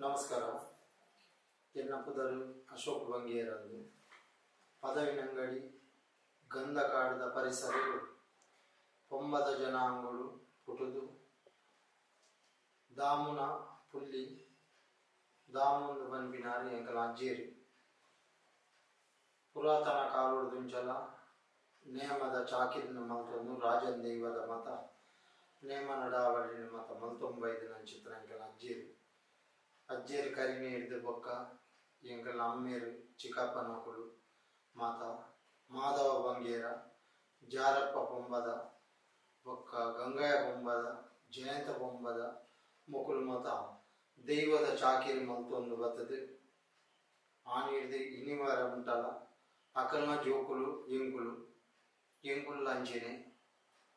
ನಮಸ್ಕಾರ. ಎನ್ನ ಪುದರು ಅಶೋಕ್ ಬಂಗೇರಂದು ಪದವಿನಂಗಡಿ ಗಂಧಕಾಡದ ಪರಿಸರಗಳು ಪೊಂಬದ ಜನಾಂಗಗಳು ಪುಟುದು ದಾಮುನ ಪುಲ್ಲಿ ದಾಮುಂದು ಬನ್ಪಿನಾರು ಎಂಕಲ ಅಜ್ಜೇರು ಪುರಾತನ ಕಾಲುಡುಂಚಲ ನೇಮದ ಚಾಕಿರಿನ ಮಲ್ತೊಂದು ರಾಜನ್ ದೈವದ ಮತ ನೇಮ ನಡಾವಳಿನ ಮತ ಮಲ್ತೊಂಬೈದು ನಂಚಿತ್ರ ಎಂಕಲ ಅಜ್ಜೇರು ಅಜ್ಜೇರು ಕರಿಮೆ ಹಿಡಿದು ಬೊಕ್ಕ ಎಂಕಲ ಅಮ್ಮೇರು ಚಿಕ್ಕಪ್ಪನಕುಲು ಮಾತ ಮಾಧವ ಬಂಗೇರ ಜಾರಪ್ಪ ಪೊಂಬದ ಬೊಕ್ಕ ಗಂಗಾಯ ಪೊಂಬದ ಜಯಂತ ಪೊಂಬದ ಮುಕುಲು ಮತ ದೈವದ ಚಾಕಿರಿ ಮಲ್ತೊಂದು ಬತ್ತದು ಆನಿಡ್ದು ಇನಿವಾರ ಉಂಟಲ ಅಕಲ್ನ ಜೋಕುಲು ಎಂಕುಲು ಎಂಕುಲು ಲಂಚಿನೆ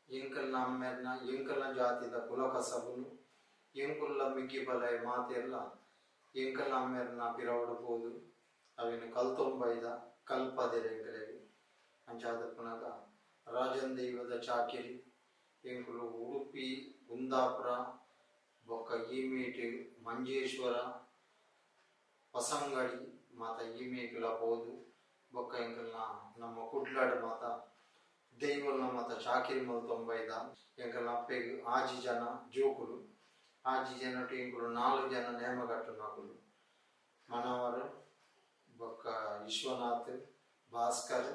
ಎಂಕಲ್ನ ಅಮ್ಮೇರ್ನ ಎಂಕಲ್ನ ಜಾತಿದ ಕುಲಕಸಬುನು ಎಂಕುಲ್ಲ ಮಿಗ್ಗಿ ಬಲಯ ಮಾತೆಲ್ಲ ಎಂಕಲ್ನ ಅಮ್ಮೇರ್ನ ಪಿರವಡು ಪೋದು ಅವಿನ ಕಲ್ತೊಂಬೈದ ಕಲ್ಪದೆರೆ ಎಂಕಲೆಗೆ ಅಂಚಾದ ಪುನಗ ರಾಜನ್ ದೈವದ ಚಾಕಿರಿ ಎಂಕುಲು ಉಡುಪಿ ಕುಂದಾಪುರ ಬೊಕ್ಕ ಈಮೇಟು ಮಂಜೇಶ್ವರ ಹೊಸಂಗಡಿ ಮಾತ ಈಮೇಟುಲ ಪೋದು ಬೊಕ್ಕ ಎಂಕಲ್ನ ನಮ್ಮ ಕುಡ್ಲಾಡು ಮಾತ ದೈವಲ್ನ ಮಾತ ಚಾಕಿರಿ ಮಲ್ತೊಂಬೈದ ಎಂಕಲ್ನ ಅಪ್ಪೆಗ್ ಆಜಿ ಜನ ಜೋಕುಲು ಆಜಿ ಜನಟು ಎಂಕುಲು 4 ಜನ ನೇಮಕಟ್ಟುನಕುಲು ಮನವರು ಬೊಕ್ಕ ವಿಶ್ವನಾಥ್ ಭಾಸ್ಕರ್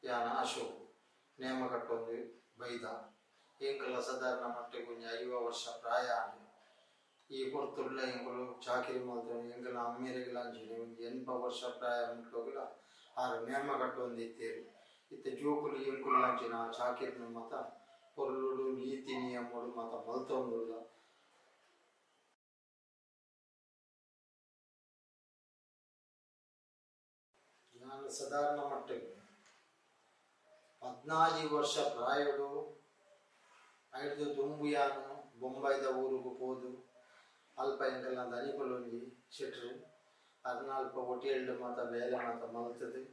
ಯಾನ ಅಶೋಕ್ ನೇಮಕಟ್ಟೊಂದು ಬೈದ ಎಂಕಲ ಸಾಧಾರಣ ಮಟ್ಟಿಗೆ ಒಂಜಿ 50 ವರ್ಷ ಪ್ರಾಯ ಆಂಡ್ ಈ ಪೊರ್ತುಡ್ಲ ಎಂಕುಲು ಚಾಕಿರಿ ಮಲ್ತೊಂದು ಎಂಕಲ್ನ ಅಮ್ಮೇರೆಗ್ಲ ಅಂಚೆನೆ ಒಂಜಿ 80 ವರ್ಷ ಪ್ರಾಯ ಮುಟ್ಟೋಗ್ಲ ಆರು ನೇಮಕಟ್ಟೊಂದು ಇತ್ತೇರು ಇತ್ತೆ ಜೋಕುಲು ಎಂಕುಲು ಅಂಚಿನ ಚಾಕಿರಿನ ಮತ ಪೊರ್ಲುಡು ನೀತಿ ನಿಯಮಡು ಮತ ಮಲ್ತೊಂದುಲ್ಲ. ನಾನು ಸಾಧಾರಣ ಮಟ್ಟಿಗೆ 14 ವರ್ಷ ಪ್ರಾಯಡು ಐದು ದುಂಬುಯಾನು ಬೊಂಬೈದ ಊರುಗು ಪೋದು ಅಲ್ಪ ಎಂಕಲ್ನ ದನಿಕುಲೊಂಜಿ ಶೆಟ್ರು ಅರ್ನಲ್ಪ ಒಟೇಲ್ಡ್ ಮಾತ ಬೇಲೆ ಮಾತ ಮಲ್ತದು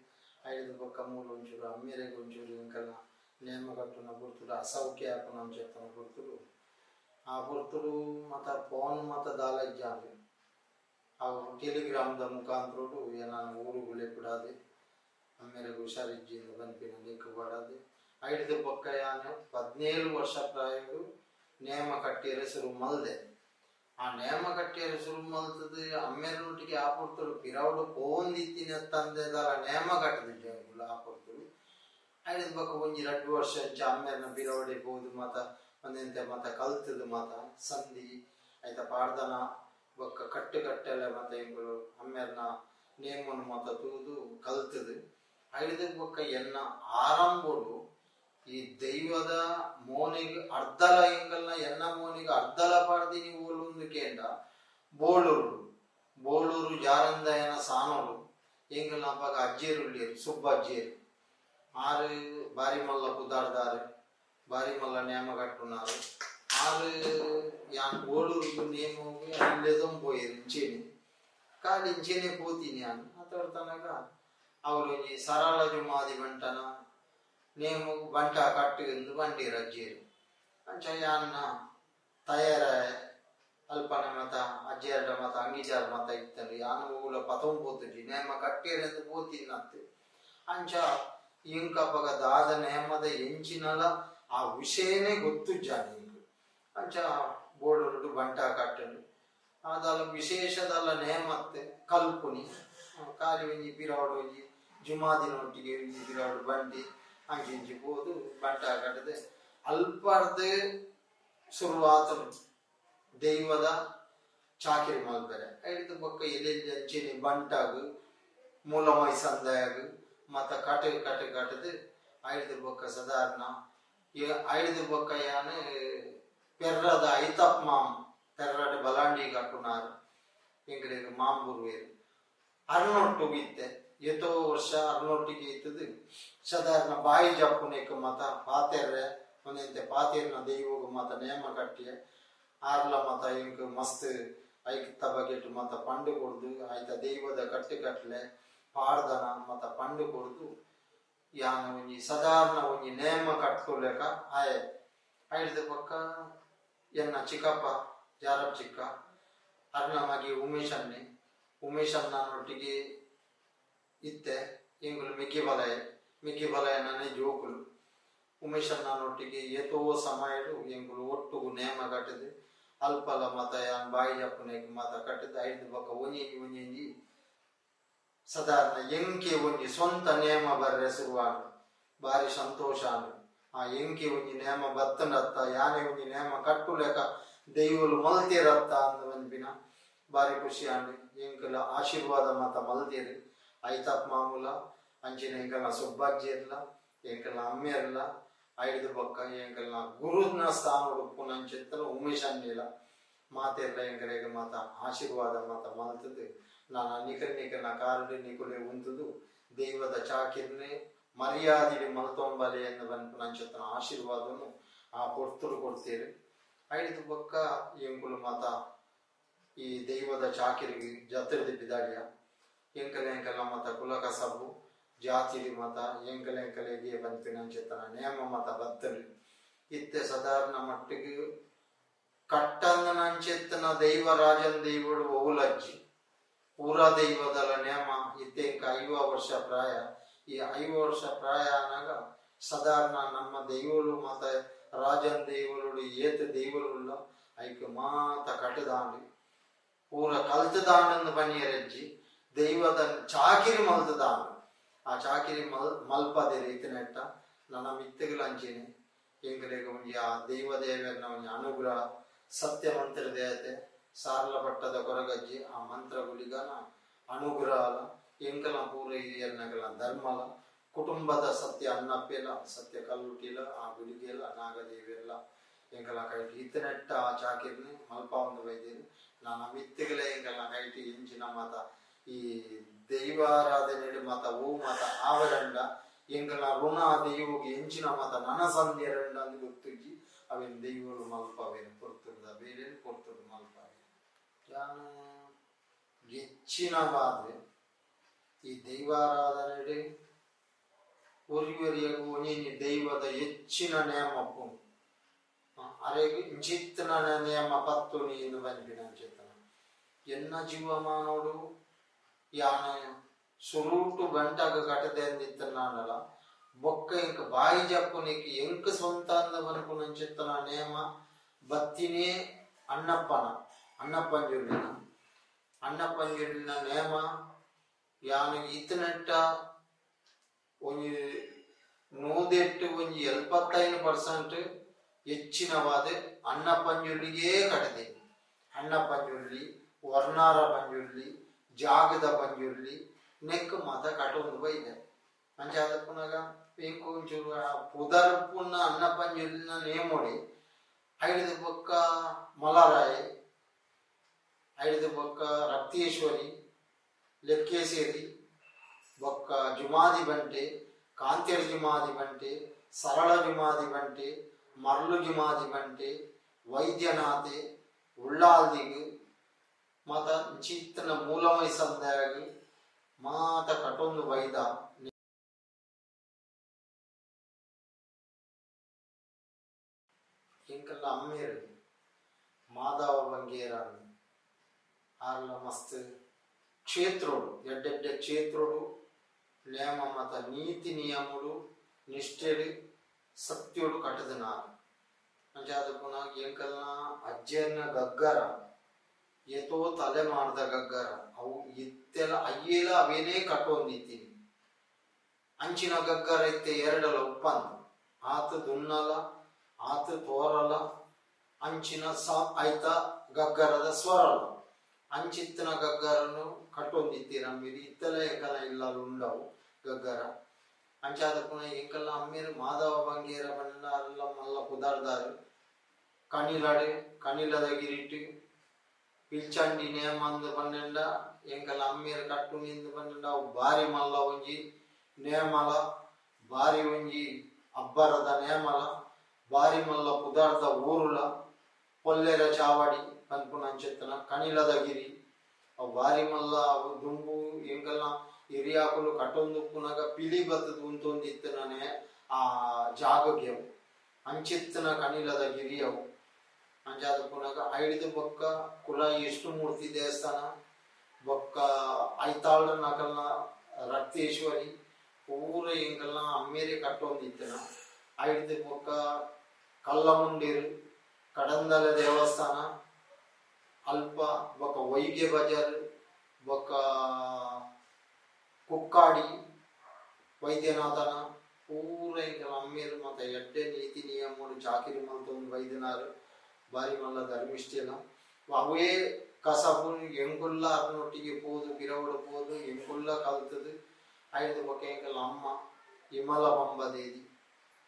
ಐದು ಬೊಕ್ಕ ಮೂಲು ಒಂಚೂರು ಅಮ್ಮೇರೆಗ್ ಒಂಚೂರು ಎಂಕಲ್ನ ನೇಮ ಕಟ್ಟುನ ಪೊರ್ತುಡು ಅಸೌಖ್ಯ ಆಪುನ ಅಂಚೆತ್ತನ ಪೊರ್ತುಡು ಆ ಪೊರ್ತುಡು ಮಾತ ಫೋನ್ ಮಾತ ದಾಲ ಇಜ್ಜಾಂಡ್ ಅವು ಟೆಲಿಗ್ರಾಮ್ದ ಮುಖಾಂತರಡು ಏನಾನ ಊರುಗು ಲೆಪ್ಪುಡಾದೆ ಅಮ್ಮೇರೆಗ್ ಹುಷಾರಿಜ್ಜಿಂದ ಬನ್ಪಿನ ಲೆಕ್ಕು ಪಾಡಾದೆ ಐದು ಬೊಕ್ಕ ಯಾನು 17 ವರ್ಷ ಪ್ರಾಯಡು ನೇಮ ಕಟ್ಟಿಯರೆ ಶುರು ಮಲ್ದೆ. ಆ ನೇಮ ಕಟ್ಟಿಯರೆ ಶುರು ಮಲ್ತದು ಅಮ್ಮೇರನೊಟ್ಟಿಗೆ ಆ ಪೊರ್ತುಡು ಪಿರವುಡು ಪೋವೊಂದಿತ್ತಿನ ತಂದೆದಾಲ ನೇಮ ಕಟ್ಟದು ಜಂಕುಲು ಆ ಪೊರ್ತುಡು ಐದು ಬೊಕ್ಕ ಒಂಜಿ 2 ವರ್ಷ ಅಂಚ ಅಮ್ಮೇರ್ನ ಪಿರವಡೆ ಪೋದು ಮಾತ ಒಂದೆಂತೆ ಮಾತ ಕಲ್ತದು ಮಾತ ಸಂಧಿ ಐತ ಪಾಡ್ದನ ಬೊಕ್ಕ ಕಟ್ಟು ಕಟ್ಟಲೆ ಮಾತ ಎಂಕುಲು ಅಮ್ಮೇರ್ನ ನೇಮನು ಮಾತ ತೂದು ಕಲ್ತದು ಐದು ಬೊಕ್ಕ ಎನ್ನ ಆರಂಭಡು ಈ ದೈವದ ಮೋನಿಗೆ ಅರ್ಧಲ ಎಂಕಲ್ನ ಎನ್ನ ಮೋನಿಗೆ ಅರ್ಧಲ ಪಾಡ್ದಿನಿ ಓಲುಂದು ಕೇಂಡ ಬೋಳೂರು ಬೋಳೂರು ಜಾರಂದಯನ ಸಾನೋಡು ಎಂಕಲ್ನ ಅಪ್ಪಗ ಅಜ್ಜೇರುಳ್ಳೇರು ಸುಬ್ಬ ಅಜ್ಜೇರು ಆರು ಬಾರಿ ಮಲ್ಲ ಪುದಾರ್ದಾರು ಬಾರಿ ಮಲ್ಲ ನೇಮ ಕಟ್ಟುన్నారు ಆರು ಯಾನ್ ಬೋಳೂರು ನೇಮ ಅಲ್ಲೆದೊಂದು ಪೋಯೆರು ಇಂಚೇನೆ ಕಾಲಿ ಇಂಚೇನೆ ಪೋತೀನಿ ಯಾನ್ ಆತಡ ತನಕ ಅವರು ಒಂಜಿ ಸರಳ ಜುಮಾದಿ ಬಂಟನ ನೇಮು ಬಂಟ ಕಟ್ಟು ಎಂದು ಬಂಡೀರು ಅಜ್ಜೇರು ಅಂಚ ಯಾನ್ನ ತಯಾರ ಅಲ್ಪನೆ ಮತ ಅಜ್ಜೇರಡ ಮತ ಅಂಗಿಜಾರ ಮತ ಇತ್ತಂಡು ಯಾನು ಊಲ ಪತೊಂದು ಪೋತುಜಿ ನೇಮ ಕಟ್ಟೇರೆಂದು ಪೋತಿನ್ನತ್ತು ಅಂಚ ಇಂಕಪಗ ದಾದ ನೇಮದ ಎಂಚಿನಲ ಆ ವಿಷಯನೇ ಗೊತ್ತುಜ್ಜಾನೆ ಇಂಕ್ ಅಂಚ ಬೋಡರುಡು ಬಂಟ ಕಟ್ಟನು ಅದಲ್ಲ ವಿಶೇಷದಲ್ಲ ನೇಮತ್ತೆ ಕಲ್ಪುನಿ ಕಾಲಿ ಒಂಜಿ ಪಿರಾವಡು ಒಂಜಿ ಜುಮಾದಿನೊಟ್ಟಿಗೆ ಒಂಜಿ ಪಿರಾವಡು ಬಂಡಿ ಅಂಚಿ ಪೋದು ಬಂಟ ಕಟ್ಟದೆ ಅಲ್ಪರ್ದು ಶುರುವಾತನು ದೈವದ ಚಾಕಿರಿ ಮಲ್ಪೆರೆ ಐದು ಬೊಕ್ಕ ಎಲ್ಲೆಲ್ಲಿ ಅಂಚೆನೆ ಬಂಟಾಗು ಮೂಲಮೈ ಸಂದಾಯಗು ಮತ ಕಟು ಕಟು ಕಟ್ಟದು ಐದು ಬೊಕ್ಕ ಸಾಧಾರಣ ಐದು ಬೊಕ್ಕ ಯಾನು ಪೆರ್ರದ ಐತಪ್ ಮಾಮ್ ಪೆರ್ರಡ್ ಬಲಾಂಡಿ ಕಟ್ಟುನಾರು ಎಂಕಲೆಗ್ ಮಾಂಬುರುವೇರು ಅರ್ನೊಟ್ಟುಗು ಇತ್ತೆ ಏತೋ ವರ್ಷ ಅರ್ನೊಟ್ಟಿಗೆ ಇತ್ತದು ಸಾಧಾರಣ ಬಾಯಿ ಜಪ್ಪುನೆಕ್ ಮತ ಪಾತೆರ್ರೆ ಒಂದೆಂತೆ ಪಾತೆರ್ನ ದೈವಗು ಮಾತ ನೇಮ ಕಟ್ಟಿಯ ಆರ್ಲ ಮತ ಎಂಕ್ ಮಸ್ತ್ ಐಕ್ತ ಬಗೆಟ್ ಮತ ಪಂಡು ಕೊರ್ದು ಐತ ದೈವದ ಕಟ್ಟು ಕಟ್ಲೆ ಪಾಡ್ದನ ಮತ ಪಂಡು ಕೊರ್ದು ಯಾನ್ ಒಂಜಿ ಸಾಧಾರಣ ಒಂಜಿ ನೇಮ ಕಟ್ಟುಲೆಕ ಆಯೆ ಐಡ್ದ್ ಬೊಕ್ಕ ಎನ್ನ ಚಿಕ್ಕಪ್ಪ ಜಾರಪ್ ಚಿಕ್ಕ ಅರ್ನ ಮಗೆ ಉಮೇಶನ್ನೇ ಉಮೇಶನ್ನೊಟ್ಟಿಗೆ ಇತ್ತೆ ಎಂಕುಲು ಮಿಗ್ಗಿ ಬಲಯ ಮಿಗ್ಗಿ ಬಲಯನನೇ ಜೋಕುಲು ಉಮೇಶನ್ನೊಟ್ಟಿಗೆ ಏತೋ ಸಮಯಡು ಎಂಕುಲು ಒಟ್ಟುಗು ನೇಮ ಕಟ್ಟದು ಅಲ್ಪಲ ಮತ ಯಾನ್ ಬಾಯಿ ಜಪ್ಪುನೆಗ್ ಮತ ಕಟ್ಟದು ಐದು ಬೊಕ್ಕ ಒಂಜಿ ಒಂಜಿ ಸಾಧಾರಣ ಎಂಕೆ ಒಂಜಿ ಸ್ವಂತ ನೇಮ ಬರ್ರೆ ಶುರುವಾಂಡ್ ಬಾರಿ ಸಂತೋಷ ಆಂಡ್. ಆ ಎಂಕೆ ಒಂಜಿ ನೇಮ ಬತ್ತಂಡತ್ತ ಯಾನೆ ಒಂಜಿ ನೇಮ ಕಟ್ಟುಲೆಕ ದೈವಲು ಮಲ್ತೇರತ್ತ ಅಂದ್ ಪನ್ಪಿನ ಬಾರಿ ಖುಷಿ ಆಂಡ್. ಎಂಕುಲ ಆಶೀರ್ವಾದ ಮಾತ ಮಲ್ತೇರು ಐತಾಪ್ ಮಾಮೂಲ ಅಂಚಿನ ಎಂಕಲ್ನ ಸುಬ್ಬಾಜ್ಜಿರ್ಲ ಎಂಕಲ್ನ ಅಮ್ಮೆರ್ಲ ಐದು ಬೊಕ್ಕ ಎಂಕಲ್ನ ಗುರುನ ಸ್ಥಾನ ಉಪ್ಪುನಂಚಿತ್ತಲ ಉಮೇಶ್ ಅನ್ನಿಲ ಮಾತೆರ್ಲ ಎಂಕಲೆಗ್ ಮಾತ ಆಶೀರ್ವಾದ ಮಾತ ಮಲ್ತುದು ನಾನ ನಿಕಲ್ ನಿಕಲ್ನ ಕಾರುಡು ನಿಕುಲೆ ಉಂತುದು ದೈವದ ಚಾಕಿರ್ನೆ ಮರ್ಯಾದಿಡ್ ಮಲ್ತೊಂಬಲೆ ಎಂದು ಪನ್ಪುನಂಚಿತ್ತಿನ ಆಶೀರ್ವಾದನು ಆ ಪೊರ್ತುಡು ಕೊಡ್ತೇರು. ಐದು ಬೊಕ್ಕ ಎಂಕುಲು ಮಾತ ಈ ದೈವದ ಚಾಕಿರಿಗೆ ಜತ್ತ್‌ದ್ ಪಿದಾಡಿಯ ಎಂಕಲೆ ಎಂಕಲ್ನ ಮಾತ ಕುಲ ಕಸಬು ಜಾತಿಲಿ ಮಾತ ಎಂಕಲೆ ಎಂಕಲೆಗೆ ಪನ್ಪಿನಂಚಿತ್ತಿನ ನೇಮ ಮಾತ ಬತ್ತುಂಡು. ಇತ್ತೆ ಸಾಧಾರಣ ಮಟ್ಟಿಗೆ ಕಟ್ಟಂದನಂಚಿತ್ತಿನ ದೈವ ರಾಜನ್ ದೈವಡು ಒವುಲಜ್ಜಿ ಪೂರಾ ದೈವದಲ ನೇಮ ಇತ್ತೆ ಎಂಕ 50 ವರ್ಷ ಪ್ರಾಯ. ಈ 50 ವರ್ಷ ಪ್ರಾಯ ಆನಾಗ ಸಾಧಾರಣ ನಮ್ಮ ದೈವಲು ಮಾತ ರಾಜನ್ ದೈವಲು ಏತ ದೈವಲುಲ್ಲ ಐಕ್ ಮಾತ ಕಟ್ಟದಾಂಡ್ ಪೂರ ಕಲ್ತದಾಂಡ್ ಪನಿಯರಜ್ಜಿ ದೈವದ ಚಾಕಿರಿ ಮಲ್ತದಾಂಡ್. ಆ ಚಾಕಿರಿ ಮಲ್ಪದೆ ಇತ್ತಿನೆಟ್ಟ ನನ್ನ ಮಿತ್ತುಗಳು ಅಂಚೆನೆ ಎಂಕಲೆಗ್ ಒಂಜಿ ಆ ದೈವ ದೇವೆರ್ನ ಒಂಜಿ ಅನುಗ್ರಹ ಸತ್ಯ ಮಂತ್ರ ದೇವತೆ ಸಾರ್ಲ ಪಟ್ಟದ ಕೊರಗಜ್ಜಿ ಆ ಮಂತ್ರ ಗುಳಿಗನ ಅನುಗ್ರಹಲ ಎಂಕಲ ಪೂರ ಹಿರಿಯರ್ನಗಲ ಧರ್ಮಲ ಕುಟುಂಬದ ಸತ್ಯ ಅನ್ನಪ್ಪೆಲ ಸತ್ಯ ಕಲ್ಲುಟಿಲ ಆ ಗುಳಿಗೆಲ ನಾಗದೇವಿಯಲ್ಲ ಎಂಕಲ ಕೈಟಿ ಇತ್ತಿನೆಟ್ಟ ಆ ಚಾಕಿರ್ನೆ ಮಲ್ಪಾವೊಂದು ಬೈದೇರು. ನನ್ನ ಮಿತ್ತುಗಳೇ ಎಂಕಲ್ನ ಕೈಟಿ ಎಂಚಿನ ಮಾತ ಈ ದೈವಾರಾಧನೆ ಮಾತ ಓ ಮಾತ ಆವರಂಡ ಎಂಕಲ್ನ ಋಣ ದೈವಗೆ ಎಂಚಿನ ಮಾತ ನನ ಸಂಧ್ಯರಂಡ ಅಂದ್ ಗೊತ್ತುಜ್ಜಿ ಅವೆನ್ ದೈವಲು ಮಲ್ಪವೇನು ಪೊರ್ತುದ ಬೇರೆ ಪೊರ್ತುಡು ಮಲ್ಪವೆ. ಯಾನ್ ಹೆಚ್ಚಿನವಾದ ಈ ದೈವಾರಾಧನೆ ಒರಿಯೊರಿಯಗ್ ಒಂಜೊಂಜಿ ದೈವದ ಹೆಚ್ಚಿನ ನೇಮ ಉಪ್ಪುಂಡು. ಅರೆಗ್ ಇಂಚಿತ್ತಿನ ನೇಮ ಪತ್ತುನಿ ಇಂದ್ ಪನ್ಪಿನಂಚಿತ್ತಿನ ಎನ್ನ ಜೀವಮಾನೊಡು ಯಾನ್ ಸುರುಟು ಗಂಟಗ್ ಕಟ್ಟದೆಂದಿತ್ತನಾಂಡಲ ಬೊಕ್ಕ ಎಂಕ್ ಬಾಯಿ ಜಪ್ಪುನೆಕ್ ಎಂಕ್ ಸ್ವಂತ ಅಂದ್ ಪನ್ಪುನಂಚಿತ್ತಿನ ನೇಮ ಬತ್ತಿನೇ ಅಣ್ಣಪ್ಪನ ಅಣ್ಣಪ್ಪಂಜುರ್ಲಿನ ಅಣ್ಣಪ್ಪಂಜುರ್ಲಿನ ನೇಮ ಯಾನ್ ಇತ್ತಿನೆಟ್ಟ ಒಂಜಿ 108 ಒಂಜಿ 75% ಹೆಚ್ಚಿನವಾದ ಅಣ್ಣಪ್ಪಂಜುರ್ಲಿಗೇ ಕಟ್ಟದೆ. ಅಣ್ಣಪ್ಪಂಜುರ್ಲಿ ವರ್ಣಾರ ಪಂಜುರ್ಲಿ ಜಾಗದ ಪಂಜುರ್ಲಿ ನೆಕ್ ಮಾತ ಕಟೊಂದು ಬೈದೆ. ಅಂಚಾದ್ ಉಪ್ಪುನಗ ಎಂಕ್ ಒಂಚೂರು ಪುದರ್ ಉಪ್ಪುನ ಅಣ್ಣಪ್ಪಂಜುರ್ಲಿನ ನೇಮೊಡೆ ಐಡ್ದ್ ಬೊಕ್ಕ ಮಲರಾಯೆ ಐಡ್ದ್ ಬೊಕ್ಕ ರಕ್ತೇಶ್ವರಿ ಲೆಕ್ಕೇಸೇರಿ ಬೊಕ್ಕ ಜುಮಾದಿ ಬಂಟೆ ಕಾಂತೇರ್ ಜುಮಾದಿ ಬಂಟೆ ಸರಳ ಜುಮಾದಿ ಬಂಟೆ ಮರ್ಲು ಜುಮಾದಿ ಬಂಟೆ ವೈದ್ಯನಾಥೆ ಉಳ್ಳಾಲ್ದಿಗ್ ಮಾತ ಇಂಚಿತ್ತಿನ ಮೂಲಮೈ ಸಂದಾಯಗ್ ಮಾತ ಕಟೊಂದು ಬೈದ. ಎಂಕಲ್ನ ಅಮ್ಮೆರ್ ಮಾಧವ ಬಂಗೇರ ಆರ್ಲ ಮಸ್ತ್ ಕ್ಷೇತ್ರೋಡು ಎಡ್ಡೆಡ್ಡೆ ಕ್ಷೇತ್ರೋಡು ನೇಮ ಮತ ನೀತಿ ನಿಯಮಡು ನಿಷ್ಠೆಡು ಸತ್ಯೋಡು ಕಟ್ಟದನಾರ್. ಅಂಚಾದ್ ಉಪ್ಪುನಗ ಎಂಕಲ್ನ ಅಜ್ಜೆರ್ನ ಗಗ್ಗರ ಏತೋ ತಲೆ ಮಾಡ್ದ ಗಗ್ಗರ ಅವು ಇತ್ತೆಲ ಅಯ್ಯೇಲ ಅವೇನೇ ಕಟ್ಟೊಂದಿತ್ತೀನಿ. ಅಂಚಿನ ಗಗ್ಗರ ಇತ್ತೆ ಎರಡಲ ಉಪ್ಪಂದ್ ಆತ ದುನ್ನಲ ಆತ ತೋರಲ ಅಂಚಿನ ಐತ ಗಗ್ಗರದ ಸ್ವರಲ ಅಂಚಿತ್ತಿನ ಗಗ್ಗರನು ಕಟ್ಟೊಂದಿತ್ತೀರ ಅಮ್ಮೇರು ಇತ್ತಲ ಎಂಕಲ್ನ ಇಲ್ಲಲ್ ಉಂಡವು ಗಗ್ಗರ. ಅಂಚಾದ್ ಉಪ್ಪುನ ಎಂಕಲ್ನ ಅಮ್ಮೇರು ಮಾಧವ ಬಂಗೇರ ಪಂಡ ಅಲ್ಲ ಮಲ್ಲ ಪುದರ್ದಾರ್ ಕಣಿಲಡ್ ಕಣಿಲದ ಗಿರಿಟ್ ಪಿಲ್ಚಂಡಿ ನೇಮ ಅಂದ್ ಪಂಡ ಎಂಕಲ್ನ ಅಮ್ಮೇರು ಕಟ್ಟುನಿ ಅಂದ್ ಪಂಡ ಅವು ಬಾರಿ ಮಲ್ಲ ಒಂಜಿ ನೇಮಲ ಬಾರಿ ಒಂಜಿ ಅಬ್ಬರದ ನೇಮಲ ಬಾರಿ ಮಲ್ಲ ಪುದರ್ದ ಊರುಲ ಪೊಲ್ಲೆರ ಚಾವಡಿ ಪನ್ಪುನಂಚಿತ್ತಿನ ಕಣಿಲದ ಗಿರಿ ಅವು ಬಾರಿ ಮಲ್ಲ ಅವು ದುಂಬು ಎಂಕಲ್ನ ಹಿರಿಯಾಕುಲು ಕಟ್ಟೊಂದುಪ್ಪುನಗ ಪಿಲಿ ಬತ್ತುದು ಉಂತೊಂದಿತ್ತಿನನೆ ಆ ಜಾಗಗೆ ಅವು ಅಂಚಿತ್ತಿನ ಕಣಿಲದ ಗಿರಿ ಅವು. ಅಂಚಾದ ಪುನಗ ಐದು ಬೊಕ್ಕ ಕುಲ ವಿಷ್ಣುಮೂರ್ತಿ ದೇವಸ್ಥಾನ ಬೊಕ್ಕ ಐತಾಳ ನಕಲ್ನ ರಕ್ತೇಶ್ವರಿ ಪೂರ ಎಂಕಲ್ನ ಅಮ್ಮೇರೆ ಕಟ್ಟೊಂದಿತ್ತನ. ಐದು ಬೊಕ್ಕ ಕಲ್ಲಮುಂಡೇರು ಕಡಂದಲ ದೇವಸ್ಥಾನ ಅಲ್ಪ ಬೊಕ್ಕ ವೈಗೆ ಬಜಾರ್ ಬೊಕ್ಕ ಕುಕ್ಕಾಡಿ ವೈದ್ಯನಾಥನ ಪೂರ ಎಂಕಲ್ನ ಅಮ್ಮೇರು ಮತ್ತೆ ಎಡ್ಡೆ ನೀತಿ ನಿಯಮಗಳು ಚಾಕಿರಿ ಮಲ್ತೊಂದು ವೈದ್ಯನಾರು ಬಾರಿ ಮಲ್ಲ ಧರ್ಮಿಷ್ಠೆಲ ಅವೇ ಕಸಬು ಎಂಕುಲ್ಲ ಅದನ್ನೊಟ್ಟಿಗೆ ಪೋದು ಪಿರವಡು ಪೋದು ಎಂಕುಲ್ಲ ಕಲ್ತದು. ಐದು ಬೊಕ್ಕ ಎಂಕಲ್ನ ಅಮ್ಮ ಇಮಲ ಪಂಬದೇದಿ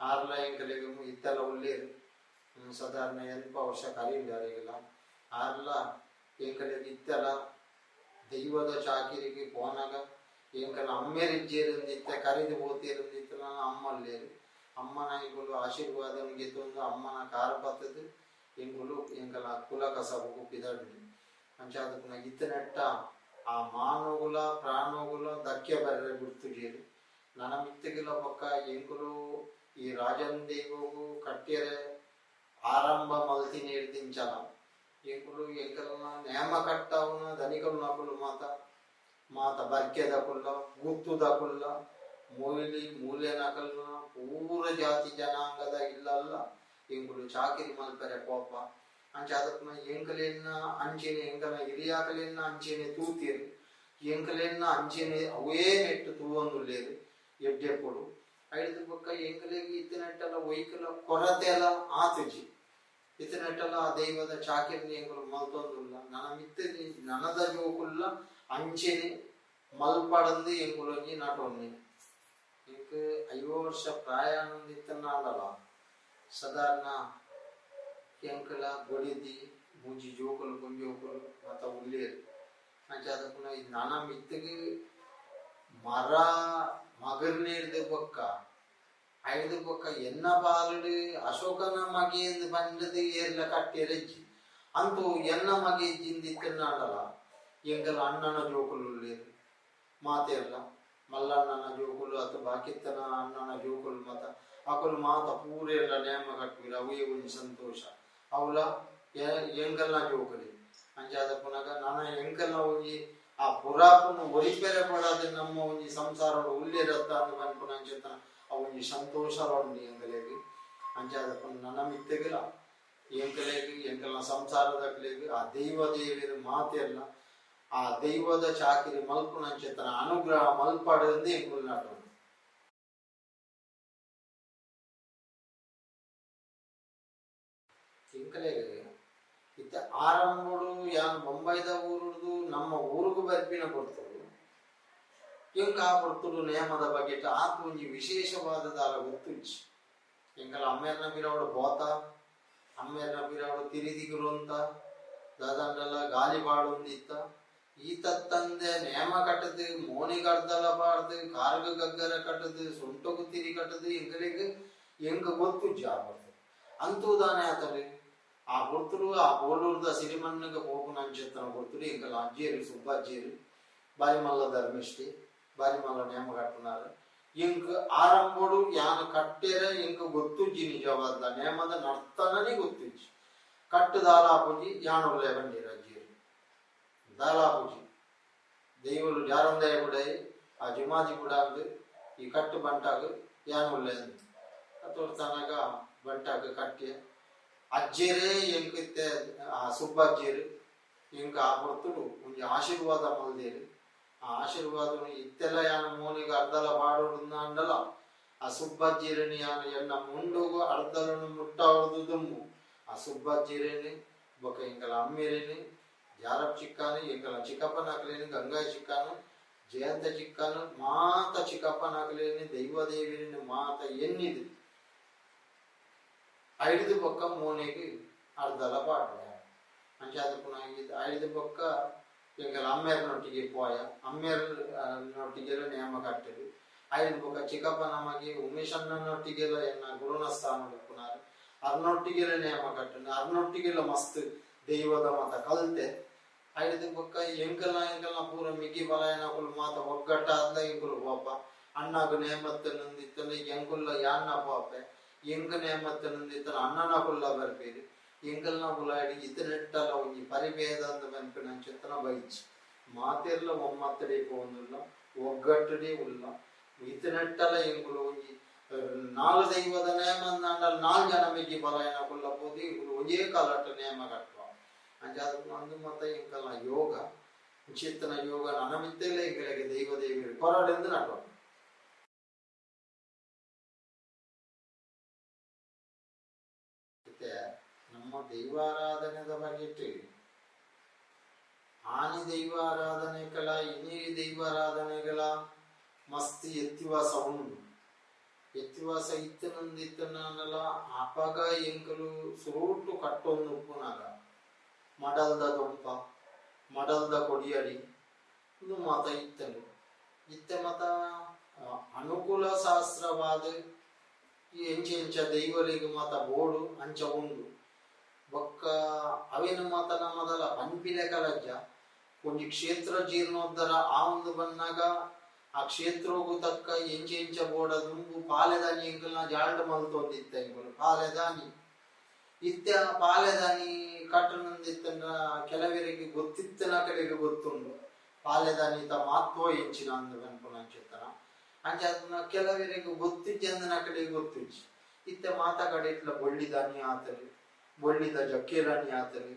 ಆರ್ಲ ಎಂಕಲೆಗ್ ಇತ್ತೆಲ್ಲ ಉಲ್ಲೇರು ಸಾಧಾರಣ 80 ವರ್ಷ ಕರೀಂಡಾರಿಗೆಲ್ಲ ಆರ್ಲ ಎಂಕಲೆಗ್ ಇತ್ತೆಲ್ಲ ದೈವದ ಚಾಕಿರಿಗೆ ಪೋನಾಗ ಎಂಕಲ್ನ ಅಮ್ಮೇರಿಜ್ಜೇರಂದಿತ್ತ ಕರಿದು ಪೋತೇರಂದಿತ್ತಲ ಅಮ್ಮಲ್ಲೇರು ಅಮ್ಮನ ಎಂಕುಲು ಆಶೀರ್ವಾದ ಗೆತ್ತೊಂದು ಅಮ್ಮನ ಕಾರ ಬತ್ತದು ಎಂಕುಲು ಎಂಕಲ್ನ ಕುಲ ಕಸಬುಗು ಪಿದಡ್ಲಿ. ಅಂಚಾದ ಪುನಃ ಇತ್ತನೆಟ್ಟ ಆ ಮಾನಗುಲ ಪ್ರಾಣಗುಲ ಧಕ್ಕೆ ಬರ್ರೆ ಗುರ್ತುಜೇರು ನನ ಮಿತ್ತಗಿಲ ಬೊಕ್ಕ ಎಂಕುಲು ಈ ರಾಜನ್ ದೈವಗು ಕಟ್ಟಿಯರೆ ಆರಂಭ ಮಲ್ತಿನ ಹಿಡ್ದಿಂಚಲ ಎಂಕುಲು ಎಂಕಲ್ನ ನೇಮ ಕಟ್ಟವನ ಧನಿಕಲು ನಕುಲು ಮಾತ ಮಾತ ಬರ್ಕೆದಕುಲ್ಲ ಗುತ್ತುದಕುಲ್ಲ ಮೊಯ್ಲಿ ಮೂಲೆ ನಕಲ್ನ ಪೂರ ಜಾತಿ ಜನಾಂಗದ ಇಲ್ಲಲ್ಲ ಎಂಕುಲು ಚಾಕಿರಿ ಮಲ್ಪೆರೆ ಕೋಪ ಅಂಚಾದ ಪುನಃ ಎಂಕಲೆನ್ನ ಅಂಚೆನೆ ಎಂಕಲ್ನ ಹಿರಿಯಾಕಲೆನ್ನ ಅಂಚೆನೆ ತೂತೇರು ಎಂಕಲೆನ್ನ ಅಂಚೆನೆ ಅವೇ ನೆಟ್ಟು ತೂವೊಂದುಲ್ಲೇರು ಎಡ್ಡೆಪೊಡು. ಐದು ಬೊಕ್ಕ ಎಂಕಲೆಗ್ ಇತ್ತಿನೆಟ್ಟಲ ಒಯ್ಕಲ ಕೊರತೆಲ ಆತುಜಿ ಇತ್ತಿನೆಟ್ಟಲ ಆ ದೈವದ ಚಾಕಿರಿನ ಎಂಕುಲು ಮಲ್ತೊಂದುಲ್ಲ ನನ ಮಿತ್ತ ನನದ ಜೋಕುಲ್ಲ ಅಂಚೆನೆ ಮಲ್ಪಡಂದು ಎಂಕುಲೊಂಜಿ ನಟೊನ್ನಿ. ಎಂಕ್ 50 ವರ್ಷ ಪ್ರಾಯಾನಂದಿತ್ತನಾಂಡಲ ಸಾಧಾರಣ ಎಂಕಲ ಬೊಡಿದಿ ಮೂಜಿ ಜೋಕುಲು ಪೊಂಜೋಕುಲು ಮಾತ ಉಲ್ಲೇರು. ಅಂಚಾದ ಪುನಃ ನನ ಮಿತ್ತಗ್ ಮರ ಮಗರ್ನೇರ್ದ ಬೊಕ್ಕ ಐದು ಬೊಕ್ಕ ಎನ್ನ ಬಾಲುಡು ಅಶೋಕನ ಮಗೆಂದು ಪಂಡದು ಏರ್ಲ ಕಟ್ಟೆರಜ್ಜಿ ಅಂತೂ ಎನ್ನ ಮಗೆ ಜಿಂದಿತ್ತನಾಂಡಲ ಎಂಕಲ ಅಣ್ಣನ ಜೋಕುಲು ಉಲ್ಲೇರು ಮಾತೆರ್ಲ ಮಲ್ಲಣ್ಣನ ಜೋಕುಲು ಅತ್ತ ಬಾಕಿತ್ತನ ಅಣ್ಣನ ಜೋಕುಲು ಮಾತ ಅಕುಲು ಮಾತ ಪೂರೆಲ್ಲ ನೇಮ ಕಟ್ಟುವಿರ ಅವೇ ಒಂಜಿ ಸಂತೋಷ ಅವಲ ಎಂಕಲ್ನ ಜೋಕುಲಿ. ಅಂಚಾದ ಪುನಗ ನನ ಎಂಕಲ್ನ ಒಂಜಿ ಆ ಪುರಾಪುನು ಒರಿಪೆರೆ ಪಡಾದ ನಮ್ಮ ಒಂಜಿ ಸಂಸಾರ ಉಲ್ಲೇರತ್ತ ಅಂದ್ ಪನ್ಪುನ ಅಂಚೆತನ ಆ ಒಂಜಿ ಸಂತೋಷ ಉಂಡು ಎಂಕಲೆಗ್. ಅಂಚಾದ ಪುನ ನನ ಮಿತ್ತಗಿಲ ಎಂಕಲೆಗ್ ಎಂಕಲ್ನ ಸಂಸಾರದಕ್ಲೆಗ್ ಆ ದೈವ ದೇವಿಯರು ಮಾತೆಲ್ಲ ಆ ದೈವದ ಚಾಕಿರಿ ಮಲ್ಪುನ ಅಂಚೆತನ ಅನುಗ್ರಹ ಮಲ್ಪಡಂದು ಎಂಕುಲು ನಟು. ಎಂಕಲೆಗ್ ಇತ್ತ ಆರಂಭಡು ಯಾನ್ ಬೊಂಬೈದ ಊರುಡ್ದು ನಮ್ಮ ಊರುಗು ಬರ್ಪಿನ ಕೊಡ್ತರು ಎಂಕ ಆ ಕೊಡ್ತರು ನೇಮದ ಬಗ್ಗೆ ಆತ ಒಂಜಿ ವಿಶೇಷವಾದ ದಾಲ ಗೊತ್ತುಜ್ಜಿ. ಎಂಕಲ ಅಮ್ಮೇರ್ನ ಬಿರವಡು ಬೋತ ಅಮ್ಮೇರ್ನ ಬಿರವಡು ತಿರಿದಿಗುರು ಅಂತ ದಾದಂಡಲ ಗಾಲಿ ಬಾಡೊಂದಿತ್ತ ಈ ತತ್ತಂದೆ ನೇಮ ಕಟ್ಟದು ಮೋನಿ ಗಡ್ದಲ ಬಾಡ್ದು ಕಾರ್ಗ ಗಗ್ಗರ ಕಟ್ಟದು ಸೊಂಟಗು ತಿರಿ ಕಟ್ಟದು ಎಂಕಲಿಗ್ ಎಂಕ ಗೊತ್ತುಜ್ಜಿ ಆ ಬರ್ತದೆ ಅಂತೂ ದಾನೆ ಆತಡು ಆ ಗುರ್ತುಡು ಆ ಬೋಲೂರ್ದ ಸಿರಿಮಣ್ಣಗೆ ಪೋಪುನಂಚೆತ್ತನ ಗುರ್ತುಡು ಎಂಕಲ ಅಜ್ಜೇರು ಸುಬ್ಬಜ್ಜೇರು ಬಾರಿಮಲ್ಲ ಧರ್ಮಿಷ್ಠಿ ಬಾರಿಮಲ್ಲ ನೇಮ ಕಟ್ಟುನಾರು. ಎಂಕ್ ಆರಂಭಡು ಯಾನ್ ಕಟ್ಟೆರ ಎಂಕ್ ಗೊತ್ತುಜ್ಜಿ ನಿಜವಾದ ನೇಮದ ನರ್ತನನೇ ಗೊತ್ತುಜ್ಜಿ. ಕಟ್ಟು ದಾಲಾಪುಜಿ ಯಾನುಳ್ಳೆ ಬಂಡೀರ ಅಜ್ಜೇರು ದಾಲಾಪುಜಿ ದೈವಲು ಜಾರಂದಯ ಬುಡೈ ಆ ಜುಮಾಜಿ ಬುಡ ಅಂದು ಈ ಕಟ್ಟು ಬಂಟಾಗ ಯಾನುಳ್ಳೆ ಅಂದು ತೋರ್ತನಗ ಬಂಟಾಗ ಕಟ್ಟಿ ಅಜ್ಜೇರೇ ಎಂಕಿತ್ತೆ ಆ ಸುಬ್ಬಜ್ಜೇರು ಎಂಕ ಆ ಪೊರ್ತುಡು ಒಂಜಿ ಆಶೀರ್ವಾದ ಮಲ್ದೇರು. ಆ ಆಶೀರ್ವಾದನು ಇತ್ತೆಲ್ಲ ಯಾನ ಮೋನಿಗೆ ಅರ್ಧಲ ಬಾಡೋಡು ಅಂಡಲ ಆ ಸುಬ್ಬಜ್ಜೇರನಿ ಯಾನ ಎನ್ನ ಮುಂಡುಗು ಅರ್ಧಲನು ಮುಟ್ಟಾವದು ದುಮ್ಮು ಆ ಸುಬ್ಬಜ್ಜೇರೇನಿ ಬೊಕ ಎಂಕಲ ಅಮ್ಮೇರೇನಿ ಜಾರಪ್ ಚಿಕ್ಕಾನು ಎಂಕಲ ಚಿಕ್ಕಪ್ಪನಾಕಲೇನಿ ಗಂಗಾಯ ಚಿಕ್ಕಾನು ಜಯಂತ ಚಿಕ್ಕಾನು ಮಾತ ಚಿಕ್ಕಪ್ಪನಾಕಲೇನಿ ದೈವದೇವಿನಿ ಮಾತ ಎನ್ನಿದು ಐದು ಬೊಕ್ಕ ಮೋನೆಗೆ ಅರ್ಧಲ ಪಾಡ್ಲೆ. ಅಂಚಾದ ಪುನಃ ಐದು ಬೊಕ್ಕ ಎಂಕಲ ಅಮ್ಮೇರ್ನೊಟ್ಟಿಗೆ ಪೋಯ ಅಮ್ಮೇರ್ನೊಟ್ಟಿಗೆಲ್ಲ ನೇಮ ಕಟ್ಟೆದು. ಐದು ಬೊಕ್ಕ ಚಿಕ್ಕಪ್ಪನ ಮಗೆ ಉಮೇಶಣ್ಣನೊಟ್ಟಿಗೆಲ್ಲ ಎನ್ನ ಗುರುನ ಸ್ಥಾನ ಪುನರ್ ಅರ್ನೊಟ್ಟಿಗೆಲ್ಲ ನೇಮ ಕಟ್ಟೆನು ಅರ್ನೊಟ್ಟಿಗೆಲ್ಲ ಮಸ್ತ್ ದೈವದ ಮಾತ ಕಲ್ತೆ. ಐದು ಬೊಕ್ಕ ಎಂಕಲ್ನ ಎಂಕಲ್ನ ಪೂರ ಮಿಗಿ ಬಲಾಯನಕುಲು ಮಾತ ಒಗ್ಗಟ್ಟಾದ್ಲ ಎಂಕುಲು ಪೋಪ ಅಣ್ಣಗ ನೇಮತ್ತನಂದಿತ್ತಂಡ ಎಂಕುಲ್ಲ ಯಾನ್ನ ಪೋಪೆ ಎಂಕ ನೇಮತ್ತನಂದಿತ್ತನ ಅಣ್ಣನ ಕುಲ್ಲ ಬರ್ಪೇರು ಎಂಕಲ್ನ ಉಲಾಡಿ ಇತನೆಟ್ಟಲ ಒಂಜಿ ಪರಿಭೇದ ಅಂದ್ ಪನ್ಪಿನಂಚಿತ್ತಿನ ಬೈಜಿ ಮಾತೆರ್ಲ ಒಮ್ಮತ್ತಡೆ ಪೋವೊಂದುಲ್ಲ ಒಗ್ಗಟ್ಟುಡೆ ಉಲ್ಲ ಇತನೆಟ್ಟಲ ಎಂಕುಲು ಒಂಜಿ ನಾಲ್ ದೈವದ ನೇಮ ಅಂದಾಂಡಲ ನಾಲ್ ಜನ ಮೆಗ್ಗಿ ಬಲಾಯನ ಕುಲ್ಲ ಪೋದು ಎಂಕುಲು ಒಂಜೇ ಕಾಲಟ್ಟ ನೇಮ ಕಟ್ಟುವ ಅಂಚಾದ್ ಅಂದು ಮಾತ ಎಂಕಲ್ನ ಯೋಗ ಇಂಚಿತ್ತಿನ ಯೋಗ ನನ ಮಿತ್ತೆಲ ಎಂಕಲೆಗ್ ದೈವ ದೇವೆರ್ ಕೊರಡೆಂದ್ ನಟ್ಟೊಡು. ನಮ್ಮ ದೈವಾರಾಧನೆದ ಬಗೆಟ್ ಆನಿ ದೈವಾರಾಧನೆಗಳ ಇನಿ ದೈವಾರಾಧನೆಗಳ ಮಸ್ತ್ ವ್ಯತ್ಯಾಸ ಉಂಡು. ವ್ಯತ್ಯಾಸ ಇತ್ತನಂದು ಇತ್ತನಾಂಡಲ ಅಪಗ ಎಂಕುಲು ಸುರುಟು ಕಟ್ಟೊಂದು ಉಪ್ಪುನಗ ಮಡಲ್ದ ದೊಂಪ ಮಡಲ್ದ ಕೊಡಿಯಡಿ ಉಂದು ಮಾತ ಇತ್ತಂಡು. ಇತ್ತೆ ಮಾತ ಅನುಕೂಲ ಶಾಸ್ತ್ರವಾದ ಎಂಚ ಎಂಚ ದೈವಲೆಗ್ ಮಾತ ಬೋಡು ಅಂಚ ಉಂಡು. ಬೊಕ್ಕ ಅವೆನ್ ಮಾತ ನಮದಲ ಪನ್ಪಿಲೆಕಲಜ್ಜ ಒಂಜಿ ಕ್ಷೇತ್ರ ಜೀರ್ಣೋದ್ಧಾರ ಆವೊಂದು ಬನ್ನಗ ಆ ಕ್ಷೇತ್ರೊಗು ತಕ್ಕ ಎಂಚ ಎಂಚ ಬೋಡ ದುಂಬು ಪಾಲೆದಾನಿ ಎಂಕಲ್ನ ಜಾಲ್ಡ್ ಮಲ್ತೊಂದಿತ್ತ ಎಂಕುಲು ಪಾಲೆದಾನಿ ಇತ್ತೆ ಆ ಪಾಲೆದಾನಿ ಕಟ್ಟುನಂದಿತ್ತಂಡ ಕೆಲವರಿಗೆ ಗೊತ್ತಿತ್ತನ ಕಡೆಗೆ ಗೊತ್ತುಂಡು ಪಾಲೆದಾನಿತ ಮಹತ್ವ ಎಂಚಿನ ಅಂದ್ ಪನ್ಪುನಂಚಿತ್ತನ ಅಂಚಾದ್ ಕೆಲವರಿಗೆ ಗೊತ್ತಿಜ್ಜಂದಿನ ಕಡೆಗೆ ಗೊತ್ತಿಜ್ಜಿ. ಇತ್ತೆ ಮಾತ ಕಡೆಟ್ಲ ಬೊಳ್ಳಿದಾನಿ ಆತಲಿ ಬೊಳ್ಳಿದ ಜಕ್ಕೇಲಾನಿ ಆತಲಿ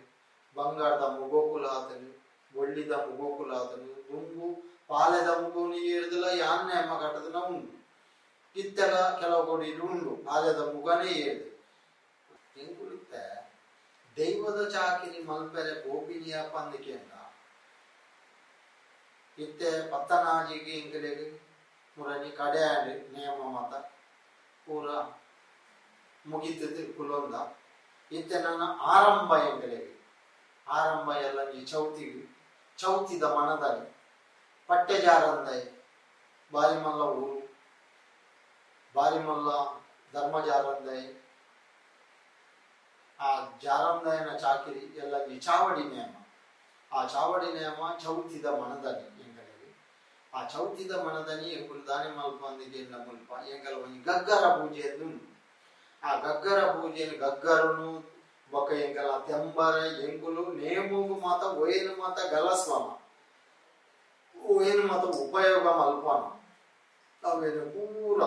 ಬಂಗಾರದ ಮುಗೋಕುಲ ಆತಲಿ ಬೊಳ್ಳಿದ ಮುಗೋಕುಲ ಆತಲಿ ದುಂಬು ಪಾಲೆದ ಮುಗೋನು ಏರ್ದಲ ಯಾನ್ ನೇಮ ಕಟ್ಟದನ ಉಂಡು. ಇತ್ತೆಲ ಕೆಲವು ಕೊಡಿಲು ಉಂಡು ಪಾಲೆದ ಮುಗನೇ ಏರ್ದು. ಎಂಕುಲು ಇತ್ತೆ ದೈವದ ಚಾಕಿರಿ ಮಲ್ಪೆರೆ ಪೋಪಿನಿಯ ಪಂದ್ ಕೇಂಡ ಇತ್ತೆ ಪತ್ತನಾಜಿಗೆ ಎಂಕಲೆಗ್ ಮುರನಿ ಕಡೆ ಆಂಡ್ ನೇಮ ಮಾತ ಪೂರ ಮುಗಿತುದು ಕುಲೊಂದ. ಇತ್ತೆ ನನ್ನ ಆರಂಭ ಎಂಕಲೆಗ್ ಆರಂಭ ಎಲ್ಲ ಈ ಚೌತಿಗ್ ಚೌತಿದ ಮನದಲ್ಲಿ ಪಟ್ಟೆಜಾರಂದೈ ಬಾರಿಮಲ್ಲ ಊರು ಬಾರಿಮಲ್ಲ ಧರ್ಮಜಾರಂದೈ ಆ ಜಾರಂದಯನ ಚಾಕಿರಿ ಎಲ್ಲ ಈ ಚಾವಡಿ ನೇಮ ಆ ಚಾವಡಿ ನೇಮ ಚೌತಿದ ಮನದಲ್ಲಿ ಎಂಕಲೆಗ್ ಆ ಚೌತಿದ ಮನದನಿ ಎಂಕುಲು ದಾನಿ ಮಲ್ಪಂದಿಗೆ ಮುಲ್ಪ ಎಂಕಲ ಒಂಜಿ ಗಗ್ಗರ ಪೂಜೆ ಉಂಡು. ಆ ಗಗ್ಗರ ಪೂಜೆನ್ ಗಗ್ಗರನು ಬೊಕ್ಕ ಎಂಕಲ ತೆಂಬರ ಎಂಕುಲು ನೇಮುಗು ಮಾತ ಒಯ್ಯನು ಮಾತ ಗಲಸ್ವಮ ಒಯ್ಯನು ಮಾತ ಉಪಯೋಗ ಮಲ್ಪನ ಅವೇನು ಪೂರ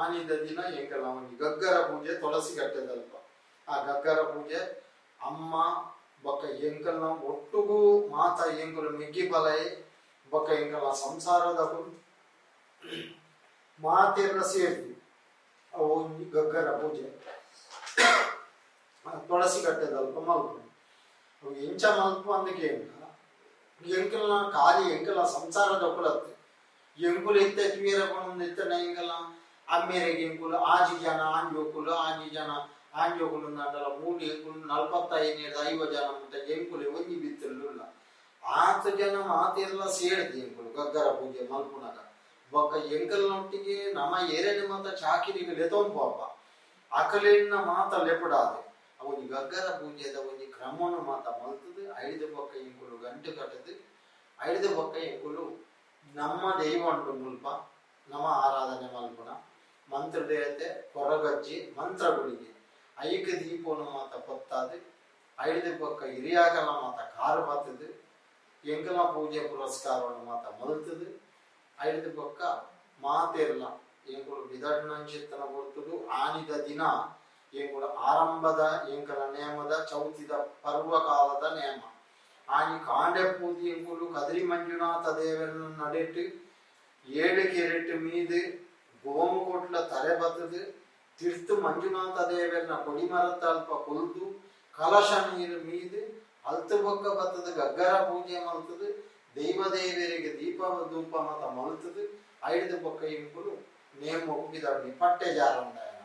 ಆನಿದ ದಿನ ಎಂಕಲ ಒಂಜಿ ಗಗ್ಗರ ಪೂಜೆ ತುಳಸಿ ಕಟ್ಟೆದಲ್ಪ ಆ ಗಗ್ಗರ ಪೂಜೆ ಅಮ್ಮ ಬೊಕ್ಕ ಎಂಕಲ್ನ ಒಟ್ಟುಗು ಮಾತ ಎಂಕುಲು ಮೆಗ್ಗಿ ಬಲೈ ಬೊಕ್ಕ ಎಂಕಲ ಸಂಸಾರದಕುಲು ಮಾತೆರ್ಲ ಸೇರ್ದು ಅವು ಒಂಜಿ ಗಗ್ಗರ ಪೂಜೆ ತುಳಸಿ ಕಟ್ಟೆದಲ್ಪ ಮಲ್ಪುನು. ಅವು ಎಂಚ ಮಲ್ಪು ಅಂದ್ ಕೇಂಡ ಎಂಕಲ್ನ ಖಾಲಿ ಎಂಕಲ್ನ ಸಂಸಾರದಕುಲತ್ತ್ ಎಂಕುಲು ಇತ್ತೆ ತೂಯೆರೆ ಪನೊಂದು ಇತ್ತಂಡ ಎಂಕಲ್ನ ಅಮ್ಮೆರೆಗ್ ಎಂಕುಲು ಆಜಿ ಜನ ಆಂಜೋಕುಲು ಆಜಿ ಜನ ಆಂಜೋಕುಲು ಅಂದಾಂಡಲ ಮೂಲು ಎಂಕುಲು 45 50 ಜನ ಮುಟ್ಟ ಎಂಕುಲು ಒಂಜಿ ಬಿತ್ತುಲು ಉಲ್ಲ ಆತ್ ಜನ ಮಾತೆರ್ಲ ಸೇರ್ದು ಎಂಕುಲು ಗಗ್ಗರ ಪೂಜೆ ಮಲ್ಪುನಗ ಬೊಕ್ಕ ಎಂಕಲ್ನೊಟ್ಟಿಗೆ ನಮ ಏರೆನ ಮಾತ ಚಾಕಿರಿಗ್ ಲೆತೊಂದು ಪೋಪ ಅಕಲೆನ್ನ ಮಾತ ಲೆಪುಡಾದ್ ಒಂಜಿ ಗಗ್ಗರ ಪೂಜೆದ ಒಂಜಿ ಕ್ರಮನು ಮಾತ ಮಲ್ತುದು ಐದು ಬೊಕ್ಕ ಎಂಕುಲು ಗಂಟು ಕಟ್ಟುದು ಐದು ಬೊಕ್ಕ ಎಂಕುಲು ನಮ್ಮ ದೈವ ಉಂಡು ಮುಲ್ಪ ನಮ ಆರಾಧನೆ ಮಲ್ಪುನ ಮಂತ್ರ ದೇವತೆ ಕೊರಗಜ್ಜಿ ಮಂತ್ರ ಗುಳಿಗೆ ಐಕ್ ದೀಪನು ಮಾತ ಪೊತ್ತಾದ್ ಐದು ಬೊಕ್ಕ ಹಿರಿಯಾಕಲ ಮಾತ ಕಾರು ಬತ್ತುದು ಎಂಕಲ ಪೂಜೆ ಪುರಸ್ಕಾರವನ್ನು ಮಾತ ಮಲ್ತುದು ಐದು ಬೊಕ್ಕ ಮಾತೆರ್ಲ ಎಂಕುಲು ಬಿದಡ್ನಂಚಿತ್ತನ ಪೊರ್ತುಡು ಆನಿದ ದಿನ ಎಂಕುಲು ಆರಂಭದ ಎಂಕಲ ನೇಮದ ಚೌತಿದ ಪರ್ವಕಾಲದ ನೇಮ ಆನಿ ಕಾಂಡೆ ಪೂಜೆ ಎಂಕುಲು ಕದ್ರಿ ಮಂಜುನಾಥ ದೇವರನ್ನ ನಡೆಟ್ಟು 7 ಕೆರೆಟ್ ಮೀದು ಗೋಮುಕೊಟ್ಲ ತರೆ ಬತ್ತದು ತೀರ್ಥ ಮಂಜುನಾಥ ದೇವರನ್ನ ಕೊಡಿಮರತ್ತ ಅಲ್ಪ ಕೊಲ್ದು ಕಲಶ ನೀರು ಮೀದು ಅಲ್ತು ಬೊಕ್ಕ ಬತ್ತದು ಗಗ್ಗರ ಪೂಜೆ ಮಲ್ತದು ದೈವ ದೇವರಿಗೆ ದೀಪ ಧೂಪ ಮತ ಮಲ್ತದು ಐದು ಬೊಕ್ಕ ಎಂಕುಲು ನೇಮ ಒಪ್ಪಿದಾಡಿ ಪಟ್ಟೆ ಜಾರಂದಾಯನ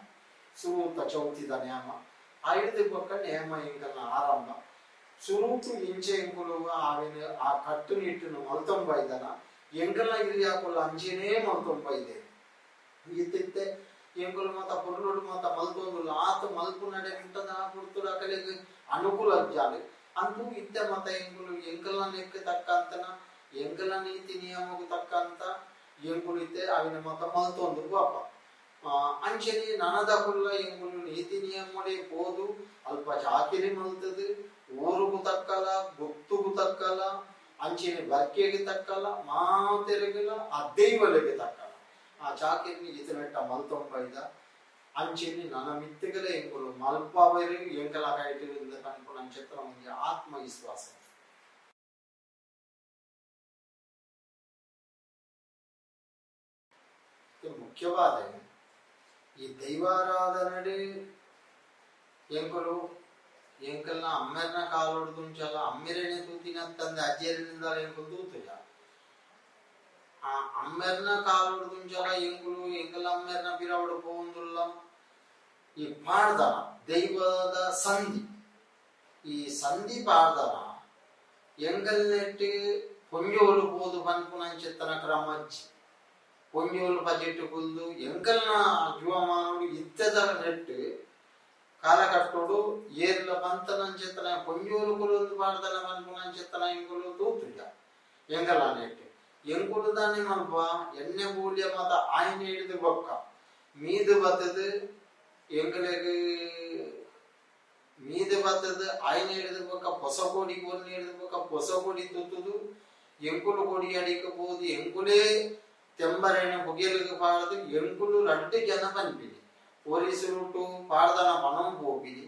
ಸುರೂತ ಚೌತಿದ ನೇಮ ಐದು ಬೊಕ್ಕ ನೇಮ ಎಂಕಲ್ನ ಆರಂಭ ಸುರೂತು ಇಂಚೆ ಎಂಕುಲು ಆವಿನ ಆ ಕಟ್ಟುನಿಟ್ಟನ್ನು ಮಲ್ತೊಂಬೈದನ ಎಂಕಲ್ನ ಹಿರಿಯಾಕುಲು ಅಂಚೆನೇ ಮಲ್ತೊಂಬೈದೆ ಇತ್ತಿತ್ತೆ ಎಂಕುಲು ಮಾತ ಪೊರ್ಲುಡು ಮಾತ ಮಲ್ತೊಂದುಲ್ಲ ಆತ ಮಲ್ಪುನಡೆ ಮುಟ್ಟದ ಪೊರ್ತುಡು ಅಕಲೆಗ್ ಅನುಕೂಲ ಜಾಲೆ ಅಂತೂ ಇತ್ತೆ ಮಾತ ಎಂಕುಲು ಎಂಕಲ್ನ ನೆಕ್ ತಕ್ಕಂತನ ಎಂಕಲ್ನ ನೀತಿ ನಿಯಮಕ್ಕೂ ತಕ್ಕಂತ ಎಂಕುಲು ಇತ್ತೆ ಅವಿನ ಮಾತ ಮಲ್ತೊಂದು ಪಾಪ. ಅಂಚನೆ ನನದಕುಲ್ಲ ಎಂಕುಲು ನೀತಿ ನಿಯಮಡೆ ಪೋದು ಅಲ್ಪ ಚಾಕಿರಿ ಮಲ್ತದು ಊರುಗು ತಕ್ಕಲ ಗುತ್ತುಗು ತಕ್ಕಲ ಅಂಚನೆ ಬರ್ಕೆಗೆ ತಕ್ಕಲ ಮಾತೆರೆಗಲ ಆ ದೈವಲೆಗೆ ತಕ್ಕಲ ಆ ಚಾಕಿರಿని ಇತನೆಟ್ಟ ಮಲ್ತೊಂಬೈದ ಅಂಚನೆ ನನ್ನ ಮಿತ್ತಗಲ ಎಂಕುಲು ಮಲ್ಪವರಿಗೆ ಎಂಕಲ ಕೈಟಿರಿಂದ ಕನ್ಪುನ ಅಂಚೆತ್ತನ ಒಂಜಿ ಆತ್ಮವಿಶ್ವಾಸ. ಮುಖ್ಯವಾದ ಈ ದೈವಾರಾಧನೆ ಎಂಕುಲು ಎಂಕಲ್ನ ಅಮ್ಮೆರ್ನ ಕಾಲೊಡ್ದುಂಚಲ ಅಮ್ಮೆರೇನೆ ತೂತಿನ ತಂದೆ ಅಜ್ಜೆರಿನಿಂದ ಎಂಕುಲು ತೂತುಜ ಆ ಅಮ್ಮೆರ್ನ ಕಾಲೊಡ್ದುಂಚಲ ಎಂಕುಲು ಎಂಕಲ್ ಅಮ್ಮೆರ್ನ ಪಿರವಡು ಪೋಂದುಲ್ಲ ಈ ಪಾಡ್ದನ ದೈವದ ಸಂಧಿ ಈ ಸಂಧಿ ಪಾಡ್ದನ ಎಂಕಲ್ನೆಟ್ಟು ಪೊಂಜೋಲು ಪೋದು ಪನ್ಪುನಂಚೆತ್ತನ ಕ್ರಮಜ್ಜಿ ಪೊಂಜೋಲು ಬಜೆಟ್ ಕುಲ್ದು ಎಂಕಲ್ನ ಜೀವಮಾನೋಡು ಇತ್ತದ ನೆಟ್ಟು ಕಾಲಕಟ್ಟೋಡು ಏರ್ಲ ಪಂತನಂಚೆತ್ತನ ಪೊಂಜೋಲು ಕುಲೊಂದು ಪಾಡ್ದನ ಪನ್ಪುನಂಚೆತ್ತನ ಎಂಕುಲು ತೂತುಜ ಎಂಕಲ ನೆಟ್ಟು ಎಂಕುಲು ದಾನೆ ಮಲ್ಪ ಎಣ್ಣೆ ಬೂಲ್ಯ ಮಾತ ಆಯ್ನ ಹಿಡಿದು ಬೊಕ್ಕ ಮೀದು ಬತ್ತದು ಎಂಕಲೆಗ್ ಮೀದು ಬತ್ತದು ಆಯ್ನ ಹಿಡಿದು ಬೊಕ್ಕ ಹೊಸ ಕೋಡಿ ಕೊರ್ನ ಹಿಡಿದು ಬೊಕ್ಕ ಹೊಸ ಕೋಡಿ ತೂತುದು ಎಂಕುಲು ಕೊಡಿ ಅಡಿಕ ಪೋದು ಎಂಕುಲೇ ತೆಂಬರೇನ ಪುಗೆಲಿಗೆ ಪಾಡ್ದು ಎಂಕುಲು ರಡ್ಡು ಜನ ಪನ್ಪಿನಿ ಪೊಲೀಸರುಟು ಪಾಡ್ದನ ಪಣಂ ಪೋಪಿನಿ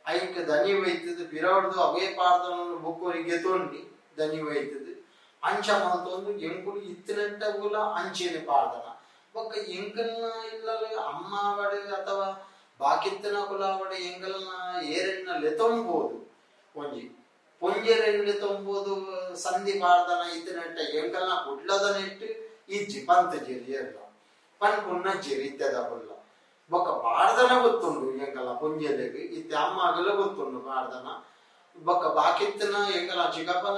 ಐಕ್ ದನಿ ಒಯ್ತದು ಪಿರವಡ್ದು ಅವೇ ಪಾಡ್ದನ ಬೊಕ್ಕೊರಿಗೆ ತೊಂಡಿ ದನಿ ಒಯ್ತದು ಅಂಚ ಮಲ್ತೊಂದು ಎಂಕುಲು ಇತ್ತಿನಟ್ಟಗುಲ ಅಂಚೆನೆ ಪಾಡ್ದನ ಬೊಕ್ಕ ಎಂಕಲ್ನ ಇಲ್ಲಲ ಅಮ್ಮ ಅವಡು ಅಥವಾ ಬಾಕಿತ್ತನ ಕುಲಾವಡು ಎಂಕಲ್ನ ಏರೆನ್ನ ಲೆತೊಂಬೋದು ಒಂಜಿ ಪೊಂಜೆರೆನ್ ಲೆತೊಂಬೋದು ಸಂಧಿ ಪಾಡ್ದನ ಇತ್ತಿನಟ್ಟ ಎಂಕಲ್ನ ಕುಡ್ಲದ ನೆಟ್ಟು ಇಜ್ಜಿ ಪಂತ ಜೆರಿ ಎಲ್ಲ ಪನ್ಪುನ್ನ ಜೆರಿ ಇತ್ತದ ಪುಲ್ಲ ಬೊಕ್ಕ ಪಾಡ್ದನ ಗೊತ್ತುಂಡು ಎಂಕಲ ಪೊಂಜೆಲೆಗ್ ಇತ್ತೆ ಅಮ್ಮಗಲ ಗೊತ್ತುಂಡು ಪಾಡ್ದನ ಬೊಕ್ಕ ಬಾಕಿತ್ತನ ಎಂಕಲ ಚಿಕ್ಕಪ್ಪನ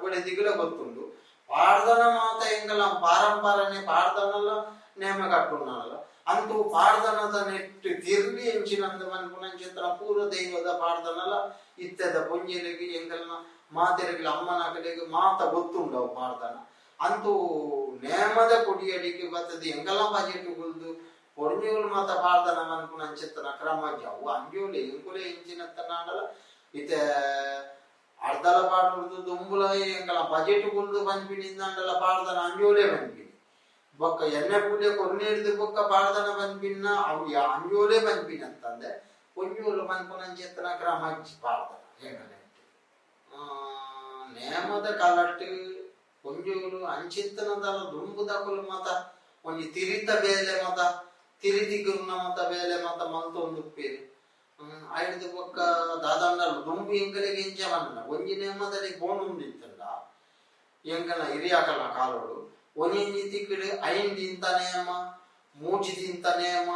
ಬೊಡೆದಿಗಲ ಗೊತ್ತುಂಡು ಪಾಡ್ದನ ಮಾತ ಎಂಕಲ ಪಾರಂಪರನೆ ಪಾಡ್ದನಲ ನೇಮ ಕಟ್ಟುನ್ನಲ್ಲ ಅಂತೂ ಪಾಡ್ದನದ ನೆಟ್ಟು ತಿರ್ಲಿ ಎಂಚಿನಂದ ಪನ್ಪುನಂಚಿತ್ತನ ಪೂರ್ವ ದೈವದ ಪಾಡ್ದನಲ ಇತ್ತದ ಪೊಂಜೆಲೆಗ್ ಎಂಕಲ್ನ ಮಾತೆರೆಗ್ಲ ಅಮ್ಮನಕಲೆಗ್ ಮಾತ ಗೊತ್ತುಂಡು ಅವು ಪಾಡ್ದನ ಅಂತೂ ನೇಮದ ಕೊಡಿಯಡಿಗೆ ಬತ್ತದು ಎಂಕಲ್ಲ ಬಜೆಟ್ ಕುಲ್ದು ಪೊರ್ಜೋಲು ಮಾತ ಪಾಡ್ದನ ಪನ್ಪುನಂಚಿತ್ತನ ಕ್ರಮ ಅವು ಅಂಜೋಲೆ ಎಂಕುಲೆ ಎಂಚಿನತ್ತನಾಂಡಲ ಇತ್ತೆ ಅರ್ಧಲ ಪಾಡುದು ದುಂಬುಲ ಎಂಕಲ ಬಜೆಟ್ ಕುಲ್ದು ಪನ್ಪಿನಿಂದಾಂಡಲ ಪಾಡ್ದನ ಅಂಜೋಲೆ ಪನ್ಪಿನಿ ಬೊಕ್ಕ ಎಣ್ಣೆ ಪೂಜೆ ಕೊರ್ನೇರ್ದು ಬೊಕ್ಕ ಪಾಡ್ದನ ಪನ್ಪಿನ ಅವು ಅಂಜೋಲೆ ಪನ್ಪಿನಂತಂದೆ ಪೊಂಜೋಲು ಪನ್ಪುನಂಚಿತ್ತನ ಕ್ರಮ ಪಾಡ್ದನ ಎಂಕಲೆ ನೇಮದ ಕಲಟ್ಟು ಪೊಂಜೋಲು ಅಂಚಿತ್ತನದಲ ದುಂಬುದಕುಲು ಮಾತ ಒಂಜಿ ತಿರಿತ ಬೇಲೆ ಮಾತ ತಿರಿದಿಗುರ್ನ ಮಾತ ಬೇಲೆ ಮಾತ ಮಲ್ತೊಂದುಪ್ಪೇರು ಐದು ಬೊಕ್ಕ ದಾದಂಡಲು ದುಂಬು ಎಂಕಲೆಗ್ ಎಂಚ ಪನ್ನ ಒಂಜಿ ನೇಮದಡಿ ಪೋಣುಂದಿತ್ತಂಡ ಎಂಕಲ್ನ ಹಿರಿಯಾಕಲ್ನ ಕಾಲೋಡು ಒಂಜೊಂಜಿ ತಿಕ್ಕಡ್ ಐನ್ ದಿಂತ ನೇಮ ಮೂಜಿ ದಿಂತ ನೇಮ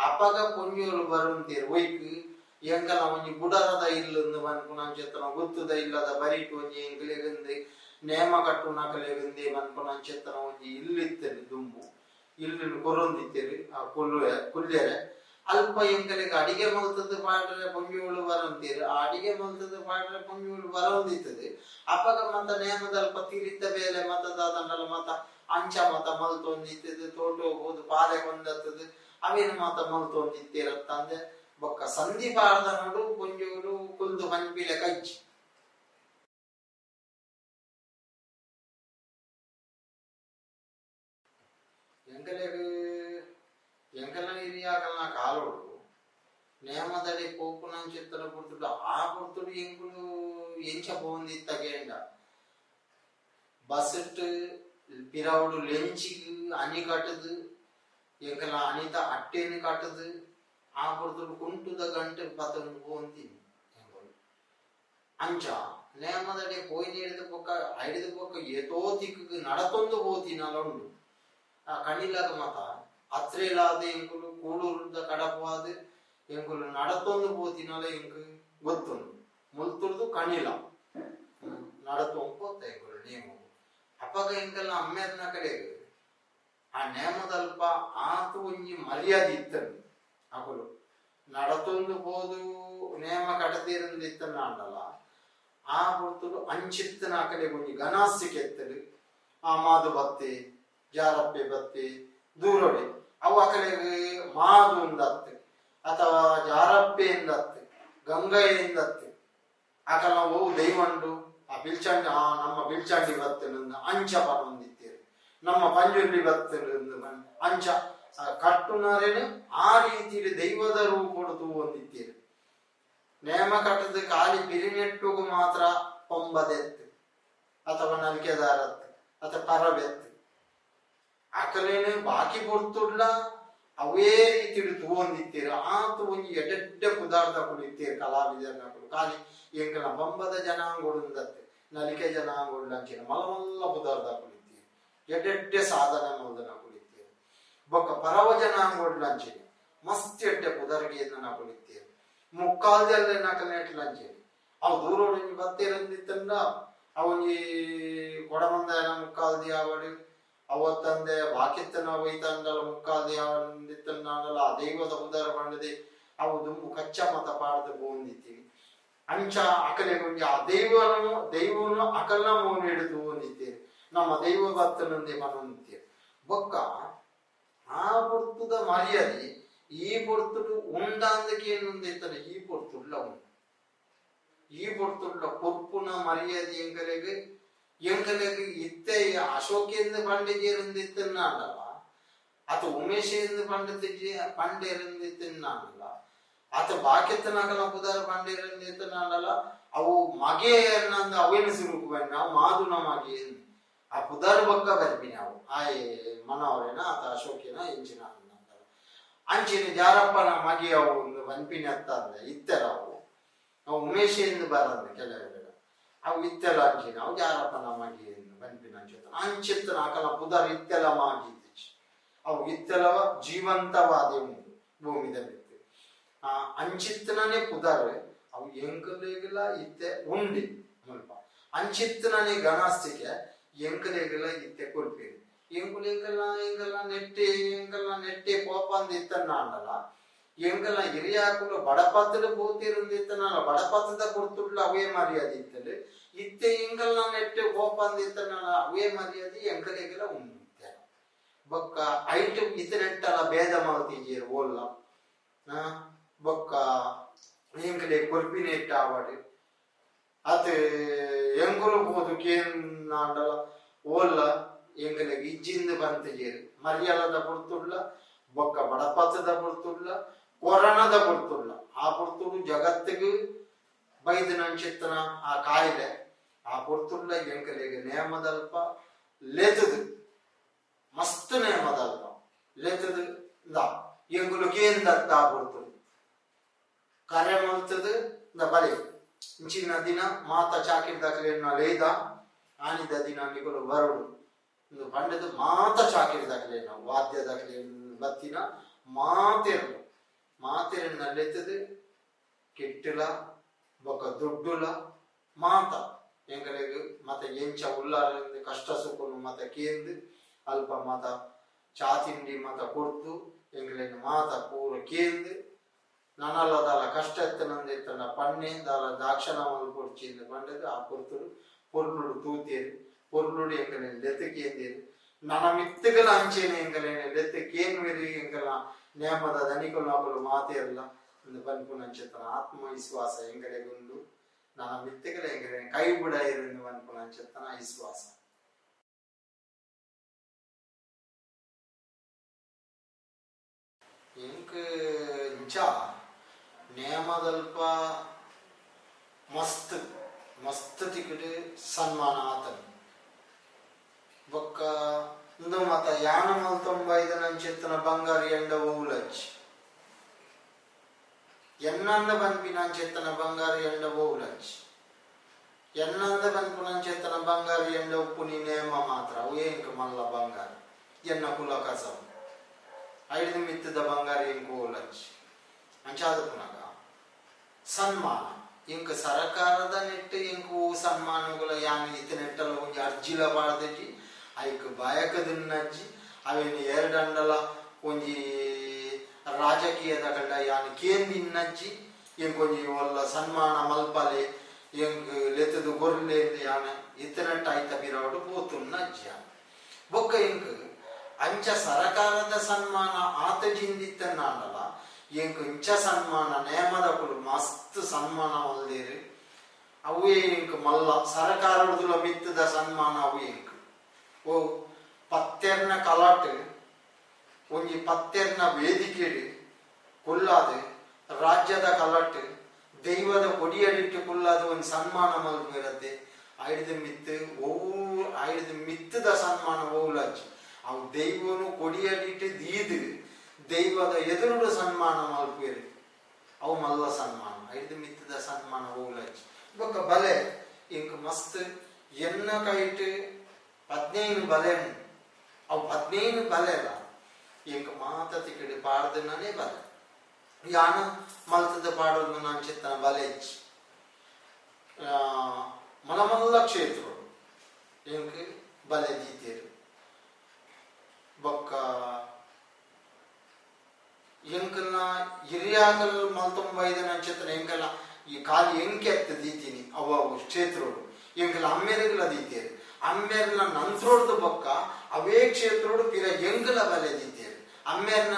ಅಪಗ ಪೊಂಜೋಲು ಬರುಂತೇರು ಒಯ್ಕ್ ಎಂಕಲ್ನ ಒಂಜಿ ಬುಡರದ ಇಲ್ಲುಂದು ಪನ್ಪುನಂಚಿತ್ತನ ಗುತ್ತುದ ಇಲ್ಲದ ಬರಿಟ್ ಒಂಜಿ ಎಂಕಲೆಗ್ ನೇಮ ಕಟ್ಟುನಕಲೆಗ್ ಪನ್ಪುನಂಚಿತ್ತನ ಒಂಜಿ ಇಲ್ಲು ಇತ್ತೇನೆ ದುಂಬು ಇಲ್ಲುನು ಕೊರೊಂದಿತ್ತೇರು ಆ ಕುಲ್ಲೆರೆ ಅಲ್ಪ ಎಂಕಲೆಗ್ ಅಡಿಗೆ ಮಲ್ತದ್ದು ಪಾಡ್ರೆ ಪೊಂಜೋಳು ಬರಂತೀರು ಆ ಅಡಿಗೆ ಮಲ್ತದ್ದು ಪಾಡ್ರೆ ಪೊಂಜೋಳು ಬರೋಂದಿತ್ತದು ಅಪಗ ಮತ ನೇಮದ ಅಲ್ಪ ತಿರಿತ ಬೇಲೆ ಮತ ದಾದಂಡಲ ಮತ ಅಂಚ ಮತ ಮಲ್ತೊಂದಿತ್ತದು ತೋಟ ಹೋಗುದು ಪಾಲೆ ಕೊಂದತ್ತದು ಅವೇನು ಮಾತ ಮಲ್ತೊಂದಿತ್ತೀರತ್ತಂದೆ ಬೊಕ್ಕ ಸಂಧಿ ಪಾಡ್ದನೋಡು ಪೊಂಜೋಳು ಕುಲ್ದು ಪನ್ಪಿಲೆ ಕಜ್ಜಿ. ಎಂಕಲೆಗ್ ಎಂಕಲ್ನ ಹಿರಿಯಾಕಲ್ನ ಕಾಲೋಡು ನೇಮದಡಿ ಪೋಪುನಂಚಿತ್ತನ ಪೊರ್ತುಡು ಆ ಪೊರ್ತುಡು ಎಂಕುಲು ಎಂಚ ಪೋವೊಂದಿತ್ತಗೇಂಡ ಬಸ್ಟ್ ಪಿರವುಡು ಲೆಂಚಿಗ್ ಅಣಿ ಕಟ್ಟುದು ಎಂಕಲ್ನ ಅಣಿತ ಅಟ್ಟೆನ್ ಕಟ್ಟುದು ಆ ಪೊರ್ತುಡು ಕುಂಟುದ ಗಂಟೆ ಪತೊಂದು ಪೋವೊಂದಿನಿ ಎಂಕುಲು ಅಂಚ ನೇಮದಡಿ ಪೋಯಿನ ಹಿಡಿದು ಬೊಕ್ಕ ಐಡಿದು ಬೊಕ್ಕ ಏತೋ ತಿಕ್ಕು ನಡತೊಂದು ಪೋತಿನಲ ಉಂಡು ಆ ಕಣಿಲಾಗ ಮಾತ ಅತ್ರೇಲಾದ ಎಂಕುಲು ಕೂಡೂರುದ ಕಡಪವಾದ ಎಂಕುಲು ನಡತೊಂದು ಪೋತಿನಲ ಎಂಕ್ ಗೊತ್ತುಂಡು ಮುಲ್ತುರ್ದು ಕಣಿಲ ನಡತೊಂದು ಪೋತ ಎಂಕುಲು ನೇಮ ಅಪಗ ಎಂಕಲ್ನ ಅಮ್ಮೆರ್ನ ಕಡೆಗ್ ಆ ನೇಮದಲ್ಪ ಆತು ಒಂಜಿ ಮರ್ಯಾದೆ ಇತ್ತಂಡು ಅಕುಲು ನಡತೊಂದು ಪೋದು ನೇಮ ಕಡತೀರಂದು ಇತ್ತನ್ನ ಅಂಡಲ ಆ ಪೊರ್ತುಡು ಅಂಚಿತ್ತನ ಅಕಲೆಗ್ ಒಂಜಿ ಘನಾಸ್ತಿಕೆ ಎತ್ತಡು ಆ ಮಾದು ಬತ್ತಿ ಜಾರಪ್ಪೆ ಬತ್ತಿ ದೂರೊಡೆ ಅವು ಅಕಲೆಗ್ ಮಾದು ಉಂದತ್ತು ಅಥವಾ ಜಾರಪ್ಪೆಯಿಂದತ್ತು ಗಂಗಯ್ಯಿಂದತ್ತು ಅಕಲ್ನ ಓ ದೈವಂಡು ಆ ಬಿಲ್ಚಂಡಿ ಆ ನಮ್ಮ ಬಿಲ್ಚಂಡಿ ಬತ್ತಲು ಅಂಚ ಪನೊಂದಿತ್ತೇರು ನಮ್ಮ ಪಂಜುರ್ಲಿ ಬತ್ತಲು ಅಂಚ ಕಟ್ಟುನರೇನು ಆ ರೀತಿಯಲ್ಲಿ ದೈವದ ರೂಪಡು ತೂವೊಂದಿತ್ತೀರು. ನೇಮ ಕಟ್ಟದ ಖಾಲಿ ಬಿರಿನೆಟ್ಟುಗು ಮಾತ್ರ ಪೊಂಬದೆತ್ತು ಅಥವಾ ನಲಿಕೆದಾರತ್ತು ಅಥವಾ ಪರಬೆತ್ತು ಅಕಲೇನು ಬಾಕಿ ಪೊರ್ತುಡ್ಲ ಅವೇ ರೀತಿಡು ತೂವೊಂದಿತ್ತೀರು. ಆತು ಒಂಜಿ ಎಡೆಡ್ಡೆ ಪುದಾರ್ದ ಕುಡಿತ್ತೀರು ಕಲಾವಿದರ್ನಕುಲು ಖಾಲಿ ಎಂಕಲ ಬಂಬದ ಜನಾಂಗೊಡುಂದತ್ತು ನಲಿಕೆ ಜನಾಂಗೊಡ್ಲಂಚಿನ ಮಲ್ಲ ಮಲ್ಲ ಪುದಾರ್ದ ಕುಡಿತ್ತೀರು ಎಡೆಡ್ಡೆ ಸಾಧನೆ ಮಲ್ದನ ಕುಡಿತ್ತೀರು. ಬೊಕ್ಕ ಪರವ ಜನಾಂಗೊಡ್ಲಂಚಿನ ಮಸ್ತ್ ಎಡ್ಡೆ ಪುದರ್ಗೆಯನ್ನ ಕುಡಿತ್ತೀರು. ಮುಕ್ಕಾಲ್ದಲ್ಲೇ ನಕಲನೆಟ್ಲಂಚಿನ ಅವು ದೂರೋಡು ಬತ್ತೀರಂದಿತ್ತಂಡ ಅವೊಂಜಿ ಕೊಡಮಂದಾಯನ ಮುಕ್ಕಾಲ್ದಿ ಆವಡು ಅವತ್ತಂದೆ ಬಾಕಿತ್ತನ ಒಯ್ತಂಡಲ ಮುಕ್ಕಾಲ್ದಿ ಅವೊಂದಿತ್ತಂಡಲ ಆ ದೈವದ ಉದರ ಬಂಡದೆ ಅವು ದುಂಬು ಕಚ್ಚ ಮತ ಪಾಡ್ದು ಪೋಂದಿತ್ತೀವಿ. ಅಂಚ ಅಕಲೆ ಒಂಜಿ ಆ ದೈವನು ದೈವನು ಅಕಲ್ನ ಮೋನು ಹಿಡಿದು ಹೊಂದಿತ್ತೇವೆ ನಮ್ಮ ದೈವ ಭಕ್ತನೊಂದೇ ಮನೊಂದಿತ್ತೇವೆ. ಬೊಕ್ಕ ಆ ಪೊರ್ತುದ ಮರ್ಯಾದೆ ಈ ಪೊರ್ತುಡು ಉಂಡಾಂದಕ್ಕೆ ಏನೊಂದಿತ್ತಲ್ಲ ಈ ಪೊರ್ತುಡ್ಲ ಉಂಡು. ಈ ಪೊರ್ತುಡ್ಲ ಕೊರ್ಪುನ ಮರ್ಯಾದೆ ಎಂಕಲೆಗ್ ಎಂಕಲೆಗ್ ಇತ್ತೆ ಅಶೋಕೆಂದು ಪಂಡಿತೇರಂದಿತ್ತನ್ನಾಂಡಲ ಅಥವಾ ಉಮೇಶೆಂದು ಪಂಡೇರಂದಿತ್ತನ್ನಾಂಡಲ ಅಥವಾ ಬಾಕಿತ್ತನಕಲ ಪುದಾರ ಪಂಡೇರಂದಿತ್ತನ್ನಾಂಡಲ ಅವು ಮಗೆ ಅನ್ನಂದು ಅವೇನು ಸುರುಕು ಬನ್ನಿ ನಾವು ಮಾದುನ ಮಗೆ ಆ ಪುದಾರ ಬಕ್ಕ ಬರ್ಪಿ ನಾವು ಆಯ್ ಮನವರೇನ ಅಥವಾ ಅಶೋಕೇನ ಎಂಚಿನ ಅಂಚಿನ ಜಾರಪ್ಪನ ಮಗೆ ಅವು ಒಂದು ಬನ್ಪಿನ ಅತ್ತಂದ ಇತ್ತೆಲ್ಲ ಅವು ಅವು ಉಮೇಶೆಂದು ಬರಂದ ಕೆಲವು ಅವು ಇತ್ತೆಲ್ಲ ಅಂಚಿನ ಅವು ಜಾರಪ್ಪನ ಮಗೆ ಬನ್ಪಿನ ಅಂಚಿತ್ತ ಅಂಚಿತ್ತನ ಅಕಲ ಪುದರ್ ಇತ್ತೆಲ್ಲ ಮಾಗಿದ್ದಿಚ್ಚು ಅವು ಇತ್ತೆಲ್ಲವ ಜೀವಂತವಾದ ಉಂಟು ಭೂಮಿದ ಬಿತ್ತು ಆ ಅಂಚಿತ್ತನೇ ಪುದರ್ ಅವು ಎಂಕಲೆಗೆಲ್ಲ ಇತ್ತೆ ಉಂಡಿ ಮುಲ್ಪ ಅಂಚಿತ್ತನೇ ಗಣಾಸ್ತಿಕೆ ಎಂಕಲೆಗೆಲ್ಲ ಇತ್ತೆ ಕೊಲ್ಪೇರು ಎಂಕುಲು ಎಂಕಲ್ಲ ಎಂಕಲ್ಲ ನೆಟ್ಟಿ ಎಂಕಲ್ಲ ನೆಟ್ಟಿ ಕೋಪಂದ ಇತ್ತನ್ನ ಅಂಡಲ ಎಂಕಲ್ಲ ಹಿರಿಯಾಕುಲು ಬಡಪತ್ತಲು ಪೋತಿರುಂದಿತ್ತನಲ್ಲ ಬಡಪತ್ತದ ಕೊಡ್ತುಡ್ಲ ಅವೇ ಮರ್ಯಾದೆ ಇತ್ತಲು ಇತ್ತೆ ಎಂಕಲ್ನ ನೆಟ್ಟು ಕೋಪಂದ ಇತ್ತನಲ್ಲ ಅವೇ ಮರ್ಯಾದೆ ಎಂಕಲೆಗೆಲ್ಲ ಉಂಟು. ಬೊಕ್ಕ ಐಟು ಇತ್ತ ನೆಟ್ಟಲ ಭೇದ ಮಲ್ತಿಜೇರು ಓಲ್ಲ ಬೊಕ್ಕ ಎಂಕಲೆ ಕೊರ್ಪಿ ನೆಟ್ಟ ಆವಡು ಅತ್ ಎಂಕುಲು ಪೋದು ಕೇಂದಾಂಡಲ ಓಲ್ಲ ಎಂಕಲೆಗ್ ಇಜ್ಜಿಂದ ಬಂತಜೇರು ಮರ್ಯಾಲದ ಪೊರ್ತುಡ್ಲ ಬೊಕ್ಕ ಬಡಪತ್ತದ ಪೊರ್ತುಡ್ಲ ಕೊರೋನಾದ ಪೊರ್ತುಡ್ಲ ಆ ಪೊರ್ತುಡು ಜಗತ್ತಿಗೆ ಬೈದನಂಚಿತ್ತನ ಆ ಕಾಯಿಲೆ ಆ ಪೊರ್ತುಡ್ಲ ಎಂಕಲೆಗ್ ನೇಮದಲ್ಪ ಲೇತದು ಮಸ್ತ್ ನೇಮದಲ್ಪ ಲೇತದು ಎಂಕುಲು ಕೇಂದತ್ತ ಆ ಪೊರ್ತುಡು ಕರೆ ಮಲ್ತದು ಇಂದ ಬಲೆ ಇಂಚಿನ ದಿನ ಮಾತ ಚಾಕಿರ್ದಾಕಲೇನ ಲೇದ ಆನಿದ ದಿನ ನಿಕುಲು ಬರಡು ಇಂದು ಪಂಡದು ಮಾತ ಚಾಕಿರ್ದಾಕಲೇನ ವಾದ್ಯದಾಕಲೆ ಬತ್ತಿನ ಮಾತೆರ್ಲು ಮಾತೆರನ್ನ ಲೆತ್ತದು ಕೆಟ್ಟುಲ ಬೊಕ್ಕ ದುಡ್ಡುಲ ಮಾತ ಎಂಕಲೆಗ್ ಮತ ಎಂಚ ಉಲ್ಲಾರಂದು ಕಷ್ಟ ಸುಖನು ಮತ ಕೇಂದು ಅಲ್ಪ ಮಾತ ಚಾ ತಿಂಡಿ ಮಾತ ಕೊಡ್ತು ಎಂಕಲೆಗ್ ಮಾತ ಪೂರ ಕೇಂದು ನನಲ್ಲ ದಾಲ ಕಷ್ಟ ಎತ್ತನಂದಿತ್ತನ ಪಣ್ಣೆ ದಾಲ ದಾಕ್ಷಣ ಮಲ್ಪೊಡ್ಚಿಂದು ಪಂಡದು ಆ ಪೊರ್ತುಡು ಪೊರ್ಲುಡು ತೂತೇರು ಪೊರ್ಲುಡು ಎಂಕಲೆನ್ ಲೆತ್ತು ಕೇಂದೇರು ನನ ಮಿತ್ತುಗಳ ಅಂಚೆನೆ ಎಂಕಲೆನ್ ಲೆತ್ತು ಕೇನ್ವೆರು ಎಂಕಲ ನೇಮದ ದನಿಕುಲು ಮಾತೇರಲ್ಲ ಒಂದು ಪನ್ಪುನಂಚೆತ್ತನ ಆತ್ಮವಿಶ್ವಾಸ ಎಂಕಲೆಗುಂಡು ನನ್ನ ಮಿತ್ತುಗಳ ಎಂಕಲೆನ್ ಕೈ ಬುಡ ಇருந்து ಪನ್ಪುನಂಚೆತ್ತನ ವಿಶ್ವಾಸ. ಎಂಕ್ ಇಂಚ ನೇಮದಲ್ಪ ಮಸ್ತ್ ಮಸ್ತ್ ತಿಕ್ಕುಡು ಸನ್ಮಾನ ಆತನ ಬೊಕ್ಕ ಇಂದು ಮಾತ ಯಾನ ಮಲ್ತೊಂಬೈದನಂಚೆತ್ತನ ಬಂಗಾರು ಎಂಡ ಓವುಲಚ್ಚಿ ಎನ್ನಂದ ಪನ್ಪಿನಂಚೆತ್ತನ ಬಂಗಾರು ಎಂಡ ಓವುಲಚ್ಚಿ ಎನ್ನಂದ ಪನ್ಪುನಂಚೆತ್ತನ ಬಂಗಾರು ಎಂಡ ಉಪ್ಪುನಿ ನೇಮ ಮಾತ್ರ ಅವು ಎಂಕ್ ಮಲ್ಲ ಬಂಗಾರು ಎನ್ನ ಕುಲ ಕಸವು ಐದು ಮಿತ್ತದ ಬಂಗಾರು ಎಂಕ್ ಓವುಲಚ್ಚಿ ಅಂಚಾದ ಪುನಗ ಸನ್ಮಾನ ಇಂಕ ಸರಕಾರದ ನೆಟ್ಟು ಇಂಕು ಸನ್ಮಾನಗಳ ಯಾನ್ ಇತ್ತ ನೆಟ್ಟಲ ಒಂಜಿ ಅರ್ಜಿಲ ಪಾಡ್ದಜಿ ಐಕ್ ಬಯಕದಿನ್ನಜ್ಜಿ ಅವೇನು ಎರಡಂಡಲ ಒಂಜಿ ರಾಜಕೀಯದ ಕಂಡ ಯಾನ್ ಕೇಂದಿನ್ನಜ್ಜಿ ಇಂಕೊಂಜಿ ಒಲ್ಲ ಸನ್ಮಾನ ಮಲ್ಪಲೆ ಎಂಕ್ ಲೆತ್ತದು ಗೊರ್ಲೆ ಯಾನ್ ಇತ್ತ ನೆಟ್ಟ ಐತ ಬಿರವಡು ಪೋತುನ್ನಜ್ಜಿ ಯಾನ್ ಬೊಕ್ಕ ಇಂಕ್ ಅಂಚ ಸರಕಾರದ ಸನ್ಮಾನ ಆತ ಜಿಂದಿತ್ತನ್ನಾಂಡಲ ಎಂಕ್ ಇಂಚ ಸನ್ಮಾನ ನೇಮದಕುಲು ಮಸ್ತ್ ಸನ್ಮಾನ ಮಲ್ದೇರು ಅವೇ ಎಂಕ್ ಮಲ್ಲ ಸರಕಾರದುಲ ಮಿತ್ತದ ಸನ್ಮಾನ ಅವು ಎಂಕ್ ಓ ಪತ್ತೆರ್ನ ಕಲಾಟ್ ಒಂಜಿ ಪತ್ತೆರ್ನ ವೇದಿಕೆಡು ಕುಲ್ಲಾದೆ ರಾಜ್ಯದ ಕಲಾಟ್ ದೈವದ ಕೊಡಿಯಡಿಟ್ಟು ಕುಲ್ಲಾದ ಒಂದು ಸನ್ಮಾನ ಮಲ್ಪಿರತ್ತೆ ಐದು ಮಿತ್ತು ಒವು ಐದು ಮಿತ್ತದ ಸನ್ಮಾನ ಓಲಜ್ಜಿ ಅವು ದೈವನು ಕೊಡಿಯಡಿಟ್ಟು ದೀದು ದೈವದ ಎದುರುಡು ಸನ್ಮಾನ ಮಲ್ಪಿರು ಅವು ಮಲ್ಲ ಸನ್ಮಾನ ಐದು ಮಿತ್ತದ ಸನ್ಮಾನ ಓಲಜ್ಜಿ ಬೊಕ್ಕ ಬಲೆ ಇಂಕ್ ಮಸ್ತ್ ಎನ್ನ ಕೈಟ್ 15 ಬಲೆ ಅವು 15 ಬಲೆ ಅಲ್ಲ ಇಂಕ್ ಮಾತ ತಿಕ್ಕಡಿ ಪಾಡ್ದನೇ ಬಲೆ ಯಾನ ಮಲ್ತದ ಪಾಡೋದು ನಾನು ಚಿತ್ತನ ಬಲೆ ಇಚ್ಚಿ ಮಲಮಲ್ಲ ಕ್ಷೇತ್ರ ಇಂಕ್ ಬಲೆ ದೀತೇರು ಬೊಕ್ಕ ಎಂಕಲ್ನ ಹಿರಿಯಾಕಲ್ ಮಲ್ತೊಂಬೈದ ನಂಚಿತ್ತನ ಎಂಕಲ್ಲ ಈ ಖಾಲಿ ಎಂಕೆ ಎತ್ತ ದೀತೀನಿ ಅವ ಕ್ಷೇತ್ರೋಡು ಎಂಕಲ ಅಮ್ಮೆರುಗಳ ದೀತೇರು ಅಮ್ಮೆರ್ನ ನಂತ್ರೋಡ್ದು ಬೊಕ್ಕ ಅವೇ ಕ್ಷೇತ್ರೋಡು ಪಿರ ಎಂಕಲ ಬಲೆ ದೀತೇರು ಅಮ್ಮೆರ್ನ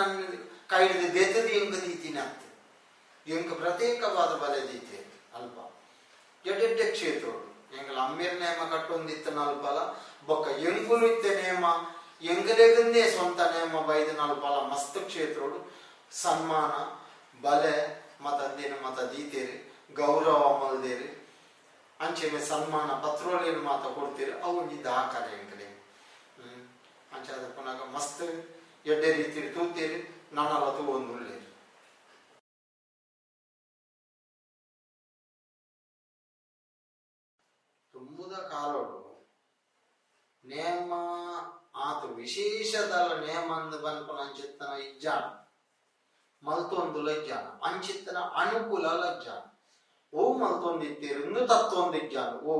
ಕೈಡಿದ ದೆತ್ತದ ಎಂಕ ದೀತೀನಿ ಅತ್ತ ಎಂಕ ಪ್ರತ್ಯೇಕವಾದ ಬಲೆ ದೀತೇರು ಅಲ್ಪ ಎಡ್ಡೆಡ್ಡೆ ಕ್ಷೇತ್ರೋಡು ಎಂಕಲ ಅಮ್ಮೆರ್ ನೇಮ ಕಟ್ಟೊಂದಿತ್ತನ ಅಲ್ಪಲ ಬೊಕ್ಕ ಎಂಕುಲು ಇತ್ತ ನೇಮ ಎಂಗಲೆಗಂದೇ ಸ್ವಂತ ನೇಮ ಬೈದ ನಲ್ಪಲ ಮಸ್ತ್ ಕ್ಷೇತ್ರೋಡು ಸನ್ಮಾನ ಬಲೆ ಮತ ಅಂದೇನು ಮತ ದೀತೇರು ಗೌರವ ಮಲ್ದೇರು ಅಂಚೆನೆ ಸನ್ಮಾನ ಪತ್ರೋಲೇನು ಮಾತ ಕೊಡ್ತೀರಿ ಅವು ಒಂಜಿ ದಾಖಲೆ ಎಂಕಲೆ ಅಂಚಾದ ಪುನಗ ಮಸ್ತ್ ಎಡ್ಡೆ ರೀತಿ ತೂತೀರಿ ನನಲ ತೂವೊಂದುಲ್ಲೇರು. ತುಂಬುದ ಕಾಲೋಡು ನೇಮ ಆತ ವಿಶೇಷದಲ್ಲ ನೇಮ ಅಂದ್ ಬನ್ಪುನ ಅಂಚಿತ್ತನ ಇಜ್ಜಾಣ ಮಲ್ತೊಂದು ಲಜ್ಜಾನ ಅಂಚಿತ್ತನ ಅನುಕೂಲ ಲಜ್ಜಾನ ಓ ಮಲ್ತೊಂದಿತ್ತೀರು ಇಂದು ತತ್ತೊಂದಿಜ್ಜಾನ ಓ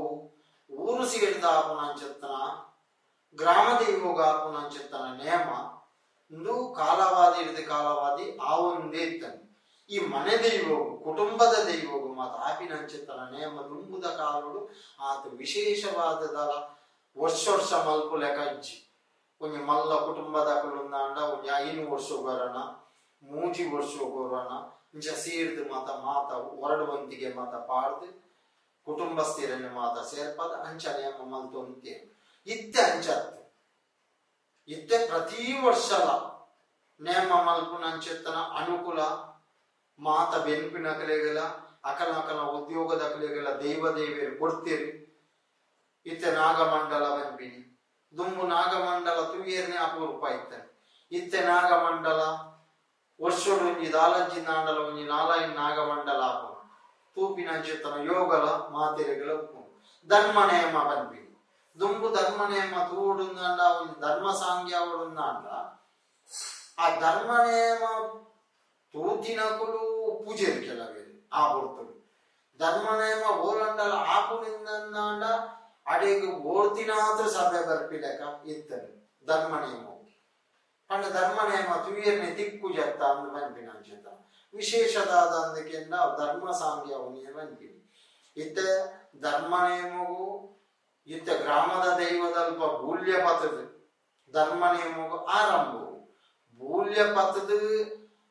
ಊರು ಸೇರಿದ ಆಪುನ ಅಂಚಿತ್ತನ ಗ್ರಾಮ ದೈವೋಗ ಆಪುನ ಅಂಚಿತ್ತನ ನೇಮ ಇಂದು ಕಾಲವಾದಿ ಹಿಡಿದ ಕಾಲವಾದಿ ಆ ಒಂದೇ ಇತ್ತನು ಈ ಮನೆ ದೈವೋಗು ಕುಟುಂಬದ ದೈವೋಗು ಮಾತ ಆಪಿನ ಅಂಚಿತ್ತನ ನೇಮ ದುಂಬುದ ಕಾಲೋಡು ಆತ ವಿಶೇಷವಾದದಲ ವರ್ಷ ವರ್ಷ ಮಲ್ಪು ಲೆಕ್ಕ ಇಜ್ಜಿ ಒಂಜಿ ಮಲ್ಲ ಕುಟುಂಬದಕುಲುಂದಾಂಡ ಒಂಜಿ 5 ವರ್ಷ ಬರೋಣ 3 ವರ್ಷ ಬರೋಣ ಇಂಚ ಸೇರ್ದು ಮಾತ ಮಾತ ಹೊರಡುವಂತಿಗೆ ಮಾತ ಪಾಡ್ದು ಕುಟುಂಬಸ್ಥಿರನ್ನು ಮಾತ ಸೇರ್ಪಾದ ಅಂಚ ನೇಮ ಮಲ್ತೊಂತೆ ಇತ್ತೆ ಅಂಚತ್ತು ಇತ್ತೆ ಪ್ರತಿ ವರ್ಷಲ ನೇಮ ಮಲ್ಪುನ ಅಂಚೆತ್ತನ ಅನುಕೂಲ ಮಾತ ಬೆನ್ಪಿನಕಲೆಗಲ ಅಕಲ ಅಕಲ ಉದ್ಯೋಗದಕಲೆಗಲ ದೈವ ದೇವಿಯರು ಕೊಡ್ತೀರಿ ಇತ್ತೆ ನಾಗಮಂಡಲ ಬಂಪಿನಿ ದುಂಬು ನಾಗಮಂಡಲ ತುಯ್ಯರ್ನೆ ಅಪರೂಪ ಇತ್ತನೆ ಇತ್ತೆ ನಾಗಮಂಡಲ ವರ್ಷಡು ಒಂಜಿ ದಾಲಜ್ಜಿ ನಾಂಡಲ ಒಂಜಿ ನಾಲಾಯಿನ ನಾಗಮಂಡಲ ಆಪುನು ತೂಪಿನ ಅಂಚೆತ್ತನ ಯೋಗಲ ಮಾತೆರೆಗಳ ಉಪ್ಪುನು ಧರ್ಮ ನೇಮ ಬಂಪಿನಿ ದುಂಬು ಧರ್ಮ ನೇಮ ತೂಡುಂದಾಂಡ ಒಂಜಿ ಧರ್ಮ ಸಾಂಗ್ಯ ಓಡುಂದಾಂಡ ಆ ಧರ್ಮ ನೇಮ ತೂತಿನಕುಲು ಪೂಜೆರು ಕೆಲವೇರು ಆ ಬರ್ತುಡು ಧರ್ಮ ನೇಮ ಓಲಂಡಲ ಆಪುನಿಂದಾಂಡ ಅಡೆಗೆ ಓರ್ತಿನಾತ್ರ ಸಭೆ ಬರ್ಪಿಲೆಕ ಇತ್ತನು ಧರ್ಮ ನೇಮ ಪಂಡ ಧರ್ಮ ನೇಮ ತುಯ್ಯರ್ನೆ ತಿಕ್ಕು ಜತ್ತ ಅಂದ್ ಬನ್ಪಿನ ಅಂಚೆತ ವಿಶೇಷದಾದ ಅಂದಕ್ಕೆಂಡ ಧರ್ಮ ಸಾಂಗ್ಯ ಅವನಿಗೆ ಬನ್ಪಿನಿ ಇತ್ತೆ ಧರ್ಮ ನೇಮಗೂ ಇತ್ತೆ ಗ್ರಾಮದ ದೈವದಲ್ಪ ಬೂಲ್ಯ ಪತದ ಧರ್ಮ ನೇಮಗೂ ಆರಂಭವು ಬೂಲ್ಯ ಪತದ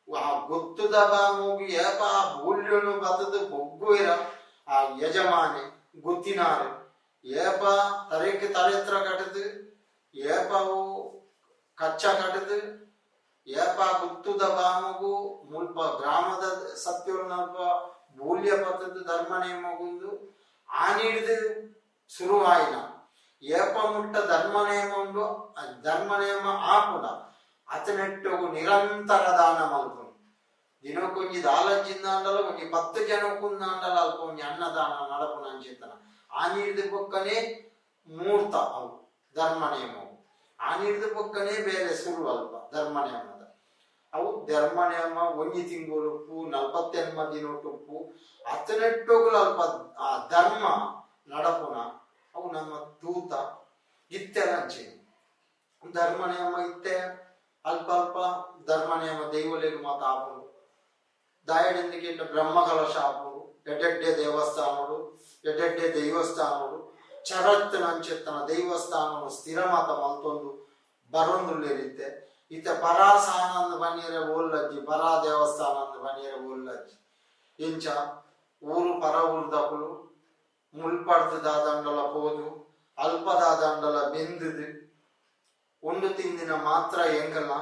ಆ ಗೊತ್ತುದ ಬಾಮುಗು ಏಪ ಆ ಬೂಲ್ಯನು ಬತದ ಬೊಗ್ಗುವಿರ ಆ ಯಜಮಾನೆ ಗೊತ್ತಿನಾರು ಏಪ ತರೆಕ್ ತಲೆತ್ರ ಕಟ್ಟದು ಏಪವು ಕಚ್ಚ ಕಟ್ಟದು ಏಪ ಗುತ್ತುದ ಬಾಮುಗು ಮುಲ್ಪ ಗ್ರಾಮದ ಸತ್ಯನಲ್ಪ ಬೂಲ್ಯ ಪತ್ತದ ಧರ್ಮ ನೇಮಗುಂದು ಆನಿಡ್ದು ಶುರುವಾಯಿನ ಏಪ ಮುಟ್ಟ ಧರ್ಮ ನೇಮ ಉಂಡು ಧರ್ಮ ನೇಮ ಆಪುಡ ಅತನೆಟ್ಟುಗು ನಿರಂತರ ದಾನ ಮಲ್ಪುನು ದಿನಕ್ಕೊಂಜಿ ದಾಲಜ್ಜಿಂದಾಂಡಲ ಒಂಜಿ 10 ಜನಕ್ಕೊಂದಾಂಡಲ ಅಲ್ಪ ಒಂಜಿ ಅನ್ನದಾನ ನಡಪುನ ಅಂಚಿತ್ತನ ಆ ನೀರ್ದು ಬೊಕ್ಕನೆ ಮೂರ್ತ ಅವು ಧರ್ಮ ನೇಮವು ಆ ನೀರ್ದು ಬೊಕ್ಕನೆ ಬೇರೆ ಸುರು ಅಲ್ಪ ಧರ್ಮ ನೇಮದ ಅವು ಧರ್ಮ ನೇಮ ಒಂಜಿ ತಿಂಗಳು 48 ದಿನೊಟ್ಟುಪ್ಪು ಅತನೆಟ್ಟುಗುಲು ಅಲ್ಪ ಆ ಧರ್ಮ ನಡಪುನ ಅವು ನಮ್ಮ ತೂತ ಇತ್ತೆಲಂಚೆ ಧರ್ಮ ನೇಮ ಇತ್ತೆ ಅಲ್ಪ ಅಲ್ಪ ಧರ್ಮ ನೇಮ ದೈವಲೆಗ್ ಮಾತ ಆಪುಂಡು ದಾಯಡೆಂದಿಗೆ ಬ್ರಹ್ಮ ಕಲಶ ಆಪುಂಡು ಎಡ್ಡೆಡ್ಡೆ ದೇವಸ್ಥಾನಡು ಎಡ್ಡೆಡ್ಡೆ ದೈವಸ್ಥಾನಡು ಚರತ್ತನಂಚೆತ್ತನ ದೈವಸ್ಥಾನನು ಸ್ಥಿರ ಮಾತ ಮಲ್ತೊಂದು ಬರೊಂದುಳ್ಳಿರುತ್ತೆ. ಇತ್ತ ಪರಾಸಾನಂದ ಬನ್ನಿಯರೆ ಓಲ್ಲಜ್ಜಿ, ಪರಾ ದೇವಸ್ಥಾನ ಅಂದ್ ಬನ್ನಿಯರೆ ಓಲ್ಲಜ್ಜಿ. ಇಂಚ ಊರು ಪರ ಊರ್ದಕುಲು ಮುಲ್ಪಡ್ದು ದಾದಂಡಲ ಪೋದು ಅಲ್ಪದಾದಂಡಲ ಬೆಂದುದು ಉಂಡು ತಿಂದಿನ ಮಾತ್ರ ಎಂಕಲ್ಲ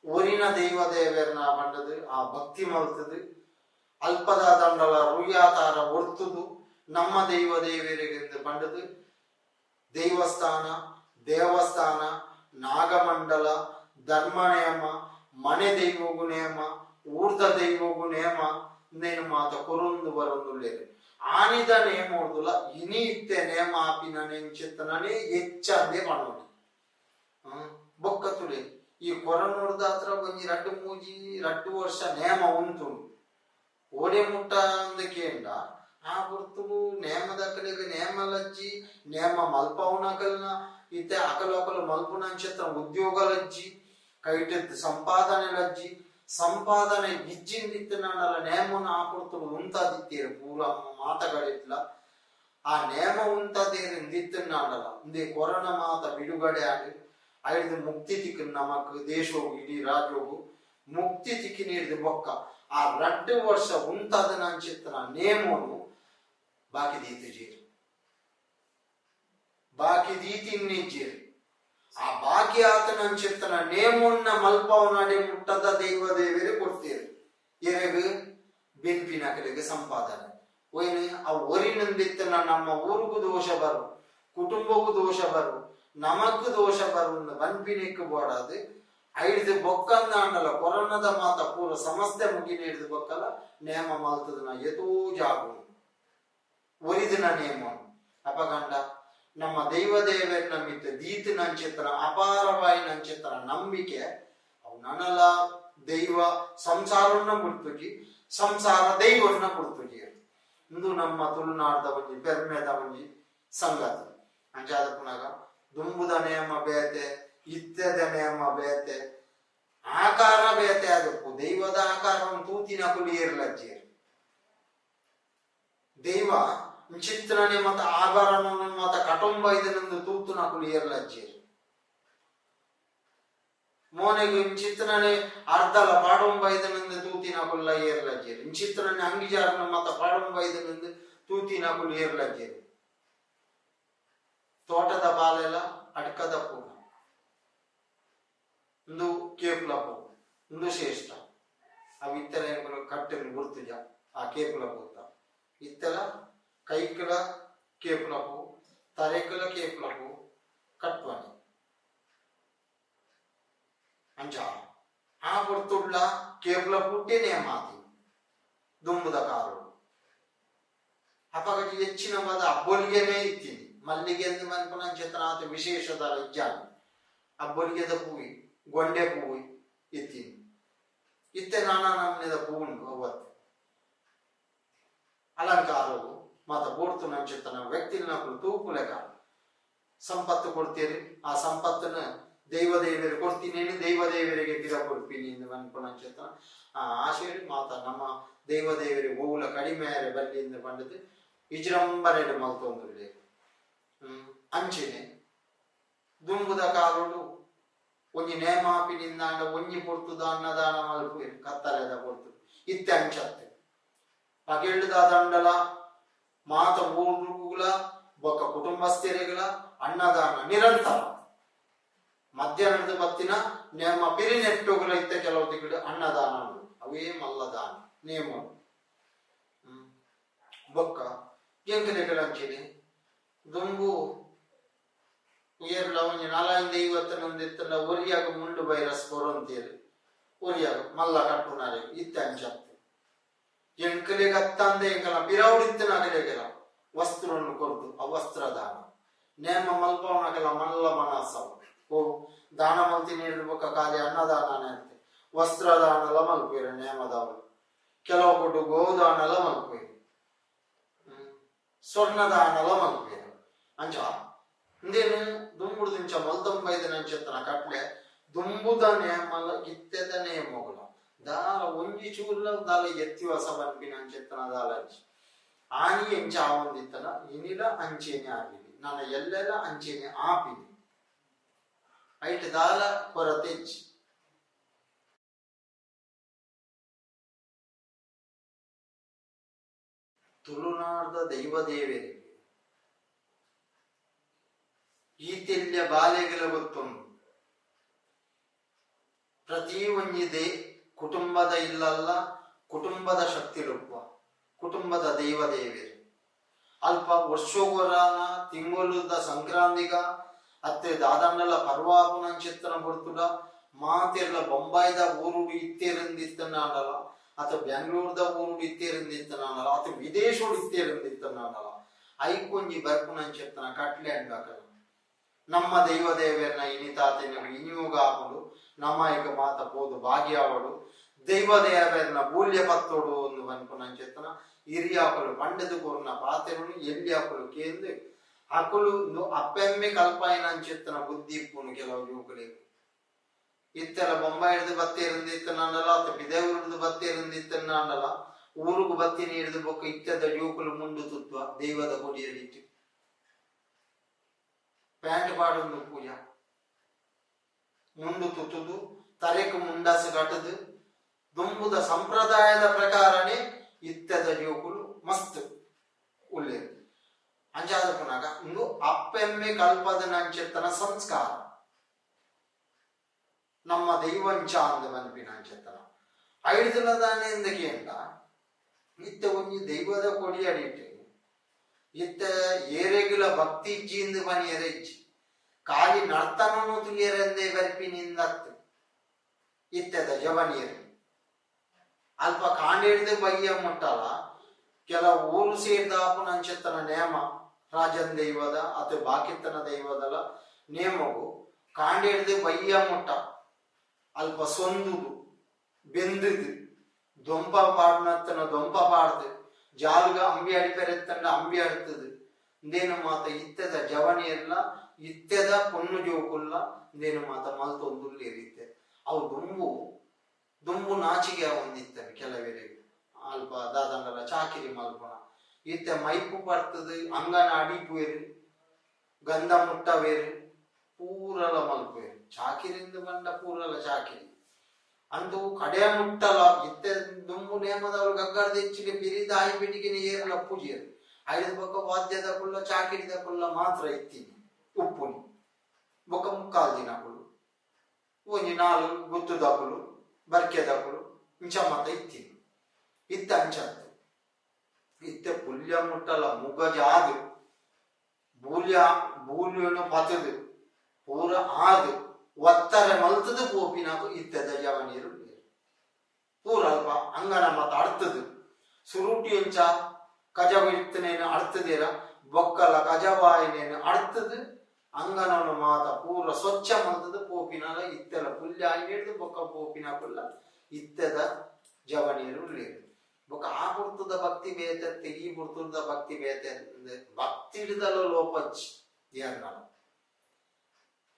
ಊರಿನ ದೈವ ದೇವೆರ್ನ ಬಂಡದು ಆ ಭಕ್ತಿ ಮಲ್ತದು ಅಲ್ಪದಾದಂಡಲ ರುಯ್ಯಾತಾರ ಒರ್ತುದು ನಮ್ಮ ದೈವ ದೇವರಿಗೆಂದು ಬಂಡದು ದೇವಸ್ಥಾನ ದೇವಸ್ಥಾನ ನಾಗಮಂಡಲ ಧರ್ಮ ನೇಮ ಮನೆ ದೈವಗು ನೇಮ ಊರ್ದ ದೈವಗು ನೇಮ ನೇನು ಮಾತ ಕೊರೊಂದು ಬರೊಂದುಳ್ಳೇರು. ಆನಿದ ನೇಮೋರ್ದುಲ ಇನಿ ಇತ್ತೆ ನೇಮ ಆಪಿನ ನೆಂಚಿತ್ತನೇ ಹೆಚ್ಚಂದೇ ಪಣೋಡಿ ಬೊಕ್ಕ ತುಳಿ ಈ ಕೊರನೋರ್ದ ಹತ್ರ ಒಂಜಿ ರಡ್ಡು ಮೂಜಿ ರಡ್ಡು ವರ್ಷ ನೇಮ ಉಂಟು ಓಡೆ ಮುಟ್ಟ ಅಂದಕೇಂಡ ಆ ಗುರ್ತುಗು ನೇಮದಕಲಿಗೆ ನೇಮ ಲಜ್ಜಿ ನೇಮ ಮಲ್ಪವನಕಲ್ನ ಇತ್ತೆ ಅಕಲು ಅಕಲು ಮಲ್ಪುನಂಚಿತ್ರ ಉದ್ಯೋಗ ಲಜ್ಜಿ ಕೈಟೆದ್ದು ಸಂಪಾದನೆ ಲಜ್ಜಿ ಸಂಪಾದನೆ ಇಜ್ಜಿಂದಿತ್ತು ನಾನಲ್ಲ ನೇಮನ ಆ ಪೊರ್ತುಡು ಉಂತಾದಿತ್ತೀರು ಪೂರ ಮಾತಗಳಿಟ್ಲ ಆ ನೇಮ ಉಂತಾದೇರಿಂದಿತ್ತು ನಾನಲ್ಲ ಇಂದೇ ಕೊರೋನಾ ಮಾತ ಬಿಡುಗಡೆ ಆಗಿ ಐದು ಮುಕ್ತಿ ತಿಕ್ಕು ನಮಕ್ ದೇಶೋಗು ಇಡೀ ರಾಜ್ಯೋಗು ಮುಕ್ತಿ ತಿಕ್ಕಿ ನೀಡಿದ ಬೊಕ್ಕ ಆ ರಡ್ಡು ವರ್ಷ ಉಂತಾದ ನಂಚಿತ್ತನ ನೇಮೋನು ಬಾಕಿ ದೀತು ಜೀರು ಬಾಕಿ ದೀತಿನ್ನಿಜ್ಜೀರು ಆ ಬಾಕಿ ಆತನ ನೇಮೊನ್ನ ಮಲ್ಪವನಡೆ ಮುಟ್ಟದ ದೈವ ದೇವರೇ ಕೊಡ್ತೀರು. ಎರೆಗು ಬೆನ್ಪಿನ ಕಡೆಗೆ ಸಂಪಾದನೆ ಒಯ್ನು ಆ ಒರಿನಂದಿತ್ತನ ನಮ್ಮ ಊರಿಗೂ ದೋಷ ಬರು ಕುಟುಂಬಕ್ಕೂ ದೋಷ ಬರು ನಮಕ್ ದೋಷ ಬರು ಬನ್ಪಿನಿಕ್ ಬೋಡಾದು ಐದು ಬೊಕ್ಕಂದಾಂಡಲ ಕೊರೋನಾದ ಮಾತ ಪೂರ ಸಮಸ್ಯೆ ಮುಗಿ ನೀಡಿದ ಬೊಕ್ಕಲ ನೇಮ ಮಲ್ತದನ ಯಥೋ ಜಾಗು ಒರಿದಿನ ನೇಮ ಅಪಗಂಡ ನಮ್ಮ ದೈವ ದೇವರ ಮಿತ್ತ ದೀತನಂಚಿತ್ರ ಅಪಾರವಾಯಿ ನಂಚಿತ್ರ ನಂಬಿಕೆ ಅವು ನನಲ ದೈವ ಸಂಸಾರನ್ನ ಗುರ್ತುಜಿ ಸಂಸಾರ ದೈವನ್ನ ಗುರ್ತುಜಿ ಇಂದು ನಮ್ಮ ತುಳುನಾಡ್ದ ಒಂಜಿ ಪೆರ್ಮೆದ ಒಂಜಿ ಸಂಗತಿ. ಅಂಚಾದ ಪುನಗ ದುಂಬುದ ನೇಮ ಬೇತೆ ಇತ್ತದ ನೇಮ ಬೇತೆ ಆಕಾರ ಬೇತೆ ಅದಕ್ಕೂ ದೈವದ ಆಕಾರವನ್ನು ತೂತಿನ ಕುಲಿಯರ್ಲಜ್ಜೇರು ದೈವ ಚಿತ್ರನೆ ಮತ ಆಭರಣ ಮತ ಕಟುಂಬ ಇದನ್ನೊಂದು ತೂತುನ ಕುಲಿಯರ್ಲಜ್ಜೇರು ಮೋನೆಗೆ ಚಿತ್ರನೆ ಅರ್ಧಲ ಪಾಡುಂಬ ಇದನ್ನೊಂದು ತೂತಿನ ಕುಲ್ಲ ಏರ್ಲಜ್ಜೇರು ಚಿತ್ರನೆ ಅಂಗಿಜಾರನ ಮತ ಪಾಡುಂಬ ಇದನ್ನೊಂದು ತೂತಿನ ಕುಲಿ ಏರ್ಲಜ್ಜೇರು. ತೋಟದ ಬಾಲೆಲ ಅಡ್ಕದ ಪೂನ ಇಂದು ಕೇಪುಲ ಪೂ ಇಂದು ಶ್ರೇಷ್ಠ ಅವು ಇತ್ತೆಲ ಕಟ್ಟೆನು ಗುರ್ತುಜ ಆ ಕೇಪುಲ ಪೂತ ಇತ್ತೆಲ ಕೈಕುಲ ಕೇಪುಲ ಪೂ ತರೆಕುಲ ಕೇಪುಲ ಪೂ ಕಟ್ವನಿ ಅಂಚ ಆ ಗುರ್ತುಡ್ಲ ಕೇಪುಲ ಪುಟ್ಟೇನೆ ಮಾತಿ ದುಂಬುದ ಕಾರು ಅಪಗಜಿ ಹೆಚ್ಚಿನ ಮದ ಅಬ್ಬೊಲಿಗೆನೇ ಇತ್ತೀನಿ ಮಲ್ಲಿಗೆ ಎಂದು ಮನ್ಪುನಂಚಿತನಾಥ ವಿಶೇಷದ ಇಜ್ಜಾನ ಅಬ್ಬೊಲಿಗೆದ ಪೂವಿ ಗೊಂಡೆ ಪೂವಿ ಇತ್ತೀನಿ ಇತ್ತೆ ನಾನಾ ನಮ್ಮನೆದ ಪೂವುಂಡು ಅವತ್ತು ಅಲಂಕಾರವು ಮಾತ ಬೋರ್ತು ನಂಚಿತನ ವ್ಯಕ್ತಿನಕುಲು ತೂಪುಲೆಕ ಸಂಪತ್ತು ಕೊಡ್ತೀರಿ ಆ ಸಂಪತ್ತನ್ನು ದೈವ ದೇವರು ಕೊಡ್ತೀನಿ ದೈವ ದೇವರಿಗೆ ಗಿರ ಕೊಡ್ತೀನಿ ಎಂದು ಮನ್ಪುನಂಚಿತನ ಆ ಆಶೆ ಮಾತ ನಮ್ಮ ದೈವ ದೇವರಿಗೆ ಹೂವುಲ ಕಡಿಮೆ ಬಲ್ಲಿಯಿಂದ ಬಂದದ್ದು ವಿಜೃಂಭಣೆ ಮಲ್ತೊಂದುಳ್ಳೆ. ಅಂಚೆನೆ ದುಂಬುದ ಕಾಲೋಡು ಒಂಜಿ ನೇಮಾಪಿನಿಂದಾಂಡ ಒಂಜಿ ಪೊರ್ತುದ ಅನ್ನದಾನ ಮಲ್ಪು ಕತ್ತಲೆದ ಪೊರ್ತು ಇತ್ತೆ ಅಂಚತ್ತೆ ಪಗೆಳ್ಳುದ ದಂಡಲ ಮಾತ ಊರುಗಳ ಬೊಕ್ಕ ಕುಟುಂಬಸ್ಥೆರೆಗಳ ಅನ್ನದಾನ ನಿರಂತರ ಮಧ್ಯಾಹ್ನದ ಬತ್ತಿನ ನೇಮ ಪಿರಿನೆಟ್ಟುಗಳ ಇತ್ತೆ ಕೆಲವು ತಿಂಗಳು ಅನ್ನದಾನ ಅವೇ ಮಲ್ಲದಾನ ನೇಮ ಬೊಕ್ಕ ಎಂಕಲೆಗಳ ಅಂಚೆನೆ ದುಂಬು ಏರ್ಲ ಒಂಜಿ ನಾಲಾಯಿಂದ ಐವತ್ತನೊಂದು ಒರಿಯಾಗ ಮುಂಡು ವೈರಸ್ ಕೊರೊಂತೇರು ಒರಿಯಾಗ ಮಲ್ಲ ಕಟ್ಟುನಾರೆ ಇತ್ತೆ ಅಂಚತ್ತೆ ಎಂಕಲೆಗೆ ಅತ್ತಂದೆ ಎಂಕಲ ಪಿರೌಡಿತ್ತನಕಲೆಗೆಲ ವಸ್ತ್ರವನ್ನು ಕೊರ್ದು ಆ ವಸ್ತ್ರದಾನ ನೇಮ ಮಲ್ಪವನಕೆಲ ಮಲ್ಲ ಮನಸ್ಸವು ಓ ದಾನ ಮಲ್ತಿ ನೀಡಿದ ಕಾರ್ಯ ಅನ್ನದಾನ ಅಂತೆ ವಸ್ತ್ರದಾನಲ ಮಲ್ಪೇರು ನೇಮದವರು ಕೆಲವು ಕೊಟ್ಟು ಗೋದಾನಲ ಮಲ್ಪೇರು ಸ್ವರ್ಣದಾನಲ ಮಲ್ಪೇರು ಅಂಚ ಇಂದೇನು ದುಂಬುಡು ದಿಂಚ ಮಲ್ತೊಂಬೈದನಂಚೆತ್ತನ ಕಟ್ಲೆ ದುಂಬುದ ನೇಮಲ ಇತ್ತೆದ ನೇಮಗಳ ದಾಲ ಒಂಜಿ ಚೂರ್ಲ ದಾಲ ಎತ್ತಿವಸ ಬನ್ಪಿನ ಅಂಚೆತ್ತನ ದಾಲ ಅಂಚಿ ಆನಿ ಎಂಚ ಆವೊಂದಿತ್ತನ ಇನಿಲ ಅಂಚೆನೆ ಆಪಿನಿ ನನ್ನ ಎಲ್ಲೆಲ್ಲ ಅಂಚೆನೆ ಆಪಿನಿ. ಐಟ್ ದಾಲ ಕೊರತೆ ಇಜ್ಜಿ. ತುಳುನಾಡ್ದ ದೈವದೇವೆರಿಗೆ ಈತೆಲ್ಯ ಬಾಲೆಗಳ ಗೊತ್ತುಂಡು. ಪ್ರತಿ ಒಂಜಿ ಕುಟುಂಬದ ಇಲ್ಲಲ್ಲ ಕುಟುಂಬದ ಶಕ್ತಿಲುಪ್ಪ ಕುಟುಂಬದ ದೈವ ದೇವೆರು ಅಲ್ಪ ವರ್ಷಗೊರಾನ ತಿಂಗೊಲುದ ಸಂಕ್ರಾಂತಿಗ ಅತ್ತೆ ದಾದಂಡಲ ಪರ್ವಾಪುನಂಚಿತ್ತನ ಬರ್ತುಡ ಮಾತೆರ್ಲ ಬೊಂಬಾಯ್ದ ಊರುಡು ಇತ್ತೇರಿಂದಿತ್ತನಾಡಲ ಅಥವಾ ಬೆಂಗಳೂರ್ದ ಊರುಡು ಇತ್ತೇರಿಂದಿತ್ತನಾಡಲ ಅಥವಾ ವಿದೇಶೋಡು ಇತ್ತೇರಿಂದಿತ್ತನಾಡಲ ಐಕೊಂಜಿ ಬರ್ಪುನಂಚಿತ್ತನ ಕಟ್ಲೆ ಅಂಡಕಲ ನಮ್ಮ ದೈವ ದೇವೆರ್ನ ಇನಿತಾತಿನ ವಿನಿಯೋಗ ಆಪುಂಡು ನಮ್ಮ ಇಕ ಮಾತ ಪೋದು ಭಾಗ್ಯಾವಡು ದೈವ ದೇವೆರ್ನ ಬೂಲ್ಯ ಪತ್ತೋಡು ಒಂದು ಪನ್ಪುನಂಚಿತ್ತನ ಹಿರಿಯಾಕುಲು ಪಂಡದು ಕೊರ್ನ ಪಾತೆರುನು ಎಲ್ಲಿಯಾಕುಲು ಕೇಂದು ಅಕುಲು ಅಪ್ಪೆಮ್ಮೆ ಕಲ್ಪಾಯಿನಂಚಿತ್ತನ ಬುದ್ಧಿ ಇಪ್ಪುನು ಕೆಲವು ಯುವಕರಿಗೆ. ಇತ್ತೆಲ್ಲ ಬೊಂಬಾಯಿ ಹಿಡ್ದು ಬತ್ತಿ ಇರಂದಿತ್ತನಾಂಡಲ ಅತ್ತ ಬಿದೇವರದ್ದು ಬತ್ತಿ ಇರಂದಿತ್ತನಾಂಡಲ ಊರುಗು ಬತ್ತಿ ನೀಡಿದು ಬೊಕ್ಕ ಇತ್ತದ ಯುವಕಲು ಮುಂಡು ತುತ್ವ ದೈವದ ಕೊಡಿಯಡಿಟ್ಟು ಪ್ಯಾಂಟ್ ಪಾಡೊಂದು ಪೂಜಾ ಮುಂಡು ತುತ್ತುದು ತರೆಕು ಮುಂಡಾಸು ಕಟ್ಟದು ದುಂಬುದ ಸಂಪ್ರದಾಯದ ಪ್ರಕಾರನೇ ಇತ್ತದ ಯುವಕರು ಮಸ್ತ್ ಉಳ್ಳೇರು. ಅಂಚಾದ ಪುನಗ ಇಂದು ಅಪ್ಪೆಮ್ಮೆ ಕಲ್ಪದ ನಂಚೆತ್ತನ ಸಂಸ್ಕಾರ ನಮ್ಮ ದೈವಂಚ ಅಂದ ಮನ್ಪಿನ ಅಂಚೆತ್ತನ ಐಡ್ದಲದಾನೆ ಎಂದಕ್ಕೆ ಇತ್ತ ಒಂಜಿ ದೈವದ ಕೊಡಿಯಡಿಟ್ಟು ಇತ್ತ ಏರೆಗುಲ ಭಕ್ತಿ ಇಜ್ಜಿ ಇಂದು ಪನಿಯರ ಇಜ್ಜಿ ಖಾಲಿ ನರ್ತನನು ತುಲಿಯರೆಂದೇ ಬರ್ಪಿನಿಂದತ್ತು ಇತ್ತದ ಜವನಿಯರು ಅಲ್ಪ ಕಾಂಡಿಡ್ದು ಬಯ್ಯ ಮುಟ್ಟಲ ಕೆಲವು ಊರು ಸೇರಿದಾಪು ನಂಚೆತ್ತನ ನೇಮ ರಾಜನ್ ದೈವದ ಅಥವಾ ಬಾಕಿತ್ತನ ದೈವದಲ ನೇಮವು ಕಾಂಡಿಡ್ದು ಬಯ್ಯ ಮುಟ್ಟ ಅಲ್ಪ ಸೊಂದುದು ಬೆಂದುದು ದೊಂಪ ಪಾಡ್ನತ್ತನ ದೊಂಪ ಪಾಡ್ದು ಜಾಲ್ಗ ಅಂಬಿ ಅಡಿಪೆರೆತ್ತಂಡ ಅಂಬಿ ಅಡ್ತದು ಇಂದೇನು ಮಾತ ಇತ್ತದ ಜವನಿಯೆಲ್ಲ ಇತ್ತದ ಪೊಣ್ಣು ಜೋಕುಲ್ಲ ಇಂದೇನು ಮಾತ ಮಲ್ತೊಂದುಲ್ಲೇರಿತ್ತೆ ಅವು ದುಂಬು ದುಂಬು ನಾಚಿಗೆ ಒಂದಿತ್ತವೆ ಕೆಲವರಿಗೆ ಅಲ್ಪ ದಾದಂಡಲ ಚಾಕಿರಿ ಮಲ್ಪುಣ ಇತ್ತೆ ಮೈಪು ಬರ್ತದೆ ಅಂಗನ ಅಡಿಪುವೇರು ಗಂಧ ಮುಟ್ಟವೇರು ಪೂರಲ ಮಲ್ಪುವೇರು ಚಾಕಿರಿಂದ ಬಂಡ ಪೂರಲ ಚಾಕಿರಿ ಅಂದು ಕಡೆ ಮುಟ್ಟಲ ಇತ್ತೆ ದುಂಬು ನೇಮದವರು ಗಗ್ಗರದ ಹೆಚ್ಚಿಗೆ ಬಿರಿದ ಆಯಿ ಏರಲ ಪೂಜೆಯರು ಐದು ಬೊಕ್ಕ ವಾದ್ಯದ ಕುಲ್ಲ ಚಾಕಿರಿದ ಕುಲ್ಲ ಮಾತ್ರ ಇತ್ತೀನಿ ಉಪ್ಪುನಿ ಬೊಕ್ಕ ಮುಕ್ಕಾಲು ದಿನಕುಲು ಒಂಜಿ ನಾಲು ಗುತ್ತುದಕುಲು ಬರ್ಕೆದಕುಲು ಇಂಚ ಮಾತ ಇತ್ತೀನಿ ಇತ್ತ ಅಂಚತ್ತು ಇತ್ತೆ ಪುಲ್ಯ ಮುಟ್ಟಲ ಮುಗಜಾದು ಬೂಲ್ಯ ಬೂಲ್ಯನು ಪತದು ಪೂರ ಆದು ಒತ್ತರ ಮಲ್ತದು ಪೋಪಿನಾಕು ಇತ್ತದ ಜವನೀರು ಪೂರ ಅಲ್ಪ ಅಂಗನ ಮಾತ ಅಡ್ತದು ಸುರುಟಿ ಎಂಚ ಕಜವು ಇತ್ತನೇನು ಅಡ್ತದೇರ ಬೊಕ್ಕಲ ಕಜವಾಯಿನೇನು ಅಡ್ತದು ಅಂಗನವನು ಮಾತ ಪೂರ ಸ್ವಚ್ಛ ಮಲ್ತದು ಪೋಪಿನಾಲ ಇತ್ತೆಲ ಪುಲ್ಯ ಹಿಡಿದು ಬೊಕ್ಕ ಪೋಪಿನ ಪುಲ್ಲ ಇತ್ತದ ಜವನೀರು ಲೇರು ಬೊಕ್ಕ ಆ ಪುರ್ತದ ಭಕ್ತಿ ಬೇತತ್ತೆ ಈ ಪುರ್ತದ ಭಕ್ತಿ ಬೇತೆ ಭಕ್ತಿ ಹಿಡಿದಲ್ಲ ಲೋಪಜ್ಜಿ ಏರ್ನಲ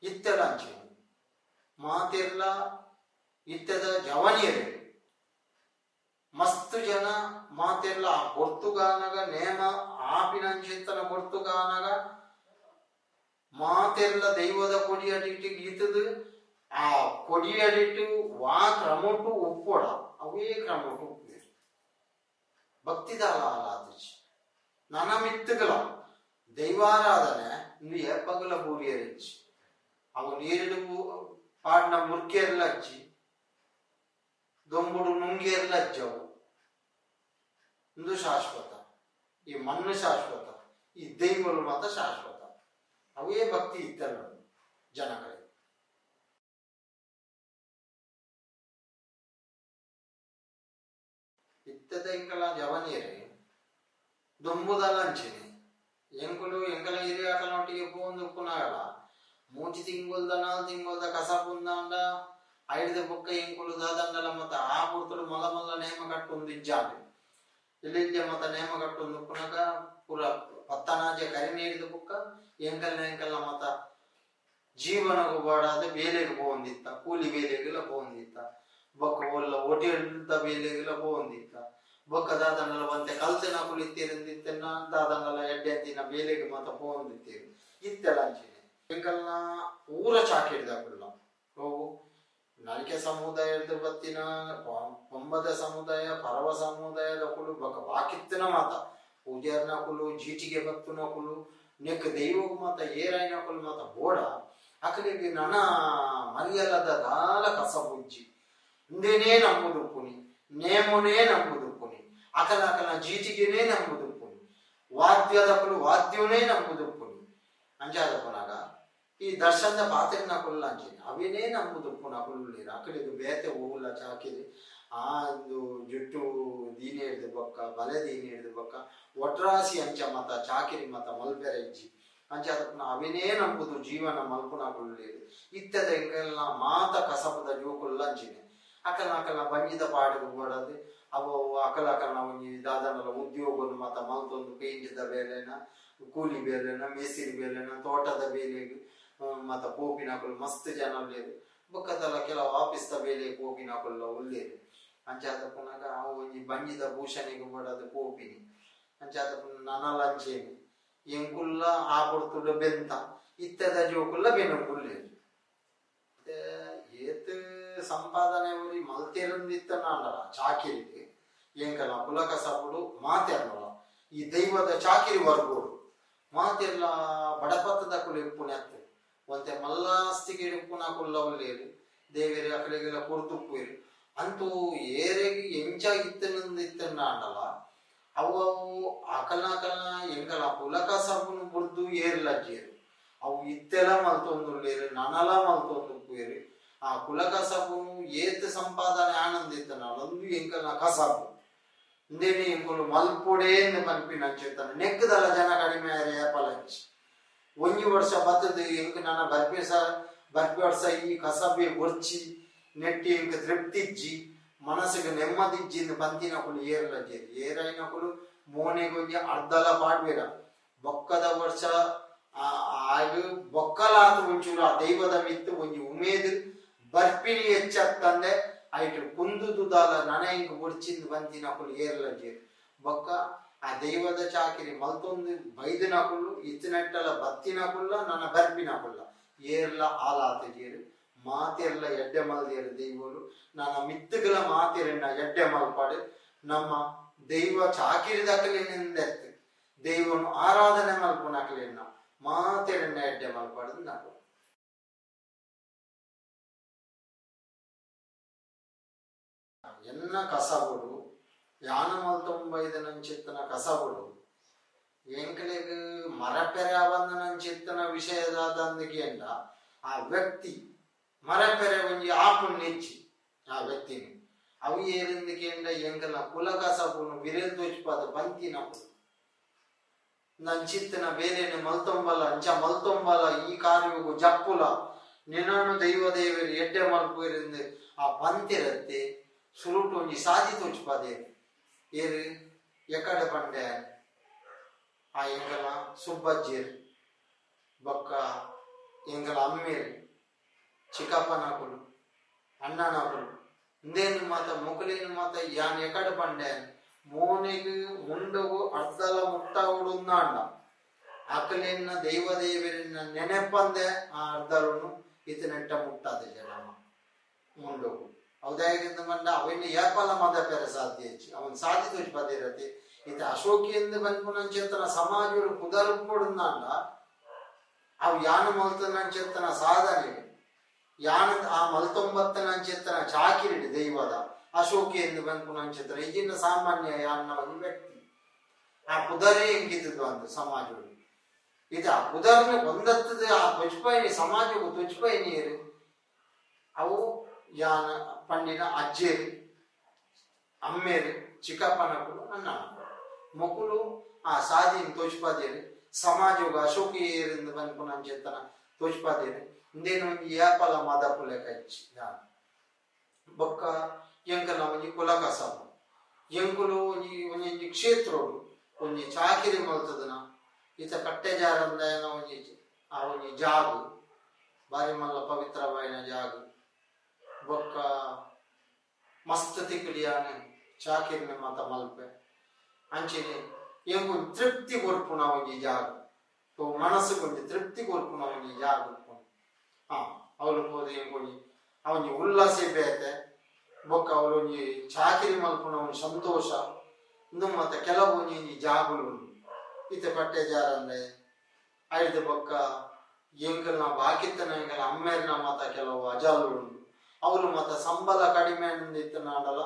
ಇತ್ತೆಲ ಅಂಚೆ ಮಾತೆಲ್ಲ ಇತ್ತದ ಜವನಿಯರು ಮಸ್ತ್ ಜನ ಮಾತೆಲ್ಲ ಆ ಪೊರ್ತುಗಾನಗ ನೇಮ ಆಪಿನಂಚಿತ್ತನ ಪೊರ್ತುಗಾನಗ ಮಾತೆಲ್ಲ ದೈವದ ಕೊಡಿಯಡಿಟ್ಟು ಗೀತದು ಆ ಕೊಡಿಯಡಿಟ್ಟು ವಾ ಕ್ರಮಟು ಉಪ್ಪೋಡ ಅವೇ ಕ್ರಮಟು ಉಪ್ಪೇರು ಭಕ್ತಿದಾಲ ಆಲಾತಿಚಿ ನನ ಮಿತ್ತುಗಳ ದೈವಾರಾಧನೆ ಇಂದು ಏಪಗಲ ಬೂರಿಯರಿಚ್ಚಿ ಅವು ನೀರಿಡು ಪಾಡ್ನ ಮುರ್ಕೇರ್ಲ ಅಜ್ಜಿ ದೊಂಬುಡು ನುಂಗೇರ್ಲ ಅಜ್ಜವು ಇಂದು ಶಾಶ್ವತ ಈ ಮಣ್ಣು ಶಾಶ್ವತ ಈ ದೈವಗಳು ಮಾತ್ರ ಶಾಶ್ವತ ಅವೇ ಭಕ್ತಿ ಇತ್ತಲ್ಲ ಜನಗಳಿಗೆ. ಇತ್ತದ ಎಂಕಲ ಜವನಿಯರೇ ದೊಂಬುದಲ್ಲ ಅಂಚಿನಿ ಎಂಕುಲು ಎಂಕಲ ಹಿರಿಯಾಕಲನೊಟ್ಟಿಗೆ ಪೋಂದು ಉಪ್ಪುನಾಗಲ ಮೂಜಿ ತಿಂಗೊಲ್ದ ನಾಲ್ ತಿಂಗೊಲ್ದ ಕಸ ಪುಂದಾಂಡ ಐಡ್ದ ಬೊಕ್ಕ ಎಂಕುಲು ದಾದಂಡಲ ಮತ್ತ ಆ ಪುರ್ತುಡು ಮಲ್ಲ ಮಲ್ಲ ನೇಮ ಕಟ್ಟೊಂದು ಇಜ್ಜಾಂಡ್ ಇಲ್ಲಿಂಜ ಮತ್ತ ನೇಮ ಕಟ್ಟೊಂದು ಉಪ್ಪುನಾಗ ಪೂರ ಪತ್ತನಾಜೆ ಕರಿ ನೀಡಿದ ಬೊಕ್ಕ ಎಂಕಲ್ನ ಎಂಕಲ್ನ ಮತ್ತ ಜೀವನಗೂ ಬಾಡಾದ ಬೇಲೆಗೆ ಪೋವೊಂದಿತ್ತ ಕೂಲಿ ಬೇಲೆಗೆಲ್ಲ ಪೋವೊಂದಿತ್ತ ಬೊಕ್ಕ ಒಲ್ಲ ಹೋಟೆಲ್ದ ಬೇಲೆಗೆಲ್ಲ ಪೋವೊಂದಿತ್ತ ಬೊಕ್ಕ ದಾದಂಡಲ ಬಂತೆ ಕಲ್ತಿನ ಕುಲಿತ್ತೀರಿಂದಿತ್ತೆನ್ನ ದಾದಂಡಲ ಎಡ್ಡೆ ಅಂತಿನ ಬೇಲೆಗೆ ಮಾತ ಪೋವೊಂದಿತ್ತೀರು ಇತ್ತೆಲ್ಲ ಅಂಚಿನೆ. ಎಂಕಲ್ನ ಊರ ಚಾಕಿರಿದಕುಲ್ಲ ಅವು ನಲಿಕೆ ಸಮುದಾಯದ ಬತ್ತಿನ ಪೊಂಬದ ಸಮುದಾಯ ಪರವ ಸಮುದಾಯದಕುಲು ಬೊಕ್ಕ ಬಾಕಿತ್ತಿನ ಮಾತ ಪೂಜಾರ್ನಕುಲು ಜೀಟಿಗೆ ಬತ್ತುನಕುಲು ನೆಕ್ ದೈವಗ್ ಮಾತ ಏರಾಯಿನಕುಲು ಮಾತ ಬೋಡ ಅಕಲಿಗೆ ನನ ಮರಿಯಲದ ದಾಲ ಕಸಬುಜ್ಜಿ ಇಂದೇನೇ ನಂಬುದುಪ್ಪುನಿ ನೇಮುನೇ ನಂಬುದುಪ್ಪುನಿ ಅಕಲ ಅಕಲ ಜೀಟಿಗೆನೇ ನಂಬುದುಪ್ಪುನಿ ವಾದ್ಯದಕುಲು ವಾದ್ಯವನೇ ನಂಬುದುಪ್ಪುನಿ ಅಂಚಾದಪ್ಪನಾಗ ಈ ದರ್ಶನದ ಪಾತ್ರೆನಕುಲು ಅಂಚಿನ ಅವೇನೇ ನಂಬುದುಪ್ಪುನಕುಲು ಅಕಲಿಗೆ ಬೇತೆ ಓಲ ಚಾಕಿರಿ ಆ ಒಂದು ಜುಟ್ಟು ದೀನಿ ಹಿಡ್ದು ಬೊಕ್ಕ ಬಲೆ ದೀನಿ ಹಿಡ್ದು ಬೊಕ್ಕ ಒಟ್ರಾಸಿ ಅಂಚ ಮತ ಚಾಕಿರಿ ಮತ ಮಲ್ಪೆರೆ ಇಜ್ಜಿ ಅಂಚ ಅದಪ್ಪನ ಅವೇನೇ ನಂಬುದು ಜೀವನ ಮಲ್ಪುನಕುಲು ಇತ್ತದ ಎಂಕೆಲ್ಲ ಮಾತ ಕಸಬದ ಜೋಕುಲು ಅಂಚಿನೆ ಅಕಲ ಅಕಲ ಬಂಜಿದ ಪಾಡಿಗೆ ಬೋಡದು ಅವು ಅಕಲ ಅಕಲ್ನ ಒಂಜಿ ದಾದನಲ ಉದ್ಯೋಗನು ಮಾತ ಮಲ್ತೊಂದು ಪೇಂಟ್ದ ಬೇಲೆನ ಕೂಲಿ ಬೇಲೆನ ಮೇಸ್ತ್ರಿ ಬೇಲೆನ ತೋಟದ ಬೇಲೆಗ್ ಮತ ಪೋಪಿನಕುಲು ಮಸ್ತ್ ಜನ ಉಲ್ಲೆರ್ ಬೊಕ್ಕದಲ ಕೆಲವು ಆಫೀಸ್ದ ಬೇಲೆ ಪೋಪಿನಕುಲ್ಲ ಉಲ್ಲೆರ್ ಅಂಚಾದಪ್ಪುನಗ ಅವು ಒಂಜಿ ಬಂಜಿದ ಭೂಷಣೆಗ್ ಬೋಡಾದ್ ಪೋಪಿನಿ ಅಂಚಾದಪ್ಪುನ ನನಲ ಅಂಚೆನೆ ಎಂಕುಲ್ಲ ಆ ಪೊರ್ತುಡು ಬೆಂತ ಇತ್ತೆದ ಜೋಕುಲ್ಲ ಬೆನೊಂದುಲ್ಲೆರ್ ಏತ್ ಸಂಪಾದನೆ ಒರಿ ಮಲ್ತೆರುಂದಿತ್ತನಾಂಡಲ ಚಾಕಿರಿಗೆ ಎಂಕಲ ಕುಲಕಸಬುಡು ಮಾತೆರ್ಲಲ ಈ ದೈವದ ಚಾಕಿರಿ ವರ್ಗೋಡು ಮಾತೆರ್ಲ ಬಡಪತ್ತದಕುಲು ಇಪ್ಪುನತ್ತು ಒಂತೆ ಮಲ್ಲಾಸ್ತಿಗೆ ಇಪ್ಪುನಕುಲ್ಲ ಉಲ್ಲೇರು ದೇವೆರ್ ಅಕಲೆಗೆಲ್ಲ ಕೊರ್ದುಪ್ಪುವೆರ್ ಅಂತೂ ಏರೆಗ್ ಎಂಚ ಇತ್ತನಂದು ಇತ್ತನಾಂಡಲ ಅವು ಅವು ಅಕಲ್ನ ಅಕಲ್ನ ಎಂಕಲ ಕುಲಕಸಬುನು ಬುಡ್ದು ಏರ್ಲಜ್ಜೆರ್ ಅವು ಇತ್ತೆಲ ಮಲ್ತೊಂದುಲ್ಲೆರ್ ನನಲ ಮಲ್ತೊಂದುಪ್ಪುವೆರ್ ಆ ಕುಲಕಸಬುನು ಏತ್ ಸಂಪಾದನೆ ಆನಂದ ಇತ್ತನಾಂಡ ಉಂದು ಎಂಕಲ್ನ ಕಸಬು ಇಂದೇನೆ ಎಂಕುಲು ಮಲ್ಪೊಡೇಂದ್ ಪನ್ಪಿನಂಚಿತ್ತನ ನೆಕ್ಕ್ದಲ ಜನ ಕಡಿಮೆ ಆಯೆರೆ ಏಪಲಂಚಿ ಒಂಜಿ ವರ್ಷ ಬತ್ತುದು ಎಂಕ್ ನನ ಬರ್ಪಿ ವರ್ಷ ಈ ಕಸಬೆ ಬೊರ್ಚಿ ನೆಟ್ಟಿ ಎಂಕ್ ತೃಪ್ತಿ ಇಜ್ಜಿ ಮನಸ್ಸಿಗೆ ನೆಮ್ಮದಿ ಇಜ್ಜಿ ಪಂತಿನಕುಲು ಏರ್ಲಜ್ಜೆರ್ ಏರಾಯಿನಕುಲು ಮೋನೆಗೊಂಜಿ ಅರ್ಧಲ ಪಾಡ್ವೆರ ಬೊಕ್ಕದ ವರ್ಷ ಆಗ್ ಬೊಕ್ಕಲಾತ್ ಒಂಚೂರು ಆ ದೈವದ ಮಿತ್ತ್ ಒಂಜಿ ಉಮೇದ್ ಬರ್ಪಿನಿ ಹೆಚ್ಚತ್ತಂದೆ ಐಟ್ ಕುಂದುದು ದಾಲ ನನ ಎಂಕ್ ಬೊರ್ಚಿಂದ್ ಪಂತಿನಕುಲು ಏರ್ಲಜ್ಜೆರ್ ಬೊಕ್ಕ ಆ ದೈವದ ಚಾಕಿರಿ ಮಲ್ತೊಂದು ಬೈದಿನಕುಲು ಇತ್ತಿನಟ್ಟಲ ಬತ್ತಿನಕುಲ್ಲ ನನ ಬರ್ಪಿನಕುಲ್ಲ ಏರ್ಲ ಆಲಾತಜೆರ್ ಮಾತೆರ್ಲ ಎಡ್ಡೆ ಮಲ್ದೇರ್ ದೈವಲು ನನ ಮಿತ್ತುಗಲ ಮಾತೆರೆನ್ನ ಎಡ್ಡೆ ಮಲ್ಪಡ್ ನಮ್ಮ ದೈವ ಚಾಕಿರಿದಕಲೆನಿಂದೆತ್ ದೈವನು ಆರಾಧನೆ ಮಲ್ಪುನಕಲೆನ್ನ ಮಾತೆರೆನ್ನ ಎಡ್ಡೆ ಮಲ್ಪಡ್ ನಕುಲು. ಎನ್ನ ಕಸಬುಡು ಯಾನ ಮಲ್ತೊಂಬೈದನಂಚಿತ್ತನ ಕಸಬುಡು ಎಂಕಲೆಗ್ ಮರಪೆರೆ ಆವಂದನಂಚಿತ್ತನ ವಿಷಯದಾದಂದಿಗೆಂಡ ಆ ವ್ಯಕ್ತಿ ಮರಪೆರೆ ಒಂಜಿ ಆಪುನೆಚ್ಚಿ ಆ ವ್ಯಕ್ತಿನಿ ಅವು ಏರಿಂದಿಗೆಂಡ ಎಂಕಲ್ನ ಕುಲ ಕಸಬುನು ಬಿರೆಲ್ ತೋಚ್ಪಾದ ಬಂತಿನಕುಲು ನಂಚಿತ್ತನ ಬೇಲೆನ್ ಮಲ್ತೊಂಬಲ ಅಂಚ ಮಲ್ತೊಂಬಲ ಈ ಕಾರ್ಯಗು ಜಪ್ಪುಲ ನಿನನು ದೈವ ದೇವೆರ್ ಎಡ್ಡೆ ಮಲ್ಪುವೆರಿಂದ್ ಆ ಪಂತಿರತ್ತೆ ಸುರುಟು ಒಂಜಿ ಸಾದಿ ತೋಚ್ಪಾದೆ ಏರ್ ಎಕಡೆ ಪಂಡೆ ಆ ಎಂಕಲ ಸುಬ್ಬಜ್ಜೆರ್ ಬೊಕ್ಕ ಎಂಕಲ ಅಮ್ಮೆರ್ ಚಿಕ್ಕಪ್ಪನಕುಲು ಅಣ್ಣನಕುಲು ಇಂದೇನು ಮಾತ ಮೊಕುಲೇನು ಮಾತ ಯಾನ್ ಎಕಡೆ ಪಂಡೆ ಮೋನೆಗ್ ಮುಂಡಗು ಅರ್ಧಲ ಮುಟ್ಟಾವುಡುಂದಾಂಡ ಅಕಲೆನ್ನ ದೈವ ದೇವೆರೆನ್ನ ನೆನೆಪಂದೆ ಆ ಅರ್ಧಲುನು ಇತನೆಟ್ಟ ಮುಟ್ಟಾದೆ ಜನ ಮುಂಡಗು ಅವದಾಯದಿಂದ ಬಂಡ ಅವೆನ್ನ ಏಪಲ ಮದ ಪೆರೆ ಸಾಧ್ಯ ಹೆಚ್ಚು ಅವನ್ ಸಾಧಿ ತೋಚ್ಪದಿರತೆ ಇತ ಅಶೋಕಿಯಿಂದ ಬಂದ್ಪುನಂಚೆತ್ತನ ಸಮಾಜಡು ಕುದರ್ಪೊಡುಂದಾಂಡ ಅವು ಯಾನ ಮಲ್ತನಂಚೆತ್ತನ ಸಾಧನೆ ಯಾನ ಆ ಮಲ್ತೊಂಬತ್ತನಂಚೆತ್ತನ ಚಾಕಿರಿಡು ದೈವದ ಅಶೋಕಿಯಿಂದ ಬಂದ್ಪುನಂಚೆತ್ತನ ಇಜಿನ ಸಾಮಾನ್ಯ ಯಾನ ಒಂದು ವ್ಯಕ್ತಿ ಆ ಕುದರೇ ಎಂಗಿದ್ದು ಅಂದು ಸಮಾಜಡು ಇದು ಆ ಕುದರ್ನ ಒಂದತ್ತದ ಆ ತೊಚ್ಪೈನಿ ಸಮಾಜಕ್ಕೂ ತೊಚ್ಪೈನಿಯರು ಅವು ಯಾನ ಪಂಡಿನ ಅಜ್ಜೇರು ಅಮ್ಮೇರು ಚಿಕ್ಕಪ್ಪನಕುಲು ಅಣ್ಣ ಮೊಕುಲು ಆ ಸಾದಿನ ತೋಚ್ಪಾದೇರು ಸಮಾಜಗ್ ಅಶೋಕಿ ಏರಿಂದ ಬಂದ್ಪುನಂಚೆತ್ತನ ತೋಚ್ಪಾದೇರು ಇಂದೇನು ಒಂಜಿ ಏಪಲ ಮದಪುಲೆಕ ಇಜ್ಜಿ ಬೊಕ್ಕ ಎಂಕಲ್ನ ಒಂಜಿ ಕುಲ ಕಸಬು ಎಂಕುಲು ಒಂಜಿ ಒಂಜೊಂಜಿ ಕ್ಷೇತ್ರೊಡು ಒಂಜಿ ಚಾಕಿರಿ ಮಲ್ತದನ ಇತ ಕಟ್ಟೆಜಾರಂದನ ಒಂಜಿ ಆ ಒಂಜಿ ಜಾಗು ಬಾರಿ ಮಲ್ಲ ಪವಿತ್ರವಾಯಿನ ಜಾಗು ಬೊಕ್ಕ ಮಸ್ತ್ ತಿಕ್ಕುಲಿಯಾನ ಚಾಕಿರಿನ ಮಾತ ಮಲ್ಪೆ ಅಂಚೆನೆ ಎಂಕು ತೃಪ್ತಿ ಕೊರ್ಪುನ ಒಂಜಿ ಜಾಗ ಮನಸ್ಸು ಒಂಜಿ ತೃಪ್ತಿ ಕೊರ್ಪುನ ಒಂಜಿ ಜಾಗ ಉಪ್ಪುಂಡು. ಅವಳು ಪೋದು ಎಂಕೊಂಜಿ ಅವೊಂಜಿ ಉಲ್ಲಾಸೆ ಬೇತೆ ಬೊಕ್ಕ ಅವಳು ಒಂಜಿ ಚಾಕಿರಿ ಮಲ್ಪುನ ಒಂಜಿ ಸಂತೋಷ ಇಂದು ಮತ್ತೆ ಕೆಲವು ಒಂಜಿ ಒಂಜಿ ಜಾಗುಲು ಉಂಡು. ಇತ್ತೆ ಪಟ್ಟೆ ಜಾರಂದೆ ಐದು ಬೊಕ್ಕ ಎಂಕಲ್ನ ಬಾಕಿತ್ತನ ಎಂಕಲ್ ಅಮ್ಮೇರ್ನ ಮಾತ ಕೆಲವು ಅಜಾಲು ಉಂಡು. ಅವಳು ಮಾತ ಸಂಬಳ ಕಡಿಮೆ ಇತ್ತನಾಡಲ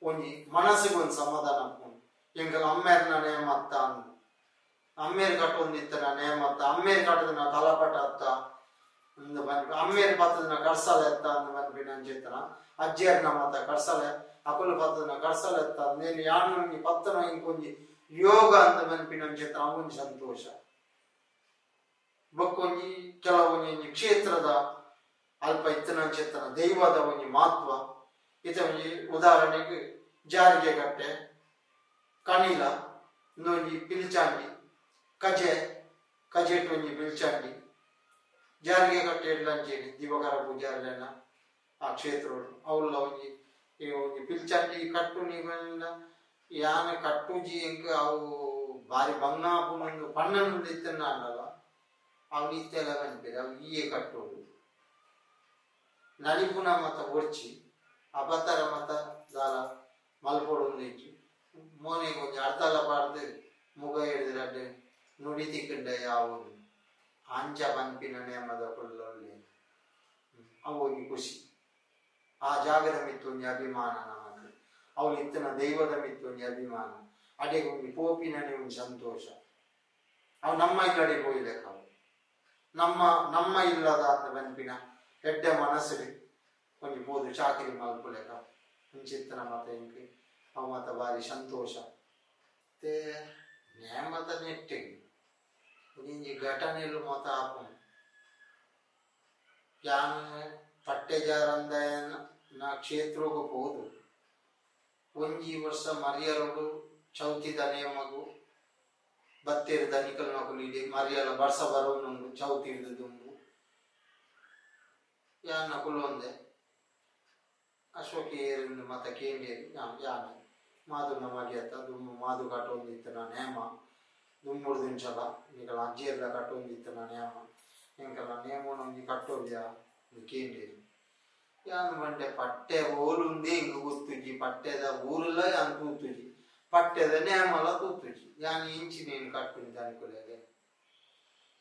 ಒಂಜಿ ಮನಸ್ಸಿಗೆ ಒಂದು ಸಮಾಧಾನ ಉಂಡು. ಎಂಕಲ್ ಅಮ್ಮೇರ್ನ ನೇಮತ್ತ ಅಂದು ಅಮ್ಮೇರ್ ಕಟ್ಟೊಂದಿತ್ತನ ನೇಮತ್ತ ಅಮ್ಮೇರ್ ಕಟ್ಟದನ ತಲಪಟ ಅತ್ತ ಅಂದು ಪನ್ಪಿ ಅಮ್ಮೇರ್ ಪತ್ತದನ ಕಡ್ಸಲ ಎತ್ತ ಅಂದು ಪನ್ಪಿ ನಂಚಿತ್ತನ ಅಜ್ಜಿಯರ್ನ ಮಾತ ಕಡ್ಸಲೆ ಅಕುಲು ಪತ್ತದನ ಕಡ್ಸಲ ಎತ್ತ ನೇನು ಯಾನು ಒಂಜಿ ಪತ್ತನ ಇಂಕೊಂಜಿ ಯೋಗ ಅಂದ ಪನ್ಪಿ ನಂಚಿತ್ತನ ಅವೊಂಜಿ ಸಂತೋಷ. ಬೊಕ್ಕೊಂಜಿ ಕೆಲವೊಂಜಿ ಒಂಜಿ ಕ್ಷೇತ್ರದ ಅಲ್ಪ ಇತ್ತನಂಚಿತ್ತನ ದೈವದ ಒಂಜಿ ಮಹತ್ವ. ಇತ್ತ ಒಂಜಿ ಉದಾಹರಣೆಗೆ ಜಾರಿಗೆ ಕಟ್ಟೆ ಕಣಿಲ ಇನ್ನೊಂಜಿ ಪಿಲ್ಚಾಂಡಿ ಕಜೆ ಕಜೆಟ್ ಒಂಜಿ ಪಿಲ್ಚಾಂಡಿ ಜಾರಿಗೆ ಕಟ್ಟೆ ಇಡ್ಲಂಚೇನಿ ದಿವಕರ ಪೂಜಾರ್ಲೆನ ಆ ಕ್ಷೇತ್ರ ಅವಲ್ಲ ಒಂಜಿ ಈ ಒಂಜಿ ಪಿಲ್ಚಾಂಡಿ ಕಟ್ಟು ನೀವೆಲ್ಲ ಯಾನ ಕಟ್ಟುಜಿ ಎಂಕ್ ಅವು ಬಾರಿ ಬಂಗಾಪುನೊಂದು ಪಣ್ಣನೊಂದು ಇತ್ತನ್ನ ಅಂಡಲ ಅವು ಇತ್ತೆಲ್ಲ ಪನ್ಪೆರ್ ಅವು ಈಯೆ ಕಟ್ಟೋಡು ನಲಿಪುನ ಮತ ಒರ್ಚಿ ಅಬತರ ಮತ ದಾಲ ಮಲ್ಪೊಡೊಂದು ಇಜ್ಜಿ ಮೋನೆಗ್ ಒಂಜಿ ಅರ್ತಲ ಪಾಡ್ದ್ ಮುಗ ಹಿಡ್ದು ನುಡಿ ತಿಕ್ಕಂಡ ಯಾವುದು ಅಂಚ ಪನ್ಪಿನ ನೇಮದ ಕುಲ್ಲೊಲ್ಲೆ ಅವು ಒಂಜಿ ಖುಷಿ. ಆ ಜಾಗದ ಮಿತ್ತ್ ಒಂಜಿ ಅಭಿಮಾನ ನಮಕ್ ಅವಳು ಇತ್ತನ ದೈವದ ಮಿತ್ತ್ ಒಂಜಿ ಅಭಿಮಾನ ಅಡೆಗ್ ಒಂಜಿ ಪೋಪಿನನೆ ಒಂಜಿ ಸಂತೋಷ. ಅವು ನಮ್ಮ ಇಲ್ಲಡೆ ಪೋಯಿಲೆಕ ಅವು ನಮ್ಮ ನಮ್ಮ ಇಲ್ಲದ ಅಂದ್ ಪನ್ಪಿನ ಎಡ್ಡೆ ಮನಸ್ಸುಡು ಒಂಜಿ ಪೋದು ಚಾಕಿರಿ ಮಲ್ಪುಲೆಕ ಇಂಚಿತ್ತನ ಮತ ಎಂಕ್ ಅವು ಮಾತ ಬಾರಿ ಸಂತೋಷ. ಮತ್ತೆ ನೇಮದ ನೆಟ್ಟಿಗ್ ಒಂಜಿ ಘಟನೆಲು ಮಾತ ಆಪುಂಡು. ಯಾನ್ ಪಟ್ಟೆ ಜಾರಂದಾಯನ ಕ್ಷೇತ್ರಗ್ ಪೋದು ಒಂಜಿ ವರ್ಷ ಮರಿಯಲೊಡು ಚೌತಿದ ನೇಮಗು ಬತ್ತೆರ್ ದನಿಕಲ್ನಕುಲು ಇಡೀ ಮರಿಯಲ ಬರ್ಸ ಬರೊಂದುಂಡು ಚೌತಿರ್ದ್ ದುಂಬು ಯಾನ್ ಅಕುಲು ಒಂದೆ ಅಶೋಕ್ ಏರಿಂದ್ ಮಾತ ಕೇಂಡೇರ್ ಯಾನ್ ಮಾದುನ ಮಗೆ ಅತ್ತ ದುಂಬು ಮಾದು ಕಟ್ಟೊಂದಿತ್ತಿನ ನೇಮ ದುಂಬುಡ್ದಿಂಚಲ ನಿಕಲ ಅಜ್ಜೆರ್ಲ ಕಟ್ಟೊಂದಿತ್ತಿನ ನೇಮ ಎಂಕಲ್ನ ನೇಮೊನು ಒಂಜಿ ಕಟ್ಟೊಲಿಯ ಕೇಂಡೇರ್. ಯಾನ್ ಪಂಡೆ ಪಟ್ಟೆ ಓಲುಂದೇ ಎಂಕ್ ಗೊತ್ತುಜಿ ಪಟ್ಟೆದ ಊರುಲ ಯಾನ್ ತೂತುಜಿ ಪಟ್ಟೆದ ನೇಮಲ ತೂತುಜಿ ಯಾನ್ ಇಂಚಿನೇನ್ ಕಟ್ಟುನಿ ದನಿಕುಲೆಗ್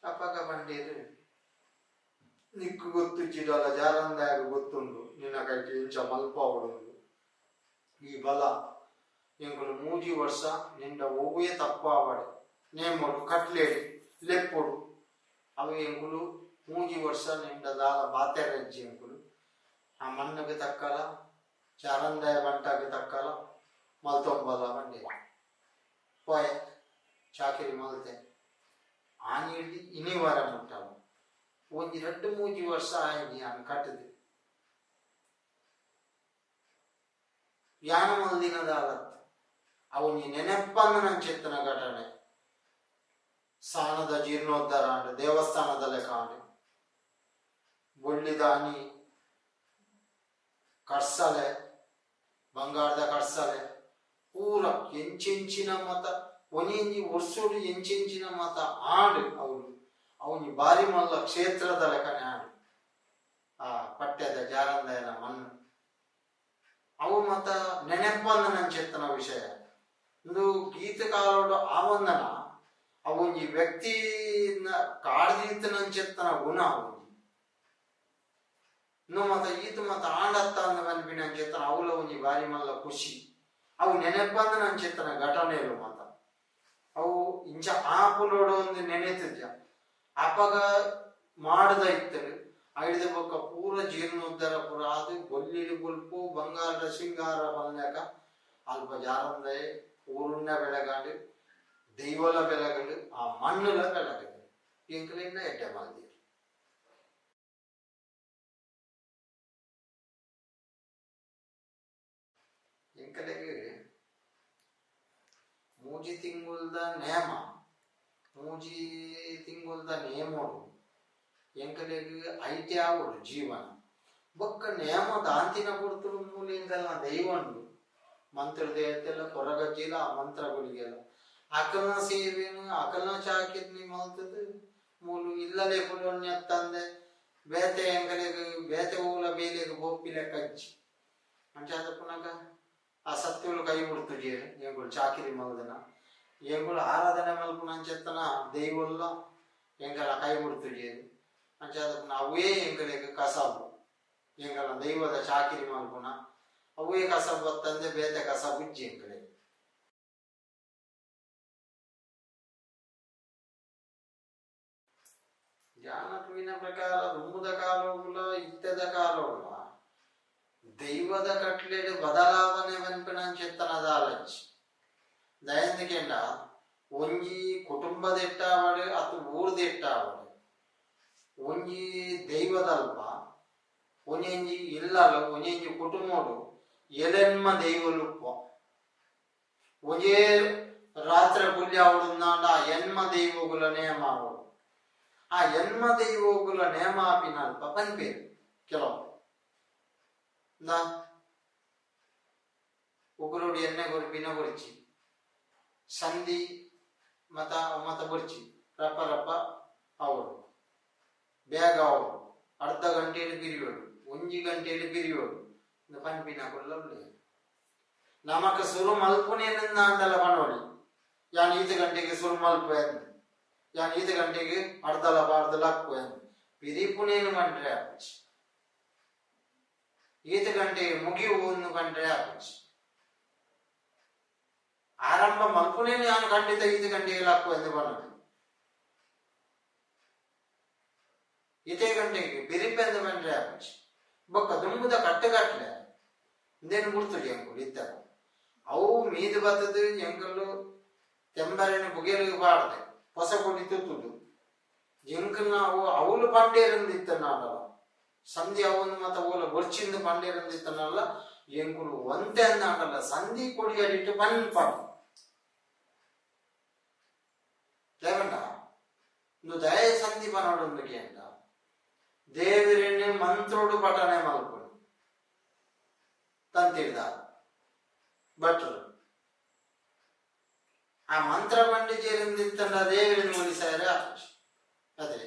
ಅಪಗ ಪಂಡೇರ್ ನಿಕ್ಕ್ ಗೊತ್ತುಜ್ಜಿಡಲ ಜಾರಂದಾಯಗ್ ಗೊತ್ತುಂಡು ನಿನ್ನ ಕೈಟ್ ಇಂಚ ಮಲ್ಪಾವೊಡುಂದು ಈ ಬಲ ಎಂಕುಲು ಮೂಜಿ ವರ್ಷ ನಿಂಡ ಒವ್ವೇ ತಪ್ಪಾವಡೆ ನೇಮೊಡು ಕಟ್ಲೇಡ್ ಲೆಪ್ಪೊಡು ಅವು ಎಂಕುಲು ಮೂಜಿ ವರ್ಷ ನಿಂಡ ದಾಲ ಬಾತೆರಜ್ಜಿ ಎಂಕುಲು ಆ ಮಣ್ಣುಗ್ ತಕ್ಕಲ ಜಾರಂದಾಯ ಬಂಟಾಗ್ ತಕ್ಕಲ ಮಲ್ತೊಂಬಲ ಪಂಡೇರ್ ಪೋಯೆ ಚಾಕಿರಿ ಮಲ್ತೆ ಆನಿಡ್ದ್ ಇನಿವರ ಮುಟ್ಟಲ ಒಂಜಿ ರಡ್ಡ್ ಮೂಜಿ ವರ್ಷ ಆಯಿನಿ ಯಾನ್ ಕಟ್ಟುದು ಯಾನ ಮಲ್ದಿನ ದಾಲತ್ ಅವು ಒಂಜಿ ನೆನೆಪಂದಿನಂಚಿತ್ತಿನ ಘಟನೆ. ಸಾನದ ಜೀರ್ಣೋದ್ಧಾರ ಆಂಡ್ ದೇವಸ್ಥಾನದ ಲೆಕ ಆಂಡ್ ಬೊಳ್ಳಿದಾನಿ ಕಡ್ಸಲೆ ಬಂಗಾರದ ಕಡ್ಸಲೆ ಪೂರ ಎಂಚೆಂಚಿನ ಮತ ಒಂಜೊಂಜಿ ವರ್ಷೊಡು ಎಂಚೆಂಚಿನ ಮತ ಆಂಡ್ ಅವುಲು ಅವೊಂಜಿ ಬಾರಿ ಮಲ್ಲ ಕ್ಷೇತ್ರದ ಲೆಕನೆ ಆಂಡ್ ಆ ಪಟ್ಟೆದ ಜಾರಂದಾಯನ ಮಣ್ಣು ಅವು ಮತ ನೆನೆಪಂದಿನಂಚಿತ್ತಿನ ವಿಷಯ. ಇಂದು ಗೀತಕಾಲೊಡು ಆವಂದನ ಅವೊಂಜಿ ವ್ಯಕ್ತಿ ಕಾಡ್ದೀತನಂಚಿತ್ತಿನ ಗುಣ ಅವೊಂಜಿ ಇಂದು ಮತ ಈತ್ ಮತ ಆಂಡತ್ತ ಅಂದ್ ಪನ್ಪಿನಂಚಿತ್ತಿನ ಅವುಲ ಒಂಜಿ ಬಾರಿ ಮಲ್ಲ ಖುಷಿ. ಅವು ನೆನೆಪಂದಿನಂಚಿತ್ತಿನ ಘಟನೆಲು ಮಾತ ಅವು ಇಂಚ ಆಪುನೋಡು ಒಂದ್ ನೆನೆತುಜ ಅಪಗ ಮಾಡದ ಇತ್ತುಂಡು ಐಡ್ದ್ ಬೊಕ್ಕ ಪೂರ ಜೀರ್ಣೋದ್ಧಾರ ಪೂರ ಆದ್ ಬೊಲ್ಲಿಡ್ ಬೊಲ್ಪು ಬಂಗಾರದ ಶೃಂಗಾರ ಪನ್ಲೆಕ ಅಲ್ಪ ಜಾರಂದಾಯೆ ಊರುನ್ನ ಬೆಳಗಾಂಡ್ ದೈವಲ ಬೆಳಗಂಡು ಆ ಮಣ್ಣುಲ ಬೆಳಗಂಡು ಎಂಕಲೆಗ್ಲ ಎಡ್ಡೆ ಮಲ್ದೆರ್. ಎಂಕಲೆಗ್ ಮೂಜಿ ತಿಂಗುಲ್ದ ನೇಮ ಮೂಜಿ ತಿಂಗುಲ್ದ ನೇಮೊಡು ಎಂಕಲೆಗ್ ಐತೆ ಆವೊಡು ಜೀವನ ಬೊಕ್ಕ ನೇಮ ದಾಂತಿನ ಪೊರ್ತುಡು ಮೂಲು ಎಂಕಲ್ನ ದೈವ ಉಂಡು ಮಂತ್ರ ದೇವತೆಲ ಕೊರಗಜ್ಜಿಲ ಆ ಮಂತ್ರ ಗುಳಿಗೆಲ ಅಕಲ್ನ ಸೇವೆನ್ ಅಕಲ್ನ ಚಾಕಿರ್ನಿ ಮಲ್ತುದು ಮೂಲು ಇಲ್ಲಲೇ ಕುಲ್ಲೊನ್ಯತ್ತಂದೆ ಬೇತೆ ಎಂಕಲೆಗ್ ಬೇತೆ ಊಲ ಬೇಲೆಗ್ ಪೋಪಿಲೆ ಕಜ್ಜಿ ಅಂಚಾದ ಪುನಗ ಆ ಸತ್ಯಗಳು ಕೈ ಬಿಡ್ತುಜೇರು ಎಂಕುಲು ಚಾಕಿರಿ ಮಲ್ದನ ಎಂಕುಲು ಆರಾಧನೆ ಮಲ್ಪುನಂಚೆತ್ತನ ದೈವಲ್ಲ ಎಂಕಲ ಕೈ ಬಿಡ್ತುಜೇರು ಅಂಚಾದ ಪುನ ಅವೇ ಎಂಕಲೆಗ್ ಕಸಬು ಎಂಕಲ ದೈವದ ಚಾಕಿರಿ ಮಲ್ಪುನ ಅವೇ ಕಸಬು ಬತ್ತಂದೆ ಬೇತೆ ಕಸಬು ಇಜ್ಜಿ ಎಂಕಲೆಗ್. ಜ್ಞಾನತ್ವಿನ ಪ್ರಕಾರ ದುಂಬುದ ಕಾಲೋಗುಲ ಇತ್ತದ ಕಾಲೋಗುಲ ದೈವದ ಕಟ್ಲೆಡ್ ಬದಲಾವಣೆ ಪನ್ಪಿನಂಚೆತ್ತನದ ಆಲಚ್ ದಯಂದಿಕೆಂಡ ಒಂಜಿ ಕುಟುಂಬದ ಎಟ್ಟಾವಡು ಅಥವಾ ಊರ್ದ ಎಟ್ಟಾವಡು ಒಂಜಿ ದೈವದಲ್ಪ ಒಂಜೊಂಜಿ ಇಲ್ಲಲು ಒಂಜೊಂಜಿ ಕುಟುಂಬಡು ಎಲೆನ್ಮ ದೈವಲುಪ್ಪ ಒಂಜೇ ರಾತ್ರಿ ಪುಲ್ಯಾವಡುಂದಾಂಡ ಆ ಎನ್ಮ ದೈವಗುಲ ನೇಮ ಆವಡು ಆ ಎನ್ಮ ದೈವಗುಲ ನೇಮ ಆಪಿನಲ್ಪ ಪನ್ಪೇರು ಕೆಲವು ನಾ ಉಗುರುಡು ಎಣ್ಣೆ ಗುರುಪಿನ ಗುರುಚಿ ಸಂಧಿ ಮತ ಮತ ಬುರ್ಚಿ ರಪ್ಪ ರಪ್ಪ ಅವಳು ಬೇಗ ಅವಳು ಅರ್ಧ ಗಂಟೆಯಲ್ಲಿ ಬಿರಿಯೋಡು ಒಂಜಿ ಗಂಟೆಯಲ್ಲಿ ಬಿರಿಯೋಡು ಪನ್ಪಿನ ಕೊಲ್ಲ ನಮಕ ಸುರು ಮಲ್ಪುನೇನಿಂದ ಅಂಡಲ ಪನೋಡಿ ಯಾನ್ ಈತ ಗಂಟೆಗೆ ಸುರು ಮಲ್ಪ ಯಾನ್ ಈತ ಗಂಟೆಗೆ ಅರ್ಧಲ ಬಾರ್ದಲ ಹಾಕುವೆ ಬಿರಿಪುನೇನು ಕಂಡ್ರೆ ಆಪುಜಿ ಈತ ಗಂಟೆಗೆ ಮುಗಿಯುವನ್ನು ಕಂಡ್ರೆ ಆಪುಜಿ ಆರಂಭ ಮಲ್ಪುನೇನು ಯಾನು ಖಂಡಿತ ಈತ ಗಂಟೆಗೆ ಹಾಕುವೆ ಎಂದು ಪನೋಡಿ ಇದೇ ಗಂಟೆಗೆ ಬಿರಿಪೆಂದು ಬಂದ್ರೆ ಆಪುಜಿ ಬೊಕ್ಕ ದುಂಬುದ ಕಟ್ಟುಕಟ್ಲೆ ಇಂದೇನು ಗುರ್ತುಡಿ ಎಂಕುಲು ಇತ್ತಾರ ಅವು ಮೀದು ಬತ್ತದು ಎಂಕಲ್ಲು ತೆಂಬರೆನ ಬುಗೆಲಿಗೆ ಬಾರ್ದೆ ಹೊಸ ಕೊಡಿ ತುತ್ತುದು ಎಂಕಲ್ನ ಅವು ಅವಲು ಪಂಡೇರಂದಿತ್ತನಾಡಲ್ಲ ಸಂಧಿ ಅವನು ಮತ್ತ ಓಲ ಬೊರ್ಚಿಂದು ಪಂಡೇರಂದಿತ್ತನಲ್ಲ ಎಂಕುಲು ಒಂತೆ ಅಂದಾಡಲ್ಲ ಸಂಧಿ ಕೊಡಿಯಡಿಟ್ಟು ಪನ್ಪಾಡು ದೇವಂಡ ಇಂದು ದಯ ಸಂಧಿ ಪನೋಡೊಂದು ಕೇಂದ್ರ ದೇವರನ್ನೇ ಮಂತ್ರೋಡು ಪಠಣೆ ಮಲ್ಪಡು ತಂತಿಡ್ದ ಭಟ್ರು ಆ ಮಂತ್ರ ಬಂಡಿ ಜೇರಿಂದಿತ್ತಂಡ ದೇವರನ್ನು ಒಲಿಸಾರೆ ಅದೇ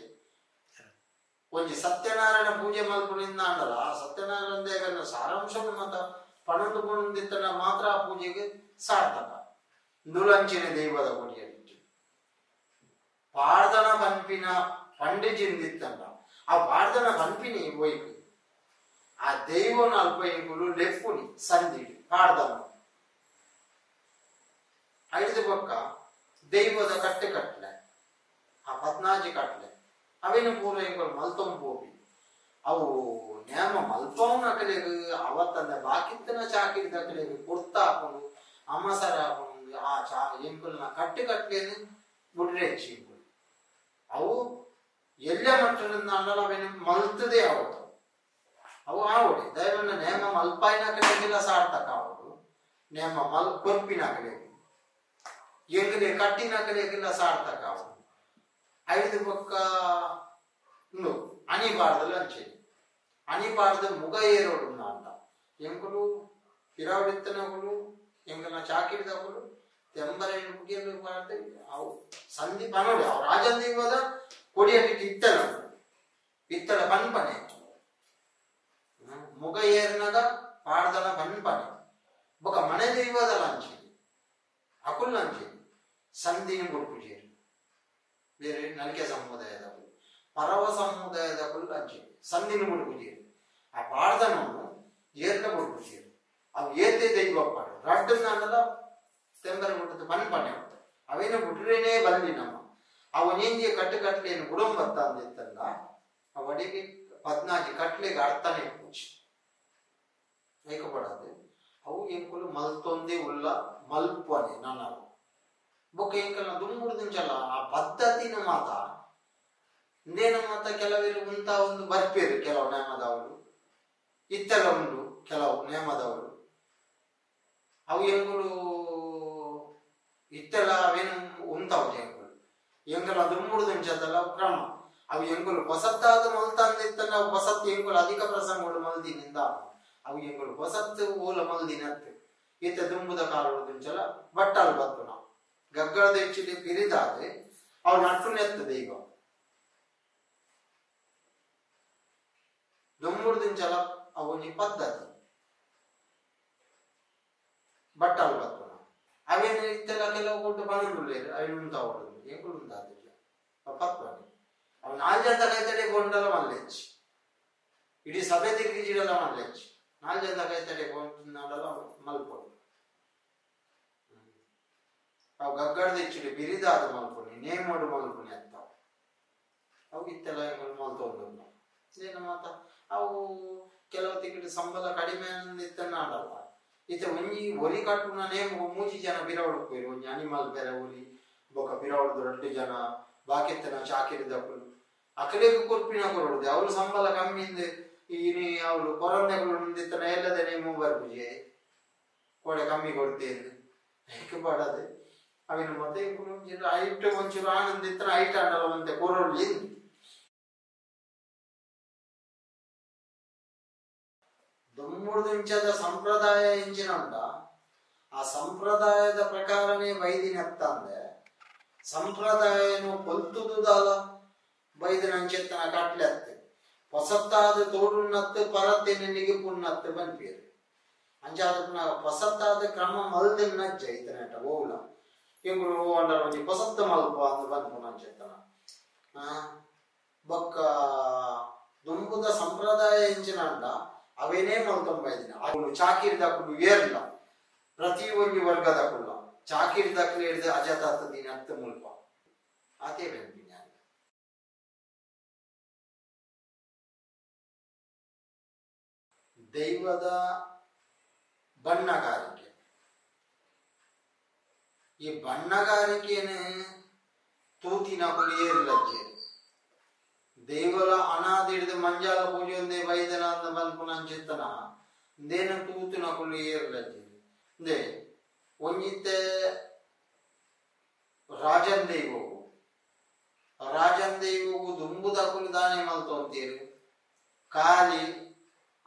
ಒಂಜಿ ಸತ್ಯನಾರಾಯಣ ಪೂಜೆ ಮಲ್ಪುನಿಂದ ಅಂಡಲ್ಲ ಆ ಸತ್ಯನಾರಾಯಣ ದೇವರನ್ನ ಸಾರಾಂಶ ಮತ ಪಣೊಂದು ಪಣೊಂದಿತ್ತಂಡ ಮಾತ್ರ ಆ ಪೂಜೆಗೆ ಸಾರ್ಥಕ. ನುಲಂಚಿನ ದೈವದ ಕೊಡಿಯಡಿಟ್ಟು ಪಾರ್ದನ ಪನ್ಪಿನ ಪಂಡಿಜಿಂದಿತ್ತಂಡ ಆ ಪಾರ್ದನ ಪನ್ಪಿನಿ ಒಯ್ಕು ಆ ದೈವನ ಅಲ್ಪ ಎಂಕುಲು ಲೆಪ್ಪುನಿ ಸಂಧಿ ಪಾರ್ದನ ಐದು ಪಕ್ಕ ದೈವದ ಕಟ್ಟೆ ಕಟ್ಲೆ ಆ ಪದ್ನಾಜಿ ಕಟ್ಲೆ ಅವೇನು ಪೂರ ಎಂಕುಲು ಮಲ್ತೊಂಬೋಪಿ ಅವು ನೇಮ ಮಲ್ಪವನ ಅಕಲೆಗ್ ಅವತ್ತಂದ ಬಾಕಿತ್ತನ ಚಾಕಿರಿದ ಅಕಲೆಗ್ ಪುರ್ತ ಹಾಕೊಂಡು ಅಮಸರ ಹಾಕೊಂಡು ಆ ಚಾ ಎಂಕುಲ್ನ ಕಟ್ಟೆ ಕಟ್ಲೇನು ಬುಡ್ರೆಚ್ಚಿ ಎಂಕುಲು ಅವು ಎಲ್ಲ ಮಟ್ಟದಿಂದ ಅಂಡಲ ಅವೇನು ಮಲ್ತದೆ ಅವತ್ತು ಅವು ಆವಡೆ ದೈವನ ನೇಮ ಮಲ್ಪಾಯಿನ ಕಡೆಗಿಲ್ಲ ಸಾರ್ಥಕ ಆವಡು ನೇಮ ಮಲ್ ಕೊರ್ಪಿನ ಕಡೆಗೆ ಎಂಗಲೆ ಕಟ್ಟಿನ ಕಡೆಗಿಲ್ಲ ಸಾರ್ಥಕ ಆವಡು ಐದು ಪಕ್ಕ ಅಣಿಬಾರ್ದಲ್ಲ ಅಂಚೆ ಅಣಿಬಾರ್ದ ಮುಗ ಏರೋಡು ಅಂತ ಎಂಕುಲು ಪಿರಾವಡಿತ್ತನಗಳು ಎಂಕಲ್ನ ಚಾಕಿರಿದಗಳು ತೆಂಬರೆ ಮುಗಿಯಲು ಬಾರ್ದು ಅವು ಸಂಧಿ ಪನೋಡಿ ಅವು ರಾಜಂದೀವದ ಕೊಡಿಯಟ್ಟಿಟ್ಟು ಇತ್ತಲ ಇತ್ತಲ ಪನ್ಪನೆ ಮುಗ ಏರ್ನಗ ಪಾಡ್ದನ ಪನ್ಪನೆ ಬೊಕ ಮನೆ ದೈವದ ಲಂಚಿ ಅಕುಲ್ ಲಂಚಿ ಸಂಧಿನ ಕೊಡ್ಪುಜೇರು ಬೇರೆ ನಲಿಕೆ ಸಮುದಾಯದವರು ಪರವ ಸಮುದಾಯದವರು ಲಂಚಿ ಸಂಧಿನ ಕೊಡ್ಪುಜೇರು ಆ ಪಾಡ್ದನನ್ನು ಏರ್ನ ಕೊಡ್ಪುಜೇರು ಅವು ಏತೆ ದೈವ ಪಾಡು ರಡ್ಡನ್ನ ತೆಂಬರ ಬಿಟ್ಟದ್ದು ಪನ್ಪನೆ ಅವೇನು ಬಿಟ್ರೇನೆ ಬರಲಿ ನಮ್ಮ ಅವನೇಂಜಿಯ ಕಟ್ಟು ಕಟ್ಲೇನು ಗುಡಂಬತ್ತ ಅಂದಿತ್ತಲ್ಲ ಅವಡಿಗೆ ಪದ್ನಾಜಿ ಕಟ್ಲೆಗೆ ಅರ್ಥನೇ ಪೂಜೆ ಏಕಪಡದು ಅವು ಎಂಕುಲು ಮಲ್ತೊಂದೇ ಉಲ್ಲ ಮಲ್ಪನೆ ನನ್ನವು ಬೊಕ್ಕ ಎಂಕಲ್ನ ದುಂಬುಡ್ದಿಂಚಲ್ಲ ಆ ಪದ್ಧತಿನ ಮಾತ ಇಂದೇನ ಮಾತ ಕೆಲವರು ಉಂತ ಒಂದು ಬರ್ಪೇರು ಕೆಲವು ನೇಮದವರು ಇತ್ತೆಲ್ಲ ಉಂಟು ಕೆಲವು ನೇಮದವರು ಅವು ಎಂಕುಲು ಇತ್ತೆಲ್ಲ ಅವೇನು ಉಂತಾವು ಎಂಕುಲು ಎಂಕಲ ದುಂಬುಡ್ದಿಂಚದಲ್ಲ ಕ್ರಮ ಅವು ಎಂಕುಲು ಹೊಸತ್ತಾದ ಮಲ್ತಂದಿತ್ತಲ್ಲ ಹೊಸತ್ತು ಎಂಕುಲು ಅಧಿಕ ಪ್ರಸಂಗಗಳು ಮಲ್ದಿನಿಂದ ಅವು ಎಂಕುಲು ಹೊಸತ್ತು ಓಲ ಮಲ್ದಿನತ್ತು ಇತ್ತ ದುಂಬುದ ಕಾಲುಂಚಲ ಬಟ್ಟಲ್ ಬತ್ತು ನಾವು ಗಗ್ಗಳದ ಹೆಚ್ಚಿಲಿ ಪಿರಿದಾದೆ ಅವು ನಟ್ಟು ನೆತ್ತದ ಈಗ ದುಂಬುಡ್ದಿಂಚಲ ಅವೊಂಜಿ ಪದ್ಧತಿ ಬಟ್ಟಲು ಬತ್ತುನ ಅವೇನು ಇತ್ತೆಲ್ಲ ಕೆಲವು ಕೊಟ್ಟು ಪನೊಂದುಲ್ಲೆರ್ ಅವೇನು ಉಂತಾವೊಡು ಎಂಕುಲು ಉಂತಾದಿಜ ಪತ್ವನೆ ಅವು ನಾಲ್ ಜನದ ಕೈತಡೆ ಗೊಂಡಲ ಮಲ್ಲೆಚ್ಚಿ ಇಡೀ ಸಭೆ ತಿರುಗಿಜಿಡಲ ಮಲ್ಲೆಚ್ಚಿ ನಾಲ್ ಜನದ ಕೈತಡೆ ಗೊಂಡಲ ಮಲ್ಪೊಡು ಅವು ಗಗ್ಗಡದ ಇಚ್ಚಿಡಿ ಬಿರಿದಾದ ಮಲ್ಪುನಿ ನೇಮೋಡು ಮಲ್ಪುನಿ ಅತ್ತಾವು ಅವು ಇತ್ತೆಲ್ಲ ಎಂಕುಲು ಮಲ್ತೊಂದುಲ್ಲ ಏನು ಮಾತ ಅವು ಕೆಲವು ತಿಕ್ಕಿಟ್ಟು ಸಂಬಳ ಕಡಿಮೆ ಇತ್ತನ್ನಾಡಲ್ಲ ಇತ್ತೆ ಒಂಜಿ ಒರಿ ಕಟ್ಟುನ ನೇಮಗು ಮೂಜಿ ಜನ ಬಿರವಡು ಪೋಯಿರು ಒಂಜಿ ಅನಿಮಲ್ ಬೇರೆ ಒರಿ ಬೊಕ ಬಿರವಡ್ದು ರಡ್ಡು ಜನ ಬಾಕಿತ್ತನ ಚಾಕಿರಿದಕುಲು ಅಕಲೆಗ್ ಕೊರ್ಪಿನ ಕೊರೊಡು ಅವ್ಲು ಸಂಬಳ ಕಮ್ಮಿಂದ್ ಇನಿ ಅವ್ಲು ಕೊರಂದೆಕುಲು ಇತ್ತನ ಎಲ್ಲದ ನೇಮು ಬರ್ಪುಜೆ ಕೋಡೆ ಕಮ್ಮಿ ಕೊಡ್ತೇನೆ ಏಕೆ ಪಾಡದೆ ಅವಿನ ಮತ್ತೆ ಐಟ್ ಒಂಚೂರು ಆನಂದ ಇತ್ತನ ಐಟ್ ಆಂಡಲ ಒಂತೆ ಕೊರೊಡ್ಲಿ. ದುಂಬುಡ್ದಿಂಚದ ಸಂಪ್ರದಾಯ ಎಂಚಿನ ಉಂಟ ಆ ಸಂಪ್ರದಾಯದ ಪ್ರಕಾರನೇ ಬೈದಿನತ್ತಂದೆ ಸಂಪ್ರದಾಯನು ಕೊಲ್ತುದುದಾಲ ಬೈದಿನ ಅಂಚೆತ್ತನ ಕಟ್ಲೆತ್ತು ಹೊಸತ್ತಾದ ತೋಡುನ್ನತ್ತು ಪರತ್ತಿನ ನಿಗಿಪುನ್ನತ್ತು ಬನ್ಪೀರು ಅಂಚಾದ ಹೊಸತ್ತಾದ ಕ್ರಮ ಮಲ್ದಿನ ಜೈತನಟ ಓವುಲ ಎಂಗುಲು ಓ ಅಂಡಲ ಒಂಜಿ ಹೊಸತ್ತು ಮಲ್ಪ ಅಂದ್ ಬನ್ಪುನ ಅಂಚೆತ್ತನ ಬೊಕ್ಕ ದುಂಬುದ ಸಂಪ್ರದಾಯ ಎಂಚಿನ ಉಂಟ ಅವೇನೇ ಮಲ್ತೊಂಬೈದಿನ ಅಕುಲು ಚಾಕಿರಿದಕುಲು ಏರ್ಲ ಪ್ರತಿ ಒಂಜಿ ವರ್ಗದಕುಲ್ಲ ಚಾಕಿರಿದಕುಲು ಹಿಡ್ದು ಅಜತಾತ ದಿನ ಅತ್ತ ಮುಲ್ಪ ಆತೇ ಬೆನ್ಪಿನ. ದೈವದ ಬಣ್ಣಗಾರಿಕೆ ಈ ಬಣ್ಣಗಾರಿಕೆಯನ್ನು ತೂತಿನ ಏರ್ಲಜ್ಜೆ ದೇವಲ ಅನಾದಿಡ್ದು ಮಂಜಾಲ ಪೂಜೆ ಬೈದನ ಅಂದ ಬನ್ಪುನ ಅಂಚಿತ್ತನ ದೇನ ತೂತಿನ ಕುಲು ಏರ್ಲಜ್ಜೆ ಅಂದೆ ಒಂಜಿತ್ತೆ ರಾಜನ್ ದೈವವು ರಾಜನ್ ದೈವವು ದುಂಬುದಕುಲು ದಾನೆ ಮಲ್ತೊಂತೀರು ಕಾಲಿ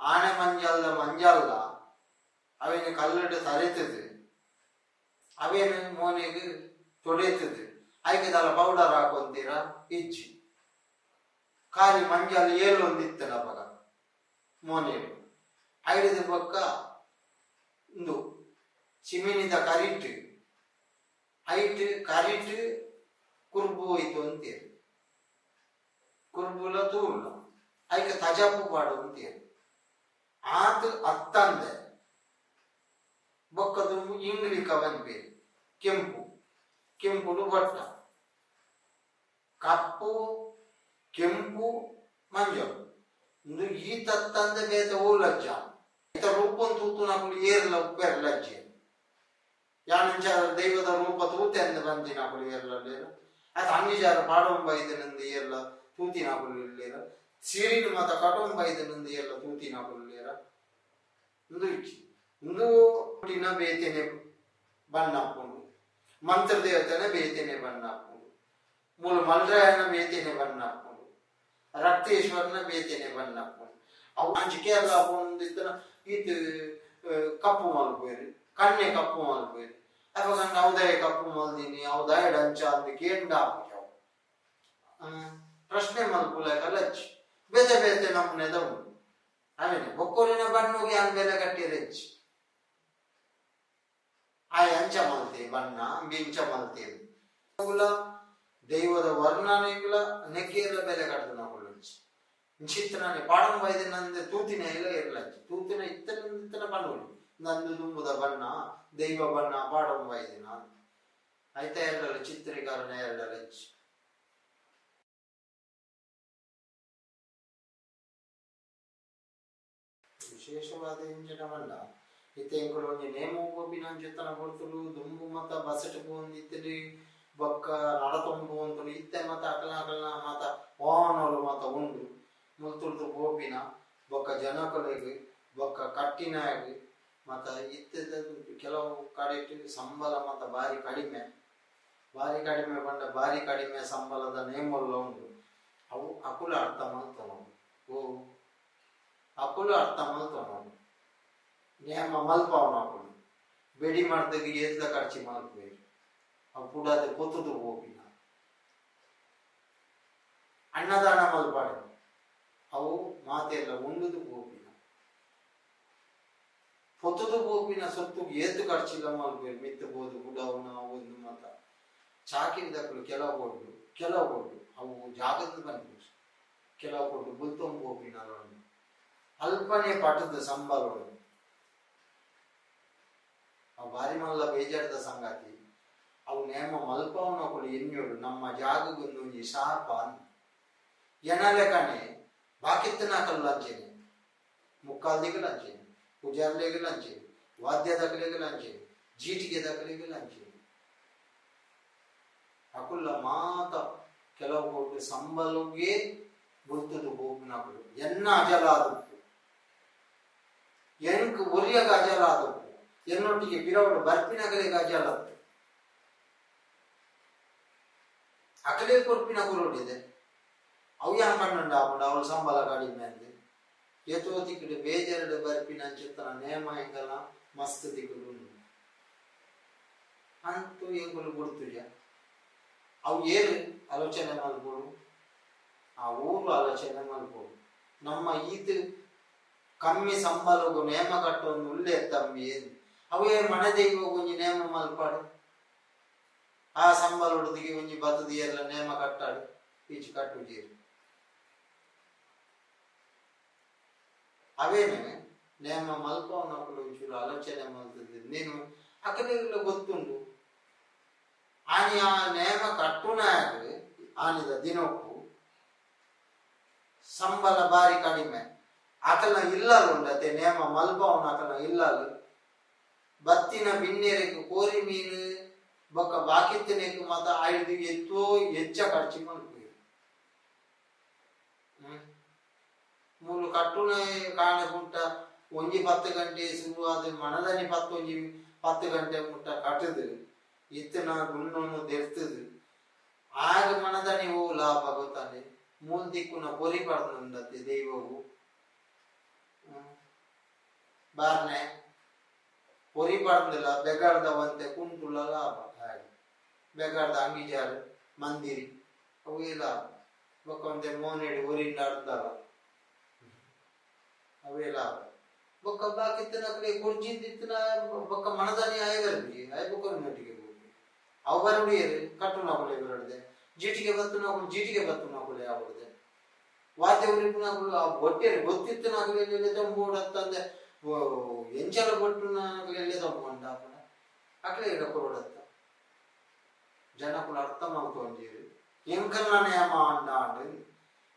ಆನೆ ಮಂಜಲ್ದ ಮಂಜಲ್ಲ ಅವೇನು ಕಲ್ಲಡು ತರೆತದು ಅವೇನು ಮೋನೆಗೆ ತೊಡೆತದು ಐಕೆ ದಾಲ ಪೌಡರ್ ಹಾಕೊಂತೀರಾ ಇಜ್ಜಿ ಖಾಲಿ ಮಂಜಲ್ ಏಳು ಒಂದಿತ್ತನ ಅಪಗ ಮೋನೆಡು ಐದು ಪಕ್ಕ ಇಂದು ಚಿಮಿನಿದ ಕರಿಟ್ ಐಟ್ ಕರಿಟ್ ಕುರ್ಬು ಹೋಯ್ತು ಅಂತೀರಿ ಕುರ್ಬುಲ ತೂರ್ಲ ಐಕೆ ತಜಾಪು ಪಾಡು ಅಂತೀರಿ ಆತ ಅತ್ತಂದೆ ಬೊಕ್ಕದು ಇಂಗ್ಲಿಕ ಬಂದ್ಬೇರಿ ಕೆಂಪು ಕೆಂಪುಡು ಬಟ್ಟ ಕಪ್ಪು ಕೆಂಪು ಮಂಜಲ್ ಇಂದು ಈ ತತ್ತಂದೆ ಬೇತೆ ಓ ಲಜ್ಜ ಈತ ರೂಪನ್ ತೂತು ನಕುಲು ಏರ್ಲ ಉಪ್ಪೆರ್ ಲಜ್ಜೆ ಯಾನಂಚ ದೈವದ ರೂಪ ತೂತೆ ಅಂದ ಬಂದಿ ನಕುಲು ಏರ್ಲ ಆತ ಅಂಗಿಜಾರ ಪಾಡೊಂಬೈದನಂದು ಏರ್ಲ ತೂತಿ ನಕುಲು ಇಲ್ಲೇರ ಸಿರಿನ ಮಾತ ಕಟೊಂಬೈದನಂದು ಏರ್ಲ ತೂತಿ ನಕುಲು ಇಲ್ಲೇರ ಇಂದು ಇಚ್ಚಿ ಇಂದು ಪುಟಿನ ಬೇತೆನೆ ಬಣ್ಣ ಹಾಕೊಂಡು ಮಂತ್ರ ದೇವತೆನ ಬೇತೆನೆ ಬಣ್ಣ ಹಾಕೊಂಡು ಮೂಲ ಮಲ್ರಾಯನ ಬೇತೆನೆ ಬಣ್ಣ ಹಾಕೊಂಡು ರಕ್ತೇಶ್ವರನ ಬೇತೆನೆ ಬಣ್ಣ ಹಾಕೊಂಡು ಅವು ಅಂಚಿಕೆ ಎಲ್ಲ ಹಾಕೊಂಡಿದ್ದನ ಈತ ಕಪ್ಪು ಮಲ್ಪೇರು ಕಣ್ಣೆ ಕಪ್ಪು ಮಲ್ಪೇರು ಅವಾಗ ಅವದಯ ಕಪ್ಪು ಮಲ್ದಿನಿ ಅವದಯ ಡಂಚ ಅಂದ ಕೇಂಡ ಹಾಕುಜಾವು ಪ್ರಶ್ನೆ ಮಲ್ಪುಲಕ ಲಚ್ಚಿ ಬೇತೆ ಬೇತೆ ನಮ್ಮನೆದ ಉಂಟು ಆಮೇಲೆ ಬೊಕ್ಕೋಲಿನ ಬಣ್ಣಗೆ ಅನ್ ಬೆಲೆ ಕಟ್ಟಿರೆಚ್ಚಿ ಆಯ್ ಅಂಚ ಮಲ್ತೆ ಬಣ್ಣ ಅಂಬಿ ಇಂಚ ಮಲ್ತೆ ದೈವದ ವರ್ಣನೆಗಳ ನೆಕ್ಕಿಯಲ್ಲ ಬೆಲೆ ಕಟ್ಟದು ನಾವು ಚಿತ್ರನೇ ಪಾಡಂ ವೈದ್ಯ ನಂದು ತೂತಿನ ಇಲ್ಲ ಇರಲಚ್ಚಿ ತೂತಿನ ಇತ್ತನ ಇತ್ತನ ಬಣ್ಣಗಳು ನಂದು ದುಂಬುದ ಬಣ್ಣ ದೈವ ಬಣ್ಣ ಪಾಡಂ ವೈದ್ಯನ ಆಯ್ತಾ ಎರಡಲ್ಲ ಚಿತ್ರೀಕರಣ ಎರಡಲ್ಲ ಹೆಚ್ಚು. ವಿಶೇಷವಾದ ಇಂಚಿನ ಬಣ್ಣ ಇತ್ತೆ ಎಂಕುಲು ಒಂಜಿ ನೇಮ ಗೋಪಿನ ಅಂಚಿತ್ತನ ಕೊಡ್ತುಲು ದುಂಬು ಮತ ಬಸಟ್ ಪೋಂದಿತ್ತಲಿ ಬೊಕ್ಕ ನಡತೊಂಬು ಅಂತಲು ಇತ್ತೆ ಮತ ಅಕಲ್ನ ಅಕಲ್ನ ಮತ ವಾಹನಗಳು ಮತ ಉಂಡು ಮುಲ್ತುರ್ದು ಪೋಪಿನ ಬೊಕ್ಕ ಜನಕುಲೆಗ್ ಬೊಕ್ಕ ಕಟ್ಟಿನಾಗ್ ಮತ ಇತ್ತೆದ ಕೆಲವು ಕಡೆಟ್ ಸಂಬಳ ಮತ ಬಾರಿ ಕಡಿಮೆ ಬಾರಿ ಕಡಿಮೆ ಪಂಡ ಬಾರಿ ಕಡಿಮೆ ಸಂಬಳದ ನೇಮಲ್ಲ ಉಂಡು ಅವು ಅಕುಲು ಅರ್ಥ ಮಲ್ತೊನೊಡು ಓ ಅಕುಲು ಅರ್ಥ ಮಲ್ತೊನೊಡು ನೇಮ ಮಲ್ಪಾವನ ಅಕುಲು ಬೆಡಿ ಮಾಡ್ದಾಗ ಏತ್ಲ ಖರ್ಚಿ ಮಲ್ಪುವೆರ್ ಅವು ಪುಡಾದ ಪೊತ್ತುದು ಪೋಪಿನ ಅನ್ನದಾನ ಮಲ್ಪಾಡು ಅವು ಮಾತೆಲ್ಲ ಉಂಡುದು ಪೋಪಿನ ಪೊತ್ತುದು ಪೋಪಿನ ಸೊತ್ತು ಏತು ಖರ್ಚಿಲ್ಲ ಮಲ್ಪೇರು ಮಿತ್ತು ಬೋದು ಬುಡವನ ಒಂದು ಮಾತ ಚಾಕಿರಿದಕ್ಕಲು ಕೆಲವು ಕೊಡ್ಡು ಕೆಲವು ಕೊಡ್ಡು ಅವು ಜಾಗದ ಬಂದು ಕೆಲವು ಕೊಟ್ಟು ಬುಲ್ತೊಂಬ ಪೋಪಿನ ಅಲ್ಪನೆ ಪಟದ ಸಂಬಳೋಡು ಅವು ಬಾರಿ ಮಲ್ಲ ಬೇಜಾರದ ಸಂಗಾತಿ ಅವು ನೇಮ ಮಲ್ಪವನಕುಲು ಎನ್ಯೋಡು ನಮ್ಮ ಜಾಗಗೊಂದು ಒಂಜಿ ಶಾಪ ಎನಲೆಕನೆ ಬಾಕಿತ್ತನಕಲು ಲಂಚೇನೆ ಮುಕ್ಕಾಲ್ದಿಗೆ ಲಂಚೇನೆ ಪೂಜಾರ್ಲೆಗೆ ಲಂಚೇನೆ ವಾದ್ಯದಕಲೆಗೆ ಲಂಚೇನೆ ಜೀಟಿಗೆ ದಕಲೆಗೆ ಲಂಚೇನೆ ಅಕುಲ್ಲ ಮಾತ ಕೆಲವು ಕೊಟ್ಟು ಸಂಬಳಗೆ ಬುಲ್ತದು ಹೋಗಿನಕುಲು ಎನ್ನ ಅಜಲಾದಪ್ಪು ಎನ್ಕು ಒರಿಯಗ ಅಜಲಾದಪ್ಪು ಎನ್ನೊಟ್ಟಿಗೆ ಬಿರವಡು ಬರ್ಪಿನಗಲಿಗೆ ಅಜಲತ್ತು ಅಕಲೇ ಕೊರ್ಪಿನ ಕುರುಡಿದೆ ಅವು ಯಾನ್ ಪನ್ನೊಂಡು ಆಪುಂಡು ಅವಳು ಸಂಬಳ ಕಡಿಮೆ ಅಂದೆ ಏತೋ ತಿಕ್ಕುಡು ಬೇಜಾರುಡು ಬರ್ಪಿನ ಅಂಚಿತ್ತನ ನೇಮ ಎಂಗಲ ಮಸ್ತ್ ತಿಕ್ಕುಡು ಅಂತೂ ಎಂಗುಲು ಗುರ್ತುಜ ಅವು ಏರು ಆಲೋಚನೆ ಮಲ್ಪೋಡು ಆ ಊರು ಆಲೋಚನೆ ಮಲ್ಪೋಡು ನಮ್ಮ ಈತ ಕಮ್ಮಿ ಸಂಬಳಗು ನೇಮ ಕಟ್ಟೊಂದು ಉಲ್ಲೆ ತಮ್ಮಿ ಅವೇ ಮನೆ ದೈವ ಒಂಜಿ ನೇಮ ಮಲ್ಪಾಡು ಆ ಸಂಬಳ ಹೊಡೆದಿಗೆ ಒಂಜಿ ಬತ್ತದಿ ಎಲ್ಲ ನೇಮ ಕಟ್ಟಾಡು ಈಚೆ ಕಟ್ಟುಜೇರು ಅವೇನೆ ನೇಮ ಮಲ್ಪವನಕ್ಕಲು ಒಂಚೂರು ಆಲೋಚನೆ ಮಲ್ತದೆ ನೀನು ಅಕಲೆಲ್ಲ ಗೊತ್ತುಂಡು ಆನಿ ಆ ನೇಮ ಕಟ್ಟುನಾಗ ಆನಿದ ದಿನಕ್ಕೂ ಸಂಬಳ ಬಾರಿ ಕಡಿಮೆ ಅಕಲ್ನ ಇಲ್ಲಲು ಉಂಡತೆ ನೇಮ ಮಲ್ಪವನ ಅಕಲ್ನ ಇಲ್ಲಲು ಬತ್ತಿನ ಬಿನ್ನೆರೆಗ್ ಕೋರಿ ಮೀನು ಬೊಕ್ಕ ಬಾಕಿತ್ತನೆಗ್ ಮಾತ ಐದು ಎತ್ತೋ ಹೆಚ್ಚ ಖರ್ಚು ಮಲ್ಪುವೆರ್ ಮೂಲು ಕಟ್ಟುನ ಕಾಣೆ ಪುಟ್ಟ ಒಂಜಿ 10 ಗಂಟೆ ಶುರು ಆದ್ ಮನದನಿ 10 10 ಗಂಟೆ ಮುಟ್ಟ ಕಟ್ಟುದು ಇತ್ತಿನ ಗುಣ್ಣನ್ನು ದೆರ್ತದು ಆಗ ಮನದನಿ ಓ ಲಾಭ ಗೊತ್ತಾನೆ ಮೂಲ್ ದಿಕ್ಕುನ ಪೊರಿ ಪಡ್ದುಂಡತೆ ದೈವವು ಬಾರ್ನೆ ಪೊರಿ ಪಡ್ದಿಲ್ಲ ಬೆಗಾರ್ದವಂತೆ ಕುಂಟುಲ ಲಾಭ ಹಾಗೆ ಬೆಗಾರ್ದ ಅಂಗಿಜಾರು ಮಂದಿರಿ ಅವೇ ಲಾಭ ಬೊಕ್ಕ ಒಂತೆ ಮೋನೆಡು ಒರಿಂಡ ಅರ್ಧಲ ಅವೇ ಲಾಭ ಬೊಕ್ಕ ಬಾಕಿತ್ತನಕಲೆ ಕುರ್ಜಿಂದಿತ್ತಿನ ಬೊಕ್ಕ ಮನದಾನಿ ಆಯಗರ್ಬಿ ಆಯ ಬೊಕ್ಕ ನಟಿಗೆ ಹೋಗಿ ಅವು ಬರುಡಿಯರು ಕಟ್ಟುನಕುಲೆ ಬರಡ್ದೆ ಜೀಟಿಗೆ ಬತ್ತುನಕುಲು ಜೀಟಿಗೆ ಬತ್ತುನಕುಲೆ ಆವಡ್ದೆ ವಾದ್ಯ ಉರಿಪುನಕುಲು ಆ ಬೊಟ್ಟೆರು ಗೊತ್ತಿತ್ತನಕುಲೆ ತಂಬೋಡತ್ತಂದೆ ಎಂಚಲ ಬೊಟ್ಟುನಕುಲೆ ತಂಬುಂಡ ಅಪುನ ಅಕಲೆ ಕೊರಡತ್ತ ಜನಕುಲು ಅರ್ಥ ಮಲ್ತೊಂಜೆರ್ ಎಂಕಲ್ನ ನೇಮ ಅಂಡ ಅಂಡ್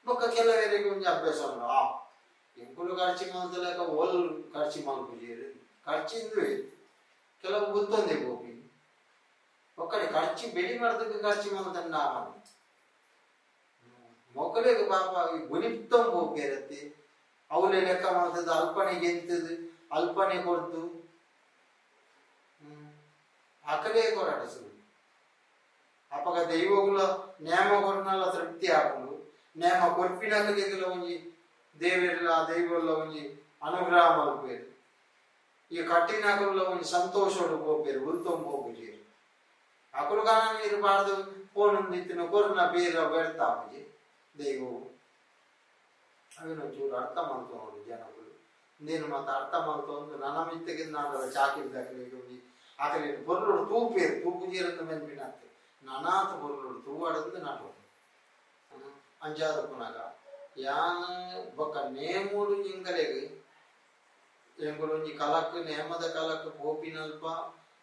ಬೊಕ್ಕ ಕೆಲವರಿಗೆ ಒಂಜಿ ಅಭ್ಯಾಸ ಉಂಡು ಆ ಎಂಕುಲು ಖರ್ಚಿ ಮಲ್ತಲೆಕ ಓಲ್ ಖರ್ಚಿ ಮಲ್ಪುಜೆರ್ ಖರ್ಚಿಂದು ಕೆಲವು ಗೊತ್ತೊಂದೆ ಗೋಪಿ ಒಕ್ಕಡೆ ಖರ್ಚಿ ಬೆಳಿ ಮರ್ದಕ್ಕೆ ಖರ್ಚಿ ಮಲ್ತಂಡ ಮೊಕಲೆಗ್ ಪಾಪ ಗುಣಿಪ್ತಂ ಪೋಪೆರತ್ತೆ ಅವಲೆ ಲೆಕ್ಕ ಮಲ್ತದ ಅಲ್ಪನೆ ಗೆಂತದು ಅಲ್ಪನೆ ಕೊರ್ದು ಅಕಲೇ ಕೊರಡಸು ಅಪಗ ದೈವಗುಲ ನೇಮ ಕೊರ್ನಲ ತೃಪ್ತಿ ಆಪುಂಡು ನೇಮ ಕೊರ್ಪಿನಕಲೆಗ್ಲ ಒಂಜಿ ದೇವೆರ್ಲ ದೈವಲ್ಲ ಒಂಜಿ ಅನುಗ್ರಹ ಮಲ್ಪುವೆರ್ ಈ ಕಟ್ಟಿನಕುಲ ಒಂಜಿ ಸಂತೋಷಡು ಪೋಪೆರ್ ಉಲ್ತೊಂದು ಪೋಪುಜೆರ್ ಅಕುಲು ಕಾನ ನೀರು ಪಾಡ್ದು ಪೋನುಂದಿತ್ತಿನ ಕೊರ್ನ ಪೇರ ವ್ಯರ್ಥ ಆಪುಜಿ ದೈವವು ಅವೆನ್ ಒಂಚೂರು ಅರ್ಥ ಮಲ್ತೊನೊಡು ಜನಕುಲು ಇಂದೆನ್ ಮಾತ ಅರ್ಥ ಮಲ್ತೊಂದು ನನ ಮಿತ್ತಗೆ ನಾಂಡಲ ಚಾಕಿರಿದಕಲೆಗ್ ಒಂಜಿ ಅಕಲೆನ್ ಪೊರ್ಲುಡು ತೂಪೆರ್ ತೂಪುಜೆರ್ ಮೆನ್ಪಿನತ್ತೆ ನನಾತ್ ಪೊರ್ಲುಡು ತೂವಡಂದು ನಟೊಡು ಅಂಚಾದ್ ಉಪ್ಪುನಗ ಯಾನ್ ಬೊಕ್ಕ ನೇಮುಡು ಎಂಕಲೆಗ್ ಎಂಕುಲು ಒಂಜಿ ಕಲಕ್ ನೇಮದ ಕಲಕ್ ಪೋಪಿನಲ್ಪ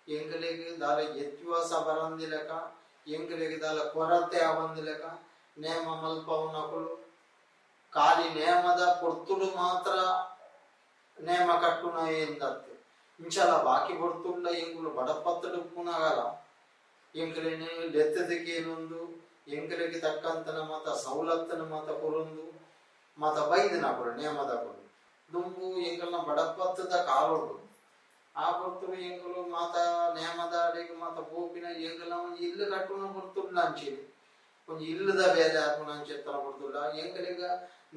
ಎಂಕಲೆಗ್ ದಾಲ ಎತ್ವಾಸ ಬರಂದಿಲೆಕ ಎಂಕಲೆಗ್ ದಾಲ ಕೊರತೆ ಆವಂದಿಲೆಕ ನೇಮ ಮಲ್ಪವುನಕುಲು ಖಾಲಿ ನೇಮದ ಪೊರ್ತುಡು ಮಾತ್ರ ನೇಮ ಕಟ್ಟುನ ಎಂದತ್ತೆ ಇಂಚಲ ಬಾಕಿ ಪೊರ್ತುಂಡ ಎಂಕುಲು ಬಡಪತ್ತಡು ಉಪ್ಪುನಗಲ ಎಂಕಲೆನ್ ಲೆತ್ತದಕೇನೊಂದು ಎಂಕಲೆಗ್ ತಕ್ಕಂತನ ಮಾತ ಸವಲತ್ತನ ಮಾತ ಕೊರೊಂದು ಮಾತ ಬೈದಿನಕುಲು ನೇಮದಕುಲು ದುಂಬು ಎಂಕಲ್ನ ಬಡಪತ್ತದ ಕಾಲೊಡು ಆ ಪೊರ್ತುಡು ಎಂಕುಲು ಮಾತ ನೇಮದ ಅಡೆಗ್ ಮಾತ ಪೋಪಿನ ಎಂಕಲ್ನ ಒಂಜಿ ಇಲ್ಲ್ ಕಟ್ಟುನ ಪೊರ್ತುಡ್ಲ ಅಂಚೆನೆ ಒಂಜಿ ಇಲ್ಲದ ಬೇಲೆ ಆಪುನ ಅಂಚೆತ್ತನ ಪೊರ್ತುಡ್ಲ ಎಂಕಲೆಗ್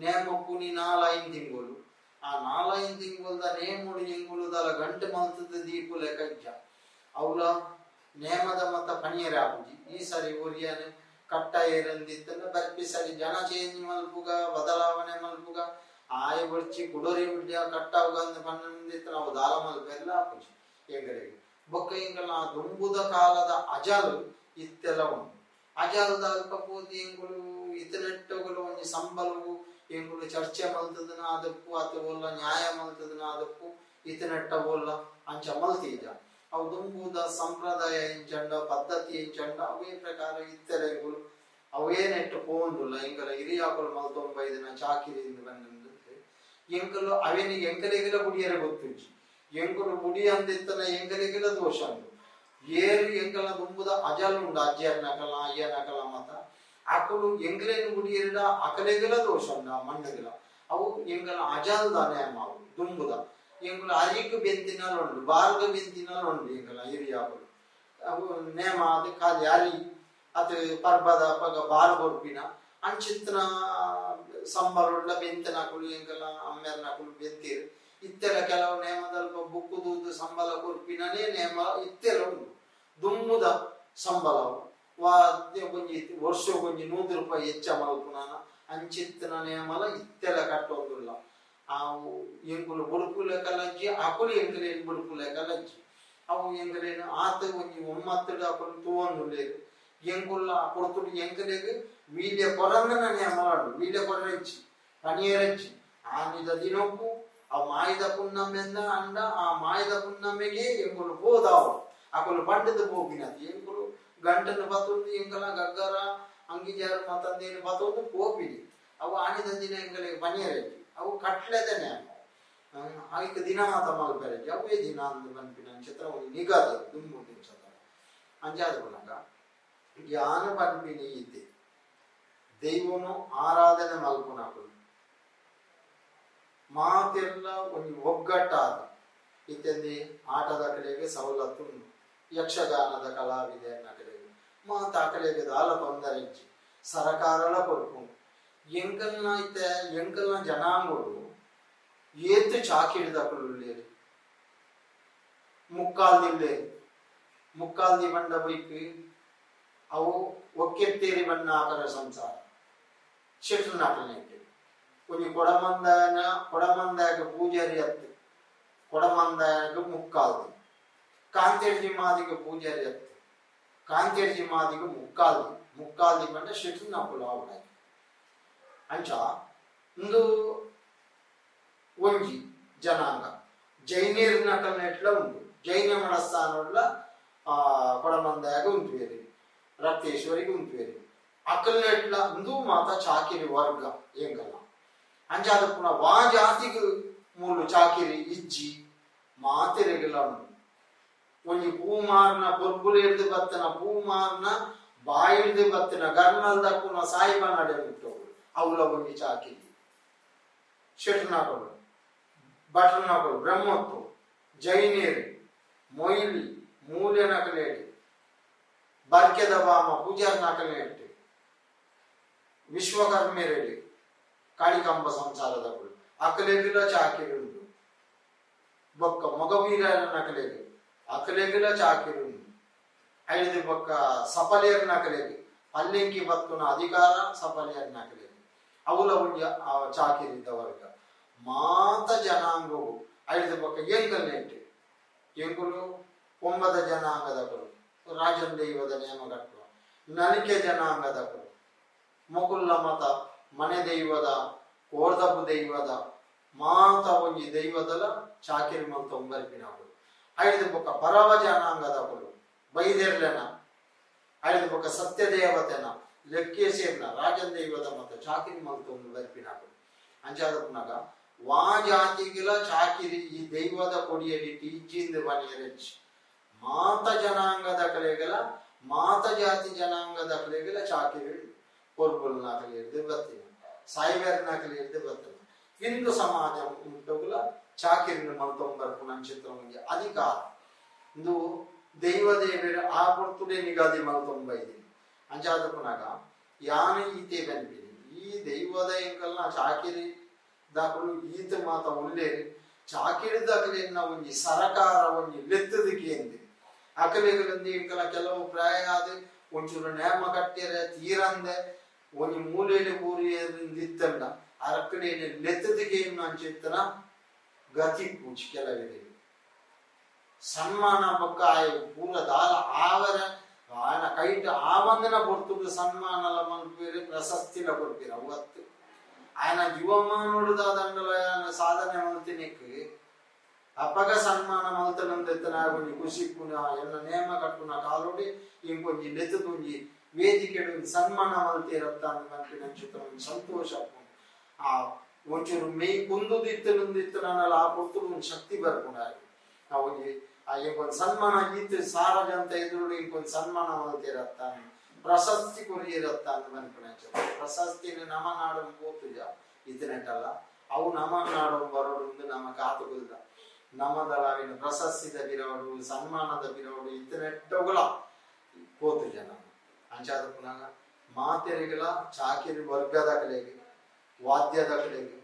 ನೇಮ ಪುನಿ 4-5 ತಿಂಗಳು ಆ 4-5 ತಿಂಗಳುದ ನೇಮುಡು ಎಂಕುಲು ದಾಲ ಗಂಟೆ ಮಲ್ತದ ದೀಪು ಲೆಕ್ಕ ಇಜ್ಜ ಅವ್ಲ ನೇಮದ ಮತ ಪನಿಯರೆ ಆಪುಜಿ ಈ ಸರಿ ಒರಿಯನ್ ಕಟ್ಟಾಯಿರಂದಿತ್ತಂಡ ಬರ್ಪಿ ಸರಿ ಜನ ಚೇಂಜ್ ಮಲ್ಪುಗ ಬದಲಾವಣೆ ಮಲ್ಪುಗ ಆಯ ಬೊರ್ಚಿ ಕುಡೋರಿ ಬಿಡ್ಯ ಕಟ್ಟಾವುಗ ಅಂದ್ ಪನ್ನೊಂದಿತ್ತ ನಾವು ದಾಲ ಮಲ್ಪೆಲ್ಲ ಆಪುಜಿ ಎಂಕಲೆಗ್ ಬೊಕ್ಕ ಎಂಕಲ್ನ ಆ ದುಂಬುದ ಕಾಲದ ಅಜಲ್ ಇತ್ತೆಲ್ಲ ಉಂಡು ಅಜಲ್ದ ಅಲ್ಪ ಪೋದು ಎಂಕುಲು ಇತನೆಟ್ಟುಗಳು ಒಂಜಿ ಸಂಬಲವು ಎಂಕುಲು ಚರ್ಚೆ ಮಲ್ತದನ ಅದಪ್ಪು ಅತ ಓಲ್ಲ ನ್ಯಾಯ ಮಲ್ತದನ ಅದಪ್ಪು ಇತನೆಟ್ಟ ಓಲ್ಲ ಅಂಚ ಮಲ್ತೀಜ ಅವು ದುಂಬುದ ಸಂಪ್ರದಾಯ ಎಂಚಂಡ ಪದ್ಧತಿ ಎಂಚಂಡ ಅವೇ ಪ್ರಕಾರ ಇತ್ತೆಲ್ಲ ಎಂಕುಲು ಅವೇ ನೆಟ್ಟು ಪೋಂದುಲ್ಲ ಎಂಕಲ ಹಿರಿಯಾಕುಲು ಮಲ್ತೊಂಬೈದಿನ ಚಾಕಿರಿಯಿಂದ ಬಂದ ಎಂಕಲು ಅವೇನಿ ಎಂಕಲೆಗಿಲ ಬುಡಿಯರೆ ಗೊತ್ತುಂಜಿ ಎಂಕುಲು ಬುಡಿ ಅಂದಿತ್ತನ ಎಂಕಲೆಗಿಲ ದೋಷ ಉಂಡು ಏರು ಎಂಕಲ ದುಂಬುದ ಅಜಲ್ ಉಂಡು ಅಜ್ಜಿಯರ್ನಕಲ ಅಯ್ಯನಕಲ ಮತ ಅಕಲು ಎಂಕಲೇನು ಬುಡಿಯರಿಡ ಅಕಲೆಗಿಲ ದೋಷ ಉಂಡು ಆ ಮಣ್ಣುಗಿಲ ಅವು ಎಂಕಲ ಅಜಲ್ದ ನೇಮ ಅವು ದುಂಬುದ ಎಂಕುಲು ಅರಿಕು ಬೆಂತಿನಲ್ ಉಂಡು ಬಾರ್ಗ ಬೆಂತಿನಲ್ ಉಂಡು ಎಂಕಲ ಹಿರಿಯಾಕುಲು ಅವು ನೇಮ ಅದು ಖಾಲಿ ಅರಿ ಅದು ಪರ್ಬದ ಪಗ ಬಾರ್ ಕೊರ್ಪಿನ ಅಂಚಿತ್ತನ ಸಂಬಳುಳ್ಳ ಬೆಂತನಕುಲು ಎಂಕಲ ಅಮ್ಮೆರ್ನಕುಲು ಬೆಂತೀರು ಇತ್ತೆಲ್ಲ ಕೆಲವು ನೇಮದಲ್ಪ ಬುಕ್ಕುದೂದು ಸಂಬಳ ಕೊರ್ಪಿನನೇ ನೇಮ ಇತ್ತೆಲ್ಲ ಉಂಡು ದುಂಬುದ ಸಂಬಳವು ವಾ ಒಂಜಿ ವರ್ಷಕ್ಕೊಂಜಿ 100 ರೂಪಾಯಿ ಹೆಚ್ಚ ಮಲ್ಪುನಾನ ಅಂಚಿತ್ತನ ನೇಮಲ ಇತ್ತೆಲ್ಲ ಕಟ್ಟೊಂದುಲ್ಲ ಆ ಎಂಕುಲು ಬುಡುಪು ಲೆಕ್ಕಲಜ್ಜಿ ಅಕುಲು ಎಂಕಲೇನು ಬುಡುಪು ಲೆಕ್ಕಲಜ್ಜಿ ಅವು ಎಂಕಲೇನು ಆತ ಒಂಜಿ ಒಮ್ಮತ್ತಡು ಅಕುಲು ತೂವೊಂದುಲ್ಲೇರು ಎಂಕುಲ್ಲ ಕೊಡ್ತುಡು ಎಂಕಲೆಗ್ ವೀಳ್ಯ ಕೊರಂದನ ನೇಮಲಾಡು ವೀಳ್ಯ ಕೊರಜ್ಜಿ ಪನಿಯರಜ್ಜಿ ಆನಿದ ದಿನಕ್ಕೂ ಆ ಮಾಯದ ಪುನ್ನಮ್ಮೆಂದ ಅಂಡ ಆ ಮಾಯದ ಪುನ್ನಮ್ಮೆಗೆ ಎಂಕುಲು ಪೋದಾವು ಅಕುಲು ಪಂಡದ ಪೋಪಿನತಿ ಎಂಕುಲು ಗಂಟನ್ನು ಬತ್ತೊಂದು ಎಂಕಲ ಗಗ್ಗರ ಅಂಗಿಜಾರ ಮತ್ತಂದೇನು ಬತ್ತೊಂದು ಪೋಪಿನಿ ಅವು ಆನಿದ ದಿನ ಎಂಕಲಿಗೆ ಪನಿಯರಜ್ಜಿ ಅವು ಕಟ್ಲೆದ ನೇಮ ಐಕ್ ದಿನ ಮಾತ ಮಲ್ಪೆರಜ್ಜಿ ಅವೇ ದಿನ ಅಂದು ಪನ್ಪಿನ ಅಂಚಿತ್ರ ಒಂದು ನಿಗದಿ ದುಂಬು ಅಂಚದ ಅಂಚಾದ ಪುನಗ ಜ್ಞಾನ ಪನ್ಪಿನಿ ಇತ್ತೆ ದೈವನು ಆರಾಧನೆ ಮಲ್ಪುನಕುಲು ಮಾತೆಲ್ಲ ಒಂಜಿ ಒಗ್ಗಟ್ಟಾದ ಇತ್ತೆಂದಿ ಆಟದ ಕಡೆಗೆ ಸವಲತ್ತು ಉಂಡು ಯಕ್ಷಗಾನದ ಕಲಾವಿದೆಯನ್ನ ಕಡೆಗೆ ಮಾತ ಕಡೆಗೆ ದಾಲ ತೊಂದರೆ ಇಜ್ಜಿ ಸರಕಾರಲ ಕೊರ್ಪುಂಡು ಎಂಕಲ್ನ ಇತ್ತೆ ಎಂಕಲ್ನ ಜನಾಂಗಗಳು ಏತು ಚಾಕಿಡಿದಕುಲು ಉಲ್ಲೇರು ಮುಕ್ಕಾಲ್ದಿಲ್ಲೇರು ಮುಕ್ಕಾಲ್ದಿ ಬಂಡ ಬೈಕ್ ಅವು ಒಕ್ಕೆತ್ತೇರಿ ಬಣ್ಣ ಆಕರ ಸಂಸಾರ ಶೆಟ್ರು ಒಂಜಿ ಕೊಡಮಂದಾಯನ ಕೊಡಮಂದಾಯಕ ಪೂಜಾರಿ ಅತ್ತು ಕೊಡಮಂದಾಯಕ ಮುಕ್ಕಾಲ್ದಿ ಕಾಂತೇರ್ಜಿ ಮಾದಿಗ ಪೂಜಾರಿ ಅತ್ತು ಕಾಂತೇರ್ಜಿ ಮಾದಿಗ ಮುಕ್ಕಾಲ್ದಿ ಮುಕ್ಕಾಲ್ದಿ ಬಂಡ ಶೆಟ್ರು ನಕುಲು ಆವಡ ಅಂಚ ಇಂದು ಒಂಜಿ ಜನಾಂಗ ಜೈನೀರ್ ನಕಲ್ನೆಟ್ಲ ಉಂಡು ಜೈನ ಮಠಸ್ಥಾನವುಳ್ಳ ಕೊಡಮಂದಾಯಗ ಉಂಟುವೇರಿ ರಕ್ತೇಶ್ವರಿಗೆ ಉಂಟುವೇರಿ ಅಕಲ್ನೆಟ್ಲ ಇಂದು ಮಾತ ಚಾಕಿರಿ ವರ್ಗ ಎಂಗಲ್ಲ ಅಂಚಾದ ಪುನಃ ವಾ ಜಾತಿಗೆ ಮೂಲು ಚಾಕಿರಿ ಇಜ್ಜಿ ಮಾತೆರೆಗಿಲ್ಲ ಉಂಡು ಒಂಜಿ ಪೂಮಾರ್ನ ಪೊರ್ಬುಲು ಹಿಡ್ದು ಬತ್ತನ ಪೂಮಾರ್ನ ಬಾಯಿ ಹಿಡ್ದು ಬತ್ತನ ಗರ್ನಲ್ದ ಪುನಃ ಸಾಯಿಬ ನಡೆ ಮುಟ್ಟೋಗಳು ಅವುಲ ಒಂಜಿ ಚಾಕಿರಿ ಶೆಟ್ನಕುಲು ಭಟ್ರನಕುಲು ಬ್ರಹ್ಮತ್ತು ಜೈನೇರು ಮೊಯ್ಲಿ ಮೂಲೆ ನಕಲೇಡಿ ಬರ್ಕೆದ ಬಾಮ ಪೂಜಾರ್ ನಕಲೇಟಿ ವಿಶ್ವಕರ್ಮೆರೆಡಿ ಕಾಳಿಕಾಂಬ ಸಂಸಾರದಕುಲು ಅಕಲೆಗಿಲ ಚಾಕಿರಿ ಉಂಡು ಬೊಕ್ಕ ಮೊಗವೀರ ನಕಲೆಗ್ ಅಕಲೆಗಿಲ ಚಾಕಿರಿ ಉಂಡು ಐದು ಬೊಕ್ಕ ಸಪಲೇರ್ ನಕಲೆಗ್ ಪಲ್ಲೆಂಕಿ ಬತ್ತುನ ಅಧಿಕಾರ ಸಪಲೇರ್ ನಕಲೆಗ್ ಅವುಲ ಒಂಜಿ ಚಾಕಿರಿ ಇದ್ದ ವರ್ಗ ಮಾತ ಜನಾಂಗವು ಐದು ಬೊಕ್ಕ ಎಂಕಲ್ನೆಟ್ ಎಂಕುಲು ಒಂಬದ ಜನಾಂಗದಕುಲು ರಾಜನ್ ದೈವದ ನೇಮ ಕಟ್ಟುವ ನಲಿಕೆ ಜನಾಂಗದಕುಲು ಮೊಕುಲ್ಲ ಮತ ಮನೆ ದೈವದ ಕೋರ್ದಬ್ಬು ದೈವದ ಮಾತ ಒಂಜಿ ದೈವದಲ ಚಾಕಿರಿ ಮಲ್ತ ಒಂಬರ್ಪಿನಕುಲು ಐದು ಬೊಕ್ಕ ಪರವ ಜನಾಂಗದಕುಲು ಬೈದೆರ್ಲೆನ ಐದು ಬೊಕ್ಕ ಸತ್ಯದೇವತೆನ ಲೆಕ್ಕೇಸೇರ್ನ ರಾಜನ್ ದೈವದ ಮತ ಚಾಕಿರಿ ಮಲ್ತ ಒಂಬರ್ಪಿನಕುಲು ಅಂಚಾದ ಪುನಗ ವಾ ಜಾತಿಗಿಲ ಚಾಕಿರಿ ಈ ದೈವದ ಕೊಡಿಯಡಿಟ್ಟು ಇಜ್ಜಿಂದ ಬನಿಯರೆಚ್ಚಿ ಮಾತ ಜನಾಂಗದ ಕಲೆಗಲ ಮಾತ ಜಾತಿ ಜನಾಂಗದ ಕಲೆಗಲ ಚಾಕಿರಿ ಕೊರ್ಬುಲ್ನ ಕಲೆ ಬತ್ತಿನ ಸಾಯಿಬೆರ್ನ ಕಲೆ ಬತ್ತಿನ ಹಿಂದೂ ಸಮಾಜ ಉಂಟುಗುಲ ಚಾಕಿರಿನ ಮಲ್ತೊಂಬರ್ಪುನ ಅಂಚಿತ್ರ ಒಂಜಿ ಅಧಿಕಾರ ಇಂದು ದೈವ ದೇವರ ಆ ಪೊರ್ತುಡೆ ನಿಗದಿ ಮಲ್ತೊಂಬೈದಿನಿ ಅಂಚಾದ ಪುನಗ ಯಾನ ಈತೆ ಬನ್ಪಿನಿ ಈ ದೈವದ ಎಂಕಲ್ನ ಚಾಕಿರಿ ದಾಕುಲು ಈತ ಮಾತ ಉಲ್ಲೇರಿ ಚಾಕಿರಿ ದಾಕಲೆನ್ನ ಒಂಜಿ ಸರಕಾರ ಒಂಜಿ ಲೆತ್ತದಕ್ಕೆ ಎಂದೆ ಅಕಲೆಗಲಂದು ಎಂಕಲ ಕೆಲವು ಪ್ರಾಯ ಆದ ಒಂಚೂರು ನೇಮ ಕಟ್ಟಿಯರೆ ತೀರಂದೆ ಒಂಜಿ ಮೂಲೆಯಲ್ಲಿ ಬೂರಿಯರಿಂದಿತ್ತಂಡ ಅರಕಡೆಯಲ್ಲಿ ಲೆತ್ತದಿಗೆ ಅಂಚಿತ್ತನ ಗತಿ ಪೂಜಿ ಕೆಲವರಿಗೆ ಸನ್ಮಾನ ಬೊಕ್ಕ ಆಯ ಪೂರ ದಾಲ ಆವರ ಆಯನ ಕೈಟ್ ಆವಂದನ ಪೊರ್ತುಡು ಸನ್ಮಾನಲ ಮಲ್ಪೇರು ಪ್ರಶಸ್ತಿಲ ಕೊಡ್ತೀರ ಅವತ್ತು ఆయన ಜೀವಮಾನೋಡುದಾದಂಡಲ ಸಾಧನೆ ಮಲ್ತಿನಿಕ್ ಅಪಗ ಸನ್ಮಾನ ಮಲ್ತನಂದೆತ್ತನ ಒಂಜಿ ಖುಷಿ ಪುನ ಎನ್ನ ನೇಮ ಕಟ್ಟುನ ಕಾಲೋಡಿ ಇಂಕೊಂಜಿ ಲೆತ್ತುಂಜಿ ವೇದಿಕೆಡು ಸನ್ಮಾನ ಮಲ್ತಿರತ್ತ ಪನ್ಪಿನಂಚಿತ ಒಂಜಿ ಸಂತೋಷ ಆ ಒಂಚೂರು ಮೇಯ್ ಕುಂದುದು ಇತ್ತನಂದಿತ್ತನಲ್ಲ ಆ ಪೊರ್ತುಡು ಒಂಜಿ ಶಕ್ತಿ ಬರ್ಪುಂಡು ಆ ಒಂಜಿ ಆ ಇಂಕೊಂದು ಸನ್ಮಾನ ಈತ ಸಾರ ಜನ ಎದುರುಡು ಇಂಕೊಂದು ಸನ್ಮಾನ ಮಲ್ತಿರತ್ತ ಪ್ರಶಸ್ತಿ ಕೊರಿಯಿರತ್ತ ಪನ್ಪಿನಂಚಿತ ಪ್ರಶಸ್ತಿನ ನಮ ನಾಡು ಪೋತುಜ ಇತನೆಟಲ್ಲ ಅವು ನಮ ನಾಡು ಬರೋಡು ನಮ್ಮ ಕಾತುಗುಲ್ದ ನಮ್ಮದಲಾವಿನ ಪ್ರಶಸ್ತಿದ ಬಿರವಡು ಸನ್ಮಾನದ ಬಿರವಡು ಇತನೆಟ್ಟೋಗಲ ಪೋತುಜ ನಮ್ಮ ಅಂಚಾದ ಪುನಃ ಮಾತೆರಿಗಳ ಚಾಕಿರಿ ವರ್ಗದ ಕಡೆಗೆ ವಾದ್ಯದ ಕಡೆಗೆ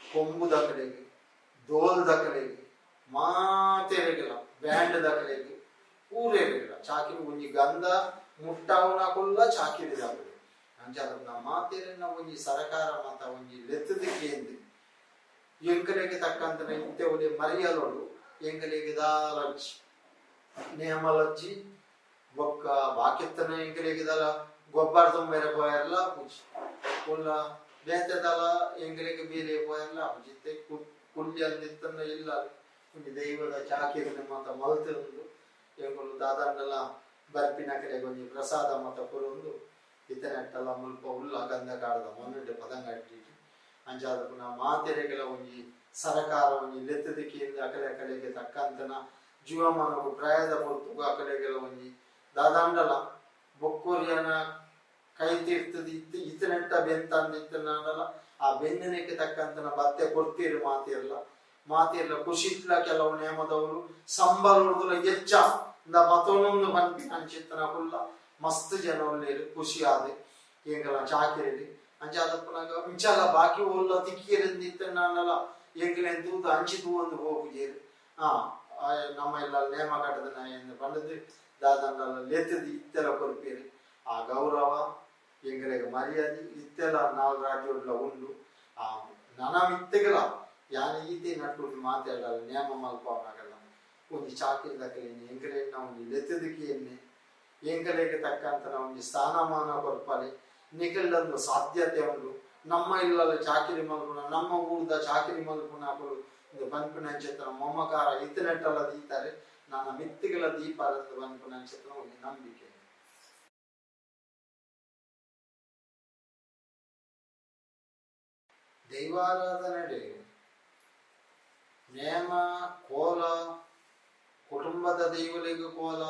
ಕೊಂಬುದ ಕಡೆಗೆ ದೋಲ್ದ ಕಡೆಗೆ ಮಾತೆರಿಗಳ ಬ್ಯಾಂಡ್ದ ಕಡೆಗೆ ಪೂರೇರಿಗಳ ಚಾಕಿರಿ ಒಂಜಿ ಗಂಧ ಮುಟ್ಟಾವುನ ಕುಲ್ಲ ಚಾಕಿರಿ ದಾಕಲೆ ಅಂಚಾದ ಮಾತೆರನ್ನ ಒಂಜಿ ಸರಕಾರ ಮಾತ ಒಂಜಿ ಲೆತ್ತದಕ್ಕೆ ಎಂದು ಎಂಕಲೆಗೆ ತಕ್ಕಂತ ಇತ್ತೆ ಒಲೆ ಮರಿಯಲೋಡು ಎಂಕಲೆಗೆ ದಾಲಜ್ಜಿ ನೇಮಲಜ್ಜಿ ಬೊಕ್ಕ ಬಾಕಿತ್ತನ ಎಂಕಲೆಗೆ ದಾಲ ಗೊಬ್ಬರ ತುಂಬೆರೆ ಪೋಯರ್ಲ ಪೂಜಿ ಉಲ್ಲ ಬೇತೆದಲ ಎಂಕಲೆಗೆ ಬೇರೆ ಪೋಯರ್ಲ ಪೂಜಿ ಇತ್ತೆ ಕುಲ್ಲಿ ಅಂದಿತ್ತನ ಇಲ್ಲ ಒಂಜಿ ದೈವದ ಚಾಕಿರಿನ ಮಾತ ಮಲ್ತಿರುಂದು ಎಂಕುಲು ದಾದಂಡಲ ಬರ್ಪಿನ ಕಡೆಗೆ ಒಂಜಿ ಪ್ರಸಾದ ಮಾತ ಕೊರೊಂದು ಇತ್ತನೆಟ್ಟಲ ಮುಲ್ಪ ಉಲ್ಲ ಗಂಧ ಕಾಡದ ಮಣ್ಣು ಪದಂಗಟ್ಟಿ ಅಂಚಾದ ಪುನಃ ಮಾತೆರೆಗಳ ಒಂಜಿ ಸರಕಾರ ಒಂಜಿ ಲೆತ್ತದಿಕೆಯಿಂದ ಅಕಲೆ ಅಕಲೆಗೆ ತಕ್ಕಂತನ ಜೀವಮಾನವು ಪ್ರಾಯದ ಪೊರ್ತುಗು ಅಕಲೆಗಳ ಒಂಜಿ ದಾದಾಂಡಲ ಬೊಕ್ಕೋರಿಯನ ಕೈ ತೀರ್ತದ ಇತ್ತು ಇತನೆಟ್ಟ ಬೆಂತಂದ ಇತ್ತನಾಡಲ ಆ ಬೆಂದನೆಗೆ ತಕ್ಕಂತನ ಬತ್ತೆ ಕೊಡ್ತೀರಿ ಮಾತಿರಲ್ಲ ಮಾತಿರಲ್ಲ ಖುಷಿಟ್ಲ ಕೆಲವು ನೇಮದವರು ಸಂಬಳದ ಹೆಚ್ಚ ಇಂದ ಪತೊನೊಂದು ಪನ್ಪಿನ ಅಂಚಿತ್ತನ ಕುಲ್ಲ ಮಸ್ತ್ ಜನ ಉಲ್ಲೇರು ಖುಷಿ ಆದೆ ಎಂಕಲ ಚಾಕಿರಿ ಅಂಚಾದ ಪುನಗ ಇಂಚಲ ಬಾಕಿ ಉಲ್ಲ ತಿಕ್ಕಿರಿಂದ ಇತ್ತನಾಡಲ ಎಂಕಲೆನ್ ತೂದು ಅಂಚಿ ತೂವೊಂದು ಹೋಗುಜೇರು ನಮ್ಮ ಇಲ್ಲ ನೇಮ ಕಟ್ಟದ ಎಂದು ಪಂಡದು ದಾದಂಡಲ ಲೆತ್ತದು ಇತ್ತೆಲ ಕೊರ್ಪೇರು ಆ ಗೌರವ ಎಂಕಲೆಗ್ ಮರ್ಯಾದೆ ಇತ್ತೆಲ ನಾಲ್ ರಾಜ್ಯೋಡ್ಲ ಉಂಡು ಆ ನನ ಇತ್ತೆಗಲ ಯಾನ್ ಈತೆ ನಟ್ಟುಂಡು ಮಾತಾಡಲ್ಲ ನೇಮ ಮಲ್ಪವನಾಗಲ್ಲ ಒಂಜಿ ಚಾಕಿರಿ ದಕಲೆನೆ ಎಂಕಲೆನ ಒಂಜಿ ಲೆತ್ತದಕ್ಕೆ ಎನ್ನೆ ಎಂಕಲೆಗೆ ತಕ್ಕಂತನ ಒಂಜಿ ಸ್ಥಾನಮಾನ ಕೊರ್ಪಲೆ ನಿಕಲ್ಡೊಂದು ಸಾಧ್ಯತೆ ಉಂಡು ನಮ್ಮ ಇಲ್ಲಲ ಚಾಕಿರಿ ಮಲ್ಪುನ ನಮ್ಮ ಊರ್ದ ಚಾಕಿರಿ ಮಲ್ಪುನ ಅಕುಲು ಇಂದು ಪನ್ಪಿನಂಚಿತ್ತನ ಮೊಮ್ಮಕಾರ ಇತ್ತನೆಟ್ಟಲ ದೀತಾರೆ ನನ್ನ ಮಿತ್ತಿಗಳ ದೀಪಾರಂದು ಪನ್ಪಿನಂಚಿತ್ತನ ಒಂಜಿ ನಂಬಿಕೆ. ದೈವಾರಾಧನೆ ನೇಮ ಕೋಲ ಕುಟುಂಬದ ದೈವಲಿಗೆ ಕೋಲ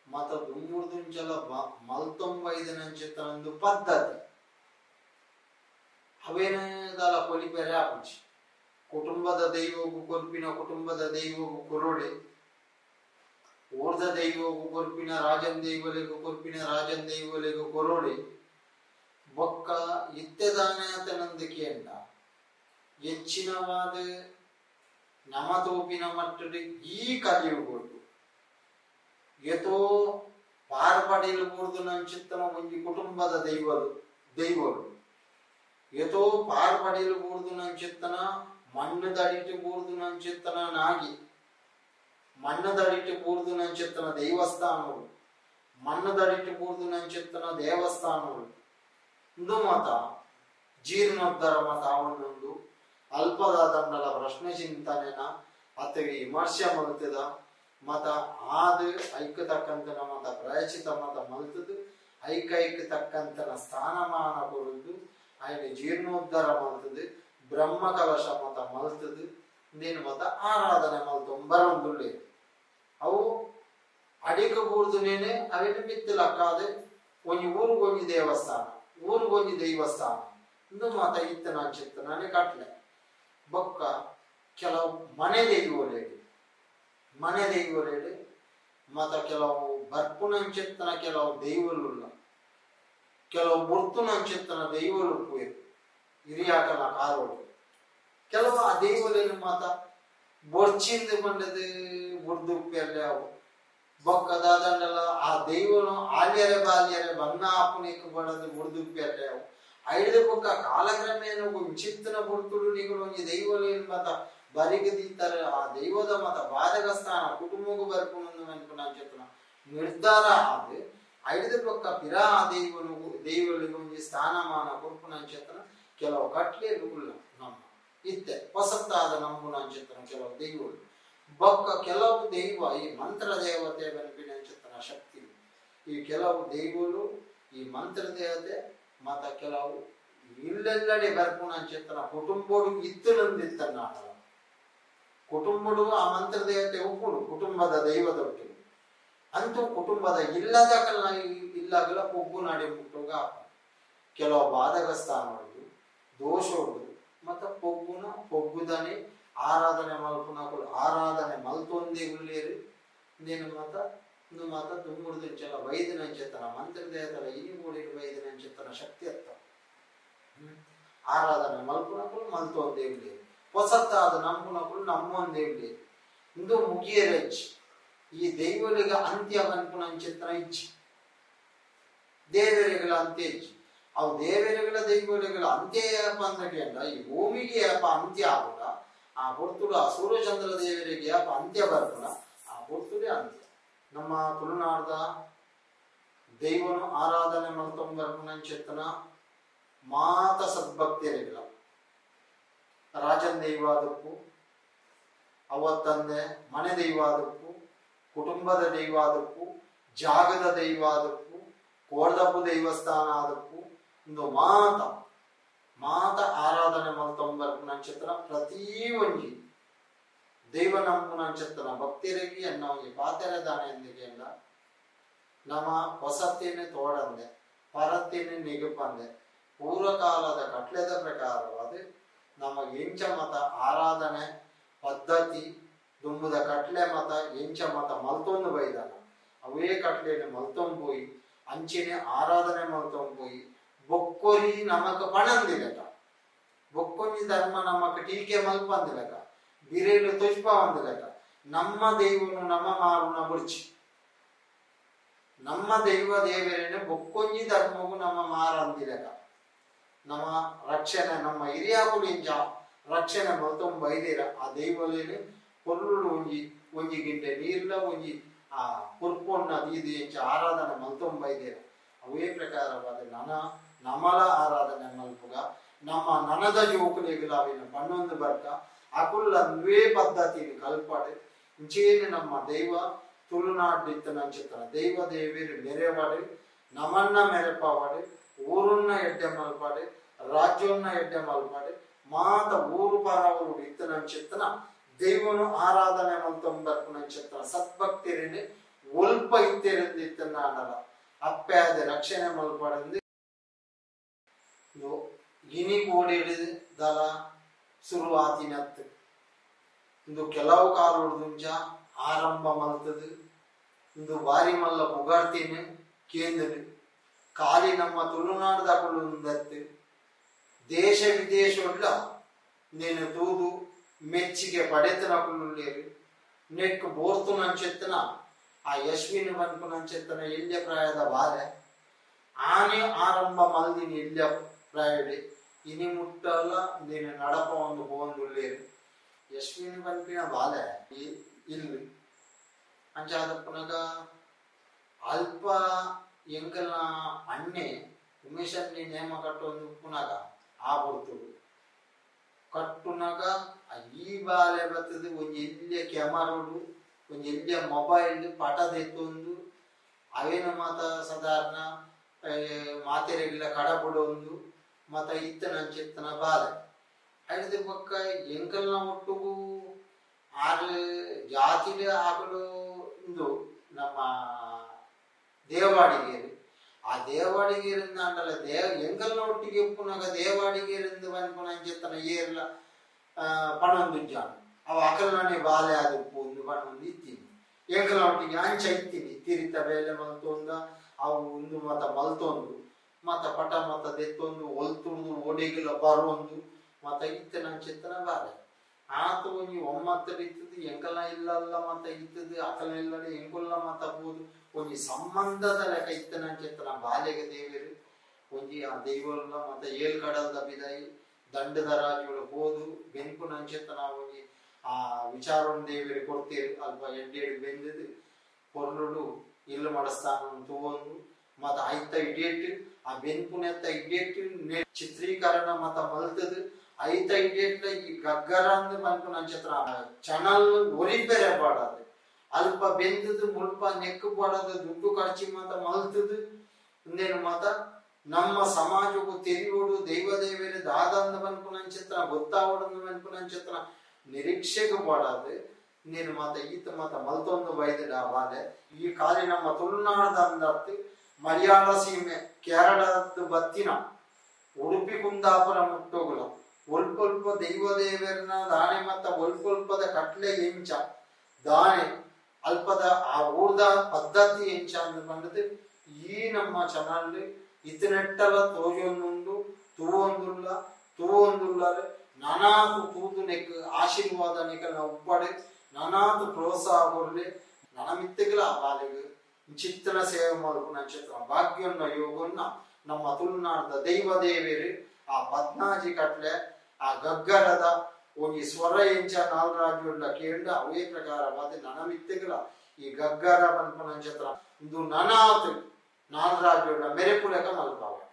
ಮತ ದುಮ್ಮುರ್ದುಂಚಲ ಮಲ್ತೊಂಬೈದನಂಚಿತ್ತನೊಂದು ಪದ್ಧತಿ ಅವೇನದಲ ಕೊಲಿಪೆರೆ ಆಪುಜಿ. ಕುಟುಂಬದ ದೈವಗೂ ಕೊರ್ಪಿನ ಕುಟುಂಬದ ದೈವಗೂ ಕೊರೊಡೆ ಊರ್ದ ದೈವಗೂ ಕೊರ್ಪಿನ ರಾಜನ್ ದೈವಲಿಗೂ ಕೊರ್ಪಿನ ರಾಜನ್ ದೈವಲಿಗೂ ಕೊರೊಡೆ ಬೊಕ್ಕ ಇತ್ತೆದಾನೆ ಆತನಂದಿಕೆಯಂಡ ಹೆಚ್ಚಿನವಾದ ನಮ ತೋಪಿನ ಮಟ್ಟಡು ಈ ಕಲಿಯುಗೊಟ್ಟು ಏತೋ ಪಾರ್ಪಡಿಲು ಬೂರ್ದು ನಂಚಿತ್ತನ ಒಂಜಿ ಕುಟುಂಬದ ದೈವಲು ದೈವಲು ಏತೋ ಪಾರ್ಪಡಿಲು ಬೂರ್ದು ನಂಚಿತ್ತನ ಮಣ್ಣು ದಡಿಟ್ಟು ಬೂರ್ದು ನಂಚಿತ್ತನ ನಾಗಿ ಮಣ್ಣು ದಡಿಟ್ಟು ಬೂರ್ದು ನಂಚಿತ್ತನ ದೇವಸ್ಥಾನಗಳು ಮಣ್ಣು ದಡಿಟ್ಟು ಬೂರ್ದು ನಂಚಿತ್ತನ ದೇವಸ್ಥಾನಗಳು ಇಂದು ಮಾತ ಜೀರ್ಣೋದ್ಧಾರ ಮತ ಅವನೊಂದು ಅಲ್ಪದ ದಂಡಲ ಪ್ರಶ್ನೆ ಚಿಂತನೆನ ಅತಗೆ ವಿಮರ್ಶೆ ಮಲ್ತದ ಮತ ಆದ ಐಕ ತಕ್ಕಂತನ ಮತ ಪ್ರಾಯಚಿತ ಮತ ಮಲ್ತದು ಐಕ ಐಕ ತಕ್ಕಂತನ ಸ್ಥಾನಮಾನ ಕೊರುದು ఆయన ಜೀರ್ಣೋದ್ಧಾರ ಮಲ್ತದು ಬ್ರಹ್ಮ ಕಲಶ ಮತ ಮಲ್ತದು ಇಂದೇನು ಮತ ಆರಾಧನೆ ಮಲ್ತು ಬರೊಂದುಳ್ಳೆ ಅವು ಅಡಿಕ ಬೂರ್ದುನೇನೆ ಅವೆನ್ ಮಿತ್ತಲಕ್ಕಾದೆ ಒಂಜಿ ಊರುಗೊಂಜಿ ದೇವಸ್ಥಾನ ಊರುಗೊಂಜಿ ದೇವಸ್ಥಾನ ಇಂದು ಮಾತ ಇತ್ತನ ಚಿತ್ತನಾನೆ ಕಟ್ಲೆ ಬೊಕ್ಕ ಕೆಲವು ಮನೆ ದೈವಲೇಡು ಮನೆ ದೈವಲೇಡು ಮತ ಕೆಲವು ಬರ್ಪುನಂಚಿತ್ತನ ಕೆಲವು ದೈವಲುಲ್ಲ ಕೆಲವು ಬುರ್ತುನಂಚಿತ್ತನ ದೈವಲು ಪೂಯೆ ಹಿರಿಯಾಕನ ಕಾರೋಡು ಕೆಲವು ಆ ದೈವಲೇನು ಮಾತ ಬೊರ್ಚಿಂದು ಬಂಡದು ಬುರ್ದು ಉಪ್ಪೆರ್ಲೆ ಅವು ಬೊಕ್ಕ ದಾದಂಡಲ ಆ ದೈವನು ಆಲ್ಯರೆ ಬಾಲ್ಯರೆ ಬಂಗ ಆಪುನಿಕ್ ಬಡದು ಬುಡ್ದುಪ್ಪೆರೆ ಐದು ಬೊಕ್ಕ ಕಾಲಕ್ರಮೇಣ ವಿಚಿತ್ರನ ಪುರ್ತುಡು ನಿಗಳು ಒಂಜಿ ದೈವಲೇನ್ ಮತ ಬರಿಗೆ ದೀತಾರೆ ಆ ದೈವದ ಮತ ಬಾಧಕ ಸ್ಥಾನ ಕುಟುಂಬಕ್ಕೂ ಬರ್ಪುನೊಂದು ಮನ್ಪುನ ಅಂಚೆತ್ತನ ನಿರ್ಧಾರ ಆದ್ ಐದು ಬೊಕ್ಕ ಪಿರಾ ಆ ದೈವನು ದೈವಲಿಗೆ ಒಂಜಿ ಸ್ಥಾನಮಾನ ಕೊರ್ಪುನ ಅಂಚೆತ್ತನ ಕೆಲವು ಕಟ್ಲೆ ಉಲ್ಲ ನಮ್ಮ ಇತ್ತೆ ಹೊಸತ್ತಾದ ನಂಬುನ ಅಂಚೆತ್ತನ ಕೆಲವು ದೈವಗಳು ಬೊಕ್ಕ ಕೆಲವು ದೈವ ಈ ಮಂತ್ರ ದೇವತೆ ಬನ್ಪಿನ ಅಂಚೆತ್ತನ ಶಕ್ತಿ ಈ ಕೆಲವು ದೈವಗಳು ಈ ಮಂತ್ರ ದೇವತೆ ಮತ ಕೆಲವು ಇಲ್ಲೆಲ್ಲಡೆ ಬರ್ಪುನ ಅಂಚೆತ್ತನ ಕುಟುಂಬೋಡು ಇತ್ತನಂದಿತ್ತನ್ನ ಕುಟುಂಬಡು ಆ ಮಂತ್ರ ದೇವತೆ ಒಪ್ಪುಡು ಕುಟುಂಬದ ದೈವದೊಟ್ಟಿಗೆ ಅಂತೂ ಕುಟುಂಬದ ಇಲ್ಲದ ಕಲ್ಲ ಇಲ್ಲಾಗಲ ಪೊಗ್ಗು ನಾಡಿ ಮುಟ್ಟೋಗ ಕೆಲವು ಬಾಧಕ ಸ್ಥಾನಗಳು ದೋಷಗಳು ಮತ್ತ ಪೊಗ್ಗುನ ಪೊಗ್ಗುದನೆ ಆರಾಧನೆ ಮಲ್ಪುನಕುಲು ಆರಾಧನೆ ಮಲ್ತೊಂದೇ ಉಳ್ಳೇರು నేను ಮಾತ ಇಂದು ಮಾತ ದುಂಬುಡ್ದು ವೈದ್ಯನ ಮಂತ್ರ ದೇವತಲ ಇನಿ ಮೂಡಿನ ವೈದ್ಯನ ಶಕ್ತಿ ಅತ್ತ ಆರಾಧನೆ ಮಲ್ಪುನಕುಲು ಮಲ್ತೊಂದೇ ಉಳ್ಳೇರು ಹೊಸತ್ತಾದ ನಂಬುನಕುಲು ನಮ್ಮೊಂದೇ ಉಳ್ಳೇರು ಇಂದು ಮುಗಿಯರಜ್ಜಿ ಈ ದೈವಲಿಗ ಅಂತ್ಯ ಮನ್ಪುನಂಚಿತ್ತನ ಇಚ್ಚಿ ದೇವರಿಗಳ ಅಂತ್ಯ ಇಚ್ಚಿ ಅವು ದೇವರಿಗಳ ದೈವಲಿಗಳ ಅಂತ್ಯ ಯಾಪ ಅಂದ್ರೆ ಕೇಂದ್ರ ಈ ಭೂಮಿಗೆ ಯಾಪ ಅಂತ್ಯ ಆಗುಡ ಆ ಪೊರ್ತುಡು ಆ ಸೂರ್ಯಚಂದ್ರ ದೇವರಿಗೆ ಯಾಪ ಅಂತ್ಯ ಬರ್ಪುನ ಆ ಪೊರ್ತುಡೆ ಅಂತ್ಯ. ನಮ್ಮ ತುಳುನಾಡ್ದ ದೈವನು ಆರಾಧನೆ ಮಲ್ತೊಂಬರ್ಪುನಂಚಿತ್ತನ ಮಾತ ಸದ್ಭಕ್ತಿಯರಿಗಳ ರಾಜನ್ ದೈವ ಆದಪ್ಪು ಅವತ್ತಂದೆ ಮನೆ ದೈವ ಆದಪ್ಪು ಕುಟುಂಬದ ದೈವ ಆದಪ್ಪು ಜಾಗದ ದೈವ ಆದಪ್ಪು ಕೋರ್ದಪ್ಪು ದೇವಸ್ಥಾನ ಆದಪ್ಪು ಇಂದು ಮಾತ ಮಾತ ಆರಾಧನೆ ಮಲ್ತೊಂಬರ್ಪುನಂಚಿತ್ತನ ಪ್ರತಿ ಒಂಜಿ ದೈವ ನಂಬುನಂಚಿತ್ತನ ಭಕ್ತಿಯರಿಗೆ ಎನ್ನ ಒಂಜಿ ಪಾತೆರೆ ದಾನೆ ಎಂದಿಗೆ ನಮ್ಮ ಹೊಸತೇನೆ ತೋಡಂದೆ ಪರತ್ತೇನೆ ನಿಗುಪಂದೆ ಪೂರ್ವಕಾಲದ ಕಟ್ಲೆದ ಪ್ರಕಾರವಾದ ನಮ್ಮ ಎಂಚ ಮತ ಆರಾಧನೆ ಪದ್ಧತಿ ದುಂಬುದ ಕಟ್ಲೆ ಮತ ಎಂಚ ಮತ ಮಲ್ತೊಂದು ಬೈದಾನ ಅವೇ ಕಟ್ಲೆನ ಮಲ್ತೊಂದು ಪೋಯಿ ಅಂಚೆನೆ ಆರಾಧನೆ ಮಲ್ತೊಂದು ಪೋಯಿ ಬೊಕ್ಕೊರಿ ನಮಕ ಪಣಂದಿಲಕ ಬೊಕ್ಕೊಂಜಿ ಧರ್ಮ ನಮಕ ಟೀಕೆ ಮಲ್ಪಂದಿಲಕ ಬಿರೇಲು ತೊಜ್ಪವಂದಿಲಕ ನಮ್ಮ ದೈವನು ನಮ್ಮ ಮಾರುನ ಬುರ್ಚಿ ನಮ್ಮ ದೈವ ದೇವರನ್ನು ಬೊಕ್ಕೊಂಜಿ ಧರ್ಮಗೂ ನಮ್ಮ ಮಾರಂದಿಲಕ ನಮ್ಮ ರಕ್ಷಣೆ ನಮ್ಮ ಹಿರಿಯಾಕುಲು ಇಂಚ ರಕ್ಷಣೆ ಮಲ್ತೊಂದು ಬೈದಿರ ಆ ದೈವಲೇನು ಪೊರ್ಲುಡು ಒಂಜಿ ಒಂಜಿ ಗಿಂಡೆ ನೀರ್ಲ ಒಂಜಿ ಆ ಪುರ್ಪೊನ್ನ ದೀದಿ ಇಂಚ ಆರಾಧನೆ ಮಲ್ತೊಂದು ಬೈದಿರ ಅವೇ ಪ್ರಕಾರವಾದ ನನ ನಮಲ ಆರಾಧನೆ ಮಲ್ಪುಗ ನಮ್ಮ ನನದ ಜೋಕುಲೆಗುಲ ಅವಿನ ಪನ್ನೊಂದು ಬರ್ಕ ಅಕುಲ್ಲ ಅಂದ್ವೇ ಪದ್ಧತಿನ ಕಲ್ಪಾಡು ಇಂಚೇನು ನಮ್ಮ ದೈವ ತುಳುನಾಡಿತ್ತನಂಚಿತ್ತನ ದೈವ ದೇವಿರು ಮೆರೆವಾಡು ನಮನ್ನ ಮೆರೆಪವಾಡು ಊರನ್ನ ಎಡ್ಡೆ ಮಲ್ಪಾಡು ರಾಜ್ಯವನ್ನ ಎಡ್ಡೆ ಮಲ್ಪಾಡು ಮಾತ ಊರು ಪರವರು ಇತ್ತನಂಚಿತ್ತನ ದೈವನು ಆರಾಧನೆ ಮಲ್ತೊಂಬರ್ಪುನಂಚಿತ್ತನ ಸದ್ಭಕ್ತಿರನೆ ಒಲ್ಪ ಇತ್ತಿರಂದು ಇತ್ತನ್ನ ಆಡಲ ಅಪ್ಪೆ ಆದ ರಕ್ಷಣೆ ಮಲ್ಪಾಡಂದು ಗಿನಿ ಕೋಡಿದಲ ಶುರುವಾತಿನತ್ತು ಇಂದು ಕೆಲವು ಕಾಲುಂಚ ಆರಂಭ ಮಲ್ತದು ಇಂದು ಬಾರಿ ಮಲ್ಲ ಪುಗಾಡ್ತೀನಿ ಕೇಂದ್ರ ಖಾಲಿ ನಮ್ಮ ತುಳುನಾಡ್ದಕುಲು ದೇಶ ವಿದೇಶೊಡ್ಲ నేను ತೂದು ಮೆಚ್ಚಿಗೆ ಪಡೆತನಕುಲು ನೆಕ್ ಬೋರ್ತುನಂಚೆತ್ತನ ಆ ಯಶ್ವಿನ ಬನ್ಪುನಂಚೆತ್ತನ ಎಲ್ಯ ಪ್ರಾಯದ ಬಾಲೆ ಆನೆ ಆರಂಭ ಮಲ್ದಿನ ಎಲ್ಯ ಪ್ರಾಯಡೆ ಇನಿ ಮುಟ್ಟಲ ನೀನು ನಡಪ ಒಂದು ಪೋಂದುಳ್ಳೇರು ಯಶ್ವಿನ ಬನ್ಪಿನ ಬಾಲೆ ಇಲ್ಲು ಅಂಚಾದಪ್ಪನಗ ಅಲ್ಪ ಎಂಕಲ್ನ ಅಣ್ಣೆ ಉಮೇಶನ್ನಿ ನೇಮ ಕಟ್ಟೊಂದು ಉಪ್ಪುನಾಗ ಆ ಬರ್ತುಡು ಕಟ್ಟುನಾಗ ಈ ಬಾಲೆ ಬರ್ತದೆ ಒಂಜಿ ಎಲ್ಯ ಕ್ಯಾಮರೋಡು ಒಂಜಿ ಎಲ್ಯ ಮೊಬೈಲ್ ಪಟ ದೆತ್ತೊಂದು ಅವೇನ ಮಾತ ಸಾಧಾರಣ ಮಾತೆರೆಗಿಲ್ಲ ಕಡಪಡೊಂದು ಮತ ಇತ್ತನಂಚಿತ್ತನ ಬಾಲೆ ಐದು ಪಕ್ಕ ಎಂಕಲ್ನ ಒಟ್ಟುಗು ಆರು ಜಾತಿಲೆ ಆಗಲು ಇಂದು ನಮ್ಮ ದೇವಾಡಿಗೇರು ಆ ದೇವಾಡಿಗೇರಿಂದ ಅಂಡಲ ದೇವ ಎಂಕಲ್ನ ಒಟ್ಟಿಗೆ ಉಪ್ಪುನಾಗ ದೇವಾಡಿಗೇರಿಂದ ಪನ್ಪುನಂಚೆತ್ತನ ಏರ್ಲ ಪಣೊಂದುಜ್ಜಾನು ಅವ ಅಕಲ್ನೇ ಬಾಲೆ ಆದ ಉಪ್ಪು ಒಂದು ಪಣೊಂದು ಇತ್ತೀನಿ ಎಂಕಲ್ನ ಒಟ್ಟಿಗೆ ಅಂಚ ಇತ್ತೀನಿ ತಿರಿತ ಬೇಲೆ ಮಲ್ತೊಂದ ಅವು ಒಂದು ಮತ ಮಲ್ತೊಂದು ಮತ ಪಟ ಮತ ದೆತ್ತೊಂದು ಒಲ್ತುಡ್ದು ಓಡಿಗಿಲ್ಲ ಬರೊಂದು ಮತ ಇತ್ತನಂಚೆತ್ತನ ಬಾಲೆ. ಆತ ಒಂಜಿ ಒಮ್ಮತ್ತಡಿ ಇತ್ತದು ಎಂಕಲ್ನ ಇಲ್ಲಲ್ಲ ಮತ ಇತ್ತದು ಅಕಲ್ನ ಇಲ್ಲಡೆ ಎಂಕುಲ್ಲ ಮತ ಪೋದು ಒಂಜಿ ಸಂಬಂಧದ ಲೆಕ್ಕ ಇತ್ತನಂಚೆತ್ತನ ಬಾಲೆಗೆ ದೇವರು ಒಂಜಿ ಆ ದೈವಲ್ಲ ಮತ ಏಳ್ ಕಡಲ್ದ ಬಿದಾಯಿ ದಂಡದ ರಾಜುಗಳು ಹೋದು ಬೆನ್ಪುನಂಚೆತ್ತನ ಒಂಜಿ ಆ ವಿಚಾರವನ್ನು ದೇವರು ಕೊಡ್ತೀರಿ ಅಲ್ಪ ಎಡ್ಡೆಡ್ ಬೆಂದದು ಪೊರ್ಲುಡು ಇಲ್ಲು ಮಡಸ್ಥಾನ ತೂವೊಂದು ಮತ ಐತ ಇಡೇಟ್ ಆ ಬೆನ್ಪುನೆತ್ತ ಇಡೇಟ್ ಚಿತ್ರೀಕರಣ ಮತ ಮಲ್ತದು ಐತ ಇಡೇಟ್ಲ ಈ ಗಗ್ಗರ ಅಂದು ಪನ್ಪುನಂಚೆತ್ತನ ಚಾನಲ್ ಒರಿಪೆರೆ ಪಾಡದು ಅಲ್ಪ ಬೆಂದದು ಮುಲ್ಪ ನೆಕ್ಕು ಪಾಡದು ದುಡ್ಡು ಖರ್ಚಿ ಮತ ಮಲ್ತದು ಇಂದೇನು ಮಾತ ನಮ್ಮ ಸಮಾಜಕ್ಕೂ ತೆರಿಯೋಡು ದೈವ ದೇವರ ದಾದಂದ ಪನ್ಪುನಂಚೆತ್ತನ ಗೊತ್ತಾವಡಂದು ಪನ್ಪುನಂಚೆತ್ತನ ನಿರೀಕ್ಷೆಗೆ ಪಾಡದು ನೀನು ಮಾತ ಈತ ಮಾತ ಮಲ್ತೊಂದು ಬೈದಡ ಬಾಲೆ ಈ ಖಾಲಿ ನಮ್ಮ ತುಳುನಾಡದ ಅಂದತ್ತು ಮಲಯಾಳ ಸೀಮೆ ಕೇರಳದ ಬತ್ತಿನ ಉಡುಪಿ ಕುಂದಾಪುರ ಮುಟ್ಟೋಗುಲ ಒಲ್ಪೊಲ್ಪ ದೈವ ದೇವರನ ದಾನೆ ಮತ್ತ ಒಲ್ಪೊಲ್ಪದ ಕಟ್ಲೆ ಎಂಚ ದಾನೆ ಅಲ್ಪದ ಆ ಊರ್ದ ಪದ್ಧತಿ ಎಂಚ ಅಂದ್ ಪಂಡದು ಈ ನಮ್ಮ ಚಾನಲ್ ಇತನೆಟ್ಟಲ ತೋಜೊಂದುಂಡು ತೂವೊಂದುಲ್ಲ ತೂವೊಂದುಲ್ಲರೆ ನಾನಾತು ತೂದು ನೆಕ್ ಆಶೀರ್ವಾದ ನೆಕಲ್ನ ಉಪ್ಪಡೆ ನಾನಾತು ಪ್ರೋತ್ಸಾಹ ಕೊರ್ಲೆ ನನಮಿತ್ತಗಲ ಆ ಬಾಲೆಗ್ ಚಿತ್ತನ ಸೇವೆ ಮಲ್ಪುನ ಚಿತ್ರ ಭಾಗ್ಯನ್ನ ಯೋಗನ್ನ ನಮ್ಮ ತುಳುನಾಡದ ದೈವ ದೇವರು ಆ ಪದ್ನಾಜಿ ಕಟ್ಲೆ ಆ ಗಗ್ಗರದ ಒಂಜಿ ಸ್ವರ ಎಂಚ ನಾಲ್ರಾಜುಳ್ಳ ಕೇಂಡ ಅವೇ ಪ್ರಕಾರವಾದ ನನಮಿತ್ತಗಲ ಈ ಗಗ್ಗರ ಪನ್ಪುನಂಚತ್ರ ಇಂದು ನನಾತ್ ನಾಲ್ರಾಜುಳ್ಳ ಮೆರೆಪುಲೆಕ ಮಲ್ಪಾವೆ.